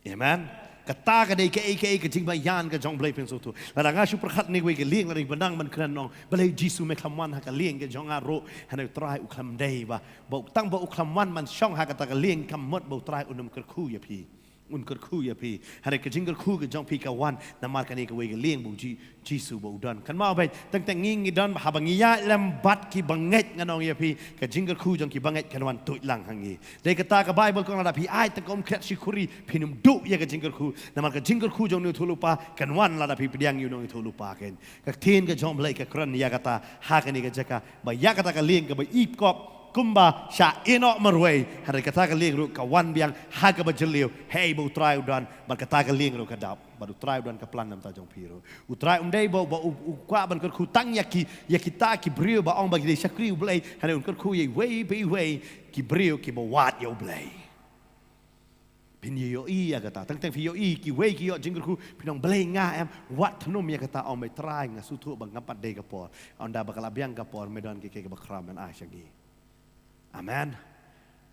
Amen. Kata ka dei kaei kaei ka jingbaïan ka jong U Blei, phin sngewthuh. Lada nga shu pyrkhat ïa kawei ka lieng, lada ba nang ban kren, ong, balei Jisu me khlem wan ha ka lieng ka jong nga ruh, hynrei U Trai u khlem dei ba, ba tang ba u khlem wan ban shong ha kata ka lieng, kam mut ba U Trai un ym kyrkhu ïa phi. Un kyrkhu ïa phi. Hynrei ka jingkyrkhu ka jong phi ka wan namar kane kawei ka lieng ba u Ji-, Jisu ba u don. Kynmaw beit, teng teng ngi ngi don, haba ngi ïaid lem bad ki bangeit, ngan ong ïa phi, ka jingkyrkhu jong ki bangeit kan wan tuid lang ha ngi. Dei kata ka Baibl ka ong, lada phi ai tang ka umkhet shi khuri, phin ym duh ïa ka jingkyrkhu. Namar ka jingkyrkhu jong u nongïathuhlypa kan wan lada phi pdiang ïa u nongïathuhlypa, kan. Ka ktien ka jong U Blei ka kren ïa kata ha kane ka jaka, ba ïa kata ka lieng kaba ipkop kumba sha ïehnoh marwei, hynrei kata ka lieng ruh ka wan biang ha kaba jylliew, hei ba U Trai u don, bad kata ka lieng ruh ka dap, bad U Trai u don ka plan na ka bynta jong phi ruh. U Trai um dei ba, ba u, u kwah ban kyrkhu tang ïa ki, ïa kita ki briew ba ong ba ki dei shakri U Blei, hynrei un kyrkhu ïa iwei pa iwei ki briew kiba wad ïa U Blei. Phin ïohi ïa kata, teng teng phi ïohi kiwei ki ïoh jingkyrkhu, phin ong balei nga, em, wat thnum ïa kata, ong, Trai, nga sngewthuh ba ngam pat dei ka por. Ynda ba ka la biang ka por, me don kiei kiei kiba khraw men ai sha ngi. Amen.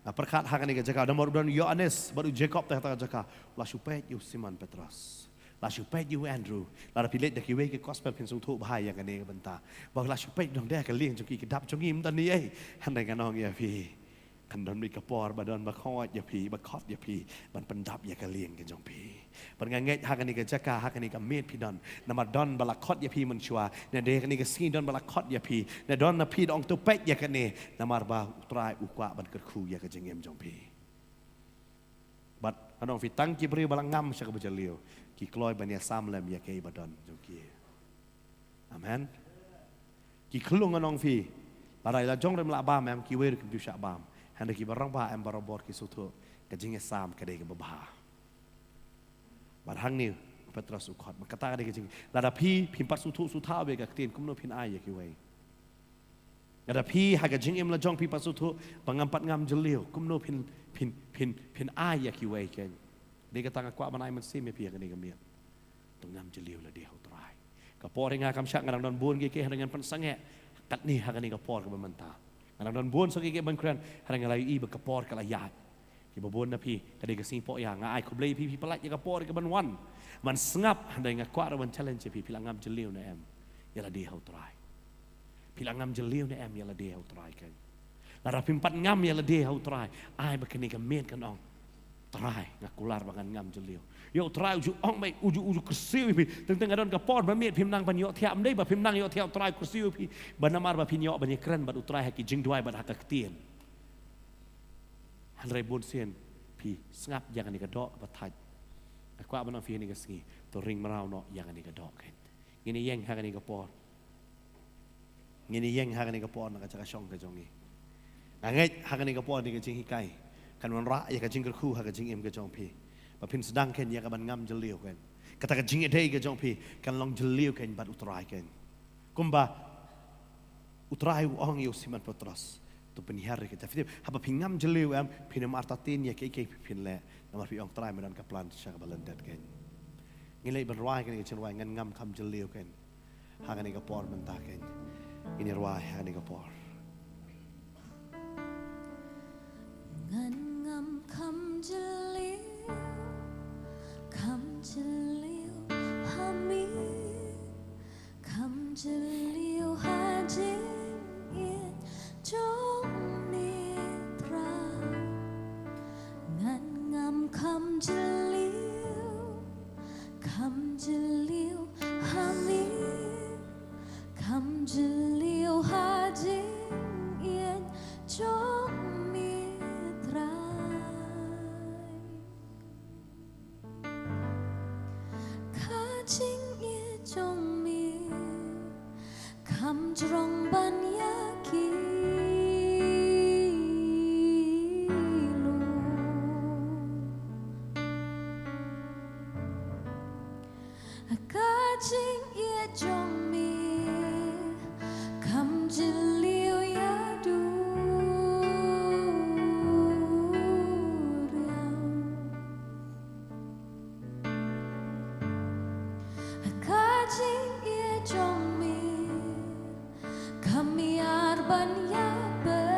Nga pyrkhat ha kane ka jaka, namar u don u Ïoannis bad u Jakob te ha kata ka jaka. La shu peit ïa u Simon Petros. La shu peit ïa u Andrew. Lada phi leit da kiwei ki gospel phin sngewthuh bha ïa kane ka bynta. Ba la shu peit, dang dei ka lieng jong ki, ka dap jong ngi, ym don ei ei. Hynrei ngan ong ïa phi, kan don beit ka por ba don ba khot ïa phi, ba khot ïa phi ban pyndap ïa ka lieng ka jong phi. Bad nga ngeit ha kane ka jaka, ha kane ka miet phi don, namar don ba la khot ïa phi mynshuwa, ne dei kane ka sngi don ba la khot ïa phi, ne don na phi da ong to peit ïa kane, namar ba U Trai u kwah ban kyrkhu ïa ka jingim jong phi. Bad ngan ong phi, tang ki briew ba la ngam sha kaba jylliew ki kloi ban ïasam lem ïa kaei ba don jong ki. Amen. Ki khlung, ngan ong phi, Lada i la jong ruh im lah bam em, kiwei ruh kim ju shah bam. Hynrei kiba rangbah em barabor ki sngewthuh ka jingïasam ka dei kaba bha. Bad hangne u Petros u khot, ma kata ka dei ka jing. Lada phi phim pat sngewthuh sngewthuh ïa ka ktien, kumno phin ai ïa kiwei? Lada phi ha ka jingim la jong phi pat sngewthuh ba ngam pat ngam jylliew, kumno phin, phin, phin, phin ai ïa kiwei kein? Dei kata nga kwah ban ai mynsiem ïa phi ha kane ka miet. To ngam jylliew lade ha u Trai. Ka por ïa nga kam shah, nga dang don bun kiei kiei hynrei ngan pynsangeh katne ha kane ka por kaba mynta. Nga dang don bun sa kiei kiei ban kren hynrei nga la ïohi ba ka por ka la ïaid. Kiba bun na phi, ka dei ka sngi poh ïa nga ai khublei phi, phi pynlait ïa ka por ïa ka ban wan ban sngap, hynrei nga kwah ruh ban challenge ïa phi, phi la ngam jylliew ne em ïa lade ha u Trai? Phi la ngam jylliew ne em ïa lade ha u Trai kein? Lada phim pat ngam ïa lade ha u Trai, ai ba kane ka miet kan ong, Trai, nga kular ba ngan ngam jylliew. Ïa u Trai u ju ong, mei, u ju, u ju kyrsiew ïa phi. Teng teng nga don ka por ba miet phim nang ban ïohthiah, ym dei ba phim nang ïohthiah, u Trai u kyrsiew ïa phi ba namar ba phin ïoh ban ïakren bad u Trai ha ki jingduwai bad ha ka ktien. Hynrei bun sien phi sngap ïa kane ka doh ba thait. Nga kwah ban ong phi ha kane ka sngi, to ring mraw noh ïa kane ka doh kein. Ngin ïeng ha kane ka por. Ngin ïeng ha kane ka por na ka jaka shong ka jong ngi. Nga ngeit ha kane ka por, kane ka jinghikai kan wanrah ïa ka jingkyrkhu ha ka jingim ka jong phi, ba phin sdang kein ïa ka ban ngam jylliew kein. Kata ka jingïadei ka jong phi kan long jylliew kein bad u Trai kein. Kumba u Trai u ong ïa u Simon Petros, to pynhiar ïa kita. Phi tip, haba phi ngam jylliew em, phin ym artatien ïa kiei kiei phin leh, namar phi ong, Trai, me don ka plan sha kaba lyndet kein. Ngin leit ban rwai kane ka jingrwai, Ngan Ngam Kham Jylliew kein. Ha kane ka por mynta kein, ngin ïa rwai ha kane ka por. Ngan ngam kham jylliew, kham jylliew ha me, kham jylliew ha jingïeit jong me, Trai. Ngan ngam kham jylliew, kham jylliew ha me, kham jylliew ha jingïeit jong me, Trai. Ka jingïeit jong me kham jrong ban ïa ki lum. Ka jingïeit jong me kham jylliew ïa duriaw. Ka jingïeit jong me kham ïar ban ïa pyrthei.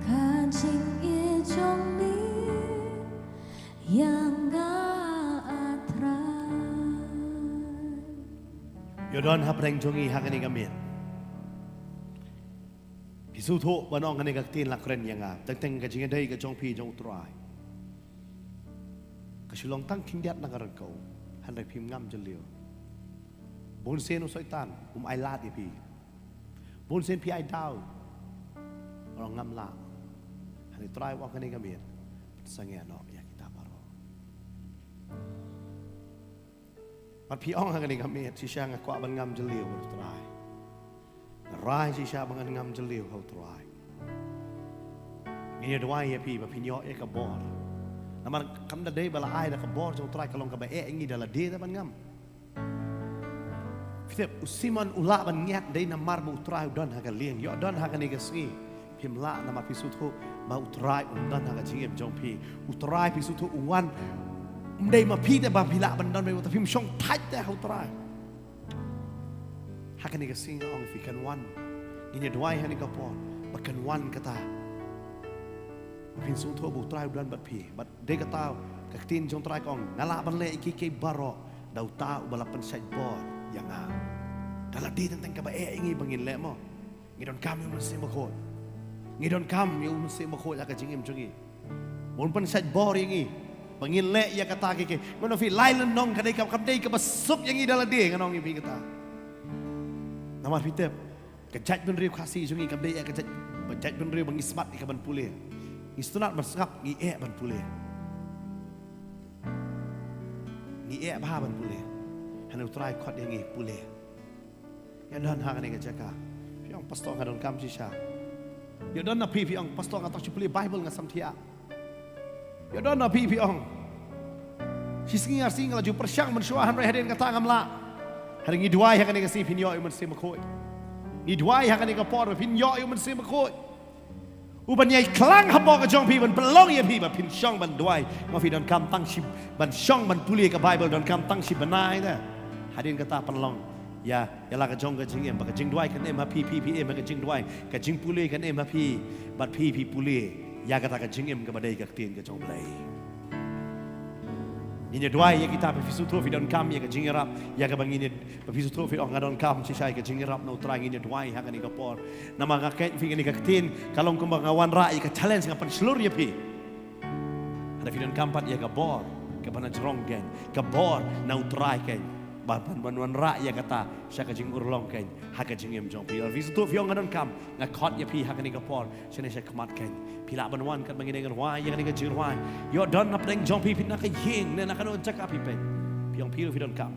Ka jingïeit jong me ïa nga, ah Trai. Ïa don hapdeng jong ngi ha kane ka miet. Phi sngewthuh ban ong, kane ka ktien la kren ïa nga. Teng teng ka jingïadei ka jong phi jong u Trai ka shu long tang khyndiat na ka ryngkew, hynrei phim ngam jylliew. Bun sien u Soitan um ailad ïa phi. Bun sien phi ai daw. Ong ngam lah. Hynrei Trai u ong kane ka miet, pynsangeh noh ïa kita baroh. Bad phi ong ha kane ka miet, shisha nga kwah ban ngam jylliew ha u Trai. Nga rai shisha ba ngan ngam jylliew ha u Trai. Ngin ïa duwai ïa phi ba phin ïoh ïa ka bor. Namar kam da dei ba la ai da ka bor jong u Trai ka long kaba eh ïa ngi da lade da ban ngam. Phi tip, u Simon u lah ban ngiat dei namar ba u Trai u don ha ka lieng. Ïoh don ha kane ka sngi phim lah namar phi sngewthuh ba u Trai um don ha ka jingim jong phi. U Trai phi sngewthuh u wan, ym dei ma phi te ba phi lah ban don, ba phim shong thait te ha u Trai. Ha kane ka sngi nga ong ïa phi, kan wan. Ngin ïa duwai ha kane ka por ba kan wan kata. Phin sngewthuh ba u Trai u don bad phi. Bad dei kata ka ktien jong u Trai ka ong, nga lah ban leh ïa kiei kiei baroh da uta uba la pynshait bor ïa nga. Da lade teng teng kaba eh ïa ngi ba ngin leh mo. Ngi donkam ïa u Mynsiem Bakhuid. Ngi donkam ïa u Mynsiem Bakhuid ha ka jingim jong ngi. Ba un pynshait bor ïa ngi ba ngin leh ïa kata kiei kiei. Ngan ong ïa phi, lai lynnong ka dei, kam dei kaba suk ïa ngi da lade, ngan ong ïa phi kata. Namar phi tip, ka jaitbynriew Khasi jong ngi kam dei ïa ka jait, ka jaitbynriew ba ngi smat ïa ka ban pule. Ngi sngewtynnat ban sngap, ngi eh ban pule. Ngi eh bha ban pule. Hynrei U Trai khot ïa ngi pule. Ïa don ha kane ka jaka. Phi ong, "Pastor, nga donkam shisha." Ïa don na phi, phi ong, "Pastor, nga tang shu pule Bible, nga samthiah." Ïa don na phi, phi ong, "Shi sngi ar sngi nga la ju pyrshang mynshuwa, hynrei hadien kata ngam lah." Hynrei ngi duwai ha kane ka sngi phin ïoh ïa U Mynsiem Bakhuid. Ngi duwai ha kane ka por phin ïoh ïa U Mynsiem Bakhuid. U ban ïai klang hapoh ka jong phi, ban pynlong ïa phi ba phin shong ban duwai. Ma phi donkam tang shi ban shong ban pule ka Bible, donkam tang shi bnai te. Hadien kata pynlong ïa, ïa la ka jong ka jingim, ba ka jingduwai kan im ha phi, phi, phi im ha ka jingduwai, ka jingpule kan im ha phi, bad phi, phi pule ïa kata ka jingim kaba dei ka ktien ka jong U Blei. Ngin ïa duwai ïa kita, ba phi sngewthuh phi donkam ïa ka jingïarap, ïa kaba ngin ïa, ba phi sngewthuh phi ong, "Nga donkam shisha ïa ka jingïarap na U Trai." Ngin ïa duwai ha kane ka por. Namar nga khein phi, kane ka ktien ka long kumba nga wanrah ïa ka challenge, nga pynshlur ïa phi. Hynrei phi donkam pat ïa ka bor kaba na jrong, khein ka bor na U Trai, khein ba ban, ban wanrah ïa kata sha ka jingurlong, khein ha ka jingim jong phi. Phi sngewthuh phi ong, "Nga donkam." Nga khot ïa phi ha kane ka por, shane sha khmat, khein phi lah ban wan katba ngi dang rwai ïa kane ka jingrwai. Ïoh don na pdeng jong phi, phi na ka ïing ne na kano ka jaka phi peit, phi ong phi ruh phi donkam.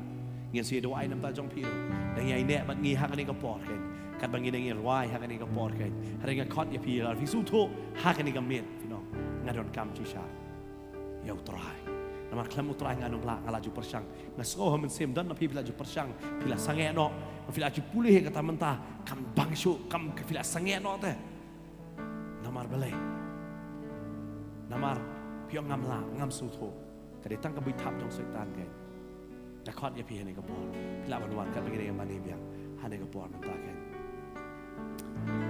Ngin sa ïa duwai na ka bynta jong phi ruh. Dang ïai neh bad ngi ha kane ka por, khein katba ngi dang ïa rwai ha kane ka por, khein. Hynrei nga khot ïa phi, lada phi sngewthuh ha kane ka miet, phin ong, "Nga donkam shisha ïa U Trai. Namar khlem U Trai ngan ym lah, nga la ju pyrshang. Nga sngew ha mynsiem don na phi, phi la ju pyrshang, phi la sangeh noh, phi la ju pule ïa kata, mynta kam bang shuh, kam, phi la sangeh noh te. Namar balei? Namar phi ong ngam lah, ngam sngewthuh." Ka dei tang ka buit thap jong Soitan, khein. Nga khot ïa phi ha kane ka por, phi lah ban wan katba ngi dang ïa mane biang ha kane ka por mynta, khein.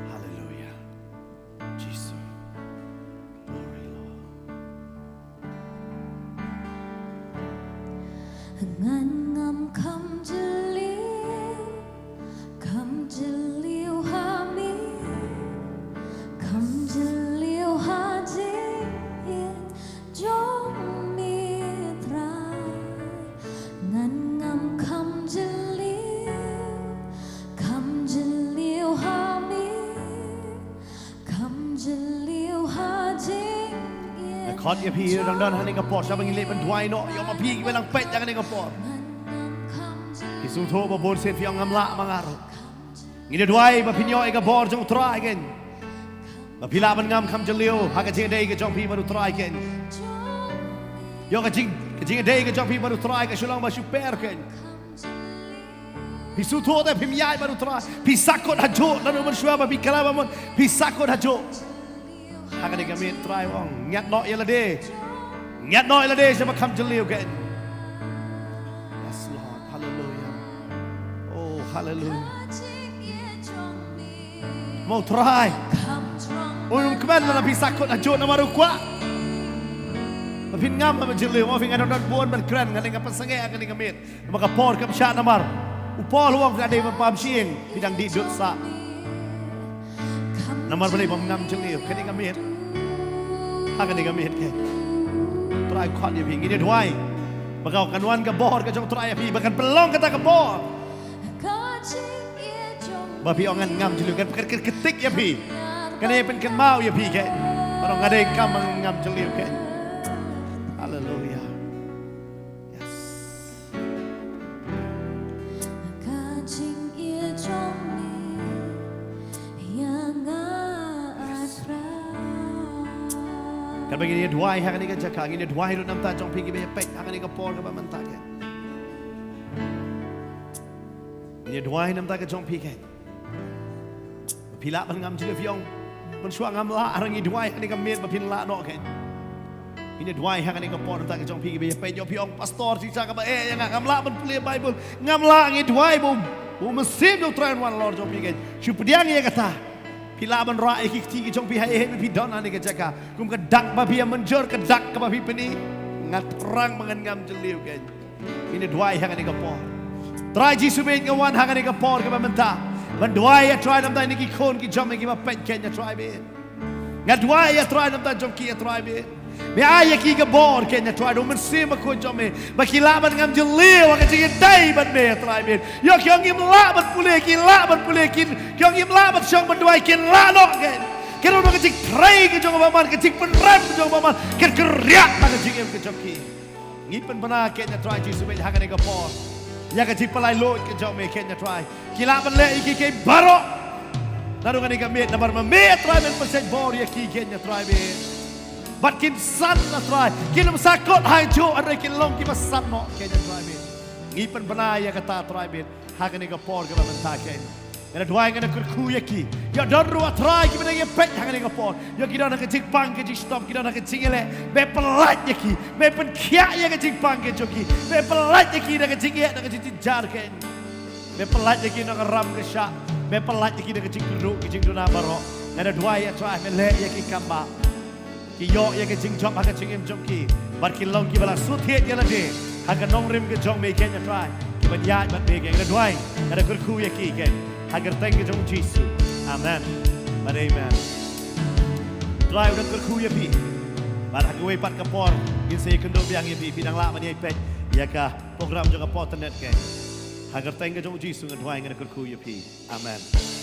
Haleluia. Jisu. Glory, Lord. Ngan ngam kham jylliew, kham jylliew ha me, kham jylliew ha jingïeit jong me Trai. Ngan ngam kham jylliew, kham jylliew ha me, kham jylliew ha jingïeit. Nga khot ïa phi ruh dang don ha kane ka por, sha ba ngin leit ban duwai noh, ïoh ma phi kiba dang peit ha kane ka por. Phi sngewthuh ba bun sien phi ong ngam lah ma nga ruh. Ngin ïa duwai ba phin ïoh ïa ka bor jong U Trai, khein. Ba phi lah ban ngam kham jylliew ha ka jingïadei ka jong phi bad U Trai, khein. Ïoh ka jing, ka jingïadei ka jong phi bad U Trai ka shu long ba shu per, khein. Phi sngewthuh te phim ïaid bad U Trai, phi sahkut hajuh, lano mynshuwa ba phi khlaiñ ba mon, phi sahkut hajuh. Ha kane ka miet Trai u ong, ngiat noh ïa lade. Ngiat noh ïa lade sha ba kham jylliew, khein. Yes, Lord. Hallelujah. Oh, hallelujah. Mo Trai. Um kmen lada phi sahkut hajuh, namar u kwah ba phin ngam ha ba jylliew. Mo phi, nga don don bun ban kren, nga dang, nga pynsangeh ha kane ka miet. Namar ka por kam shah, namar u Paul u ong, "Ka dei ba pam shyieng, phi dang dih dud sah." Namar balei? Bym ngam jylliew. Kane ka miet, ha kane ka miet, khein, Trai u khot ïa phi. Ngin ïa duwai ba ka kan wan ka bor ka jong U Trai ïa phi, ba kan pynlong kata ka bor. Ba phi ong ngan ngam jylliew, kan, kan, kan kyrtik ïa phi. Kan ïa pynkynmaw ïa phi, khein. Ba ong nga dei kam, ngam jylliew, khein. Haleluia. Yes. Ka jingïeit jong me ïa nga, ah Trai. Katba ngin ïa duwai ha kane ka jaka, ngin ïa duwai ruh na ka bynta jong phi kiba ïa peit ha kane ka por kaba mynta, khein. Ngin ïa duwai na ka bynta ka jong phi, khein. Phi lah ban ngam jylliew, phi ong, "Mynshuwa ngam lah." Hynrei ngi duwai ha kane ka miet ba phin lah noh, khein. Ngi duwai ha kane ka por na ka bynta ka jong phi kiba ïa peit, ïoh phi ong, "Pastor, shisha kaba eh ïa nga, ngam lah ban pule Bible, ngam lah." Ngi duwai ba u, ba u Mynsiem jong U Trai un wan halor jong phi, khein. Shu pdiang ïa kata. Phi lah ban rah ïa ki kti ki jong phi ha ei ei ba phi don ha kane ka jaka. Kum ka dak ba phi ïa mynjur, ka dak kaba phi pyni. Nga thrang ba ngan ngam jylliew, khein. Ngin ïa duwai ha kane ka por. Trai Jisu bad nga wan ha kane ka por kaba mynta ban duwai, ah Trai, na ka bynta kine ki khun ki jong me kiba peit, khein, ah Trai bad. Nga duwai, ah Trai, na ka bynta jong ki, ah Trai bad. Me ai ïa ki ka bor, khein, ah Trai, da u Mynsiem Bakhuid jong me, ba ki lah ban ngam jylliew ha ka jingïadei bad me, ah Trai bad. Ïoh ki ong ngim lah ban pule, ki lah ban pule, ki, ki ong ngim lah ban shong ban duwai, kin lah noh, khein. Khein, da ka jingtrei ka jong u bymman, ka jingpynrem ka jong u bymman kan kyrïah ha ka jingim ka jong ki. Ngi pynbna keiñ, A Trai Jisu, bad ha kane ka por ïa ka jingpynlait luid ka jong me keiñ, A Trai. Ki lah ban leh ïa ki keiñ baroh naduh kane ka miet, namar ma me, A Trai, men pynshait bor ïa ki keiñ, A Trai, bad bad kin san, A Trai. Kin ym sah kot hangjuh, hynrei kin long kiba san noh keiñ, A Trai, bad ngi pynbna ïa kata, A Trai, bad ha kane ka por kaba mynta keiñ, nga da duwai, nga da kyrkhu ïa ki. Ïoh don ruh, A Trai, kiba dang ïa peit ha kane ka por, ïoh ki don ha ka jingpang ka jingshitom, ki don ha ka jingïaleh. Me pynlait ïa ki, me pynkhiah ïa ka jingpang ka jong ki, me pynlait ïa ki na ka jingeh, na ka jingjynjar keiñ. Me pynlait ïa ki na ka ram ka shah, me pynlait ïa ki na ka jingkyrduh ka jingduna baroh. Nga da duwai, A Trai, me leh ïa ki kam ba ki ïoh ïa ka jingjop ha ka jingim jong ki, bad ki long kiba la shu thied ïa lade ha ka nongrim ka jong me keiñ, A Trai, kiban ïaid bad me keiñ. Nga da duwai, nga da kyrkhu ïa ki keiñ ha ka kyrteng ka jong U Jisu. Amen bad amen. Trai u dang kyrkhu ïa phi. Bad ha kawei pat ka por ngin sa ïakynduh biang ïa phi, phi dang lah ban ïa peit ïa ka program jong ka por tynrai keiñ. Ha ka kyrteng ka jong U Jisu nga duwai, nga da kyrkhu ïa phi. Amen.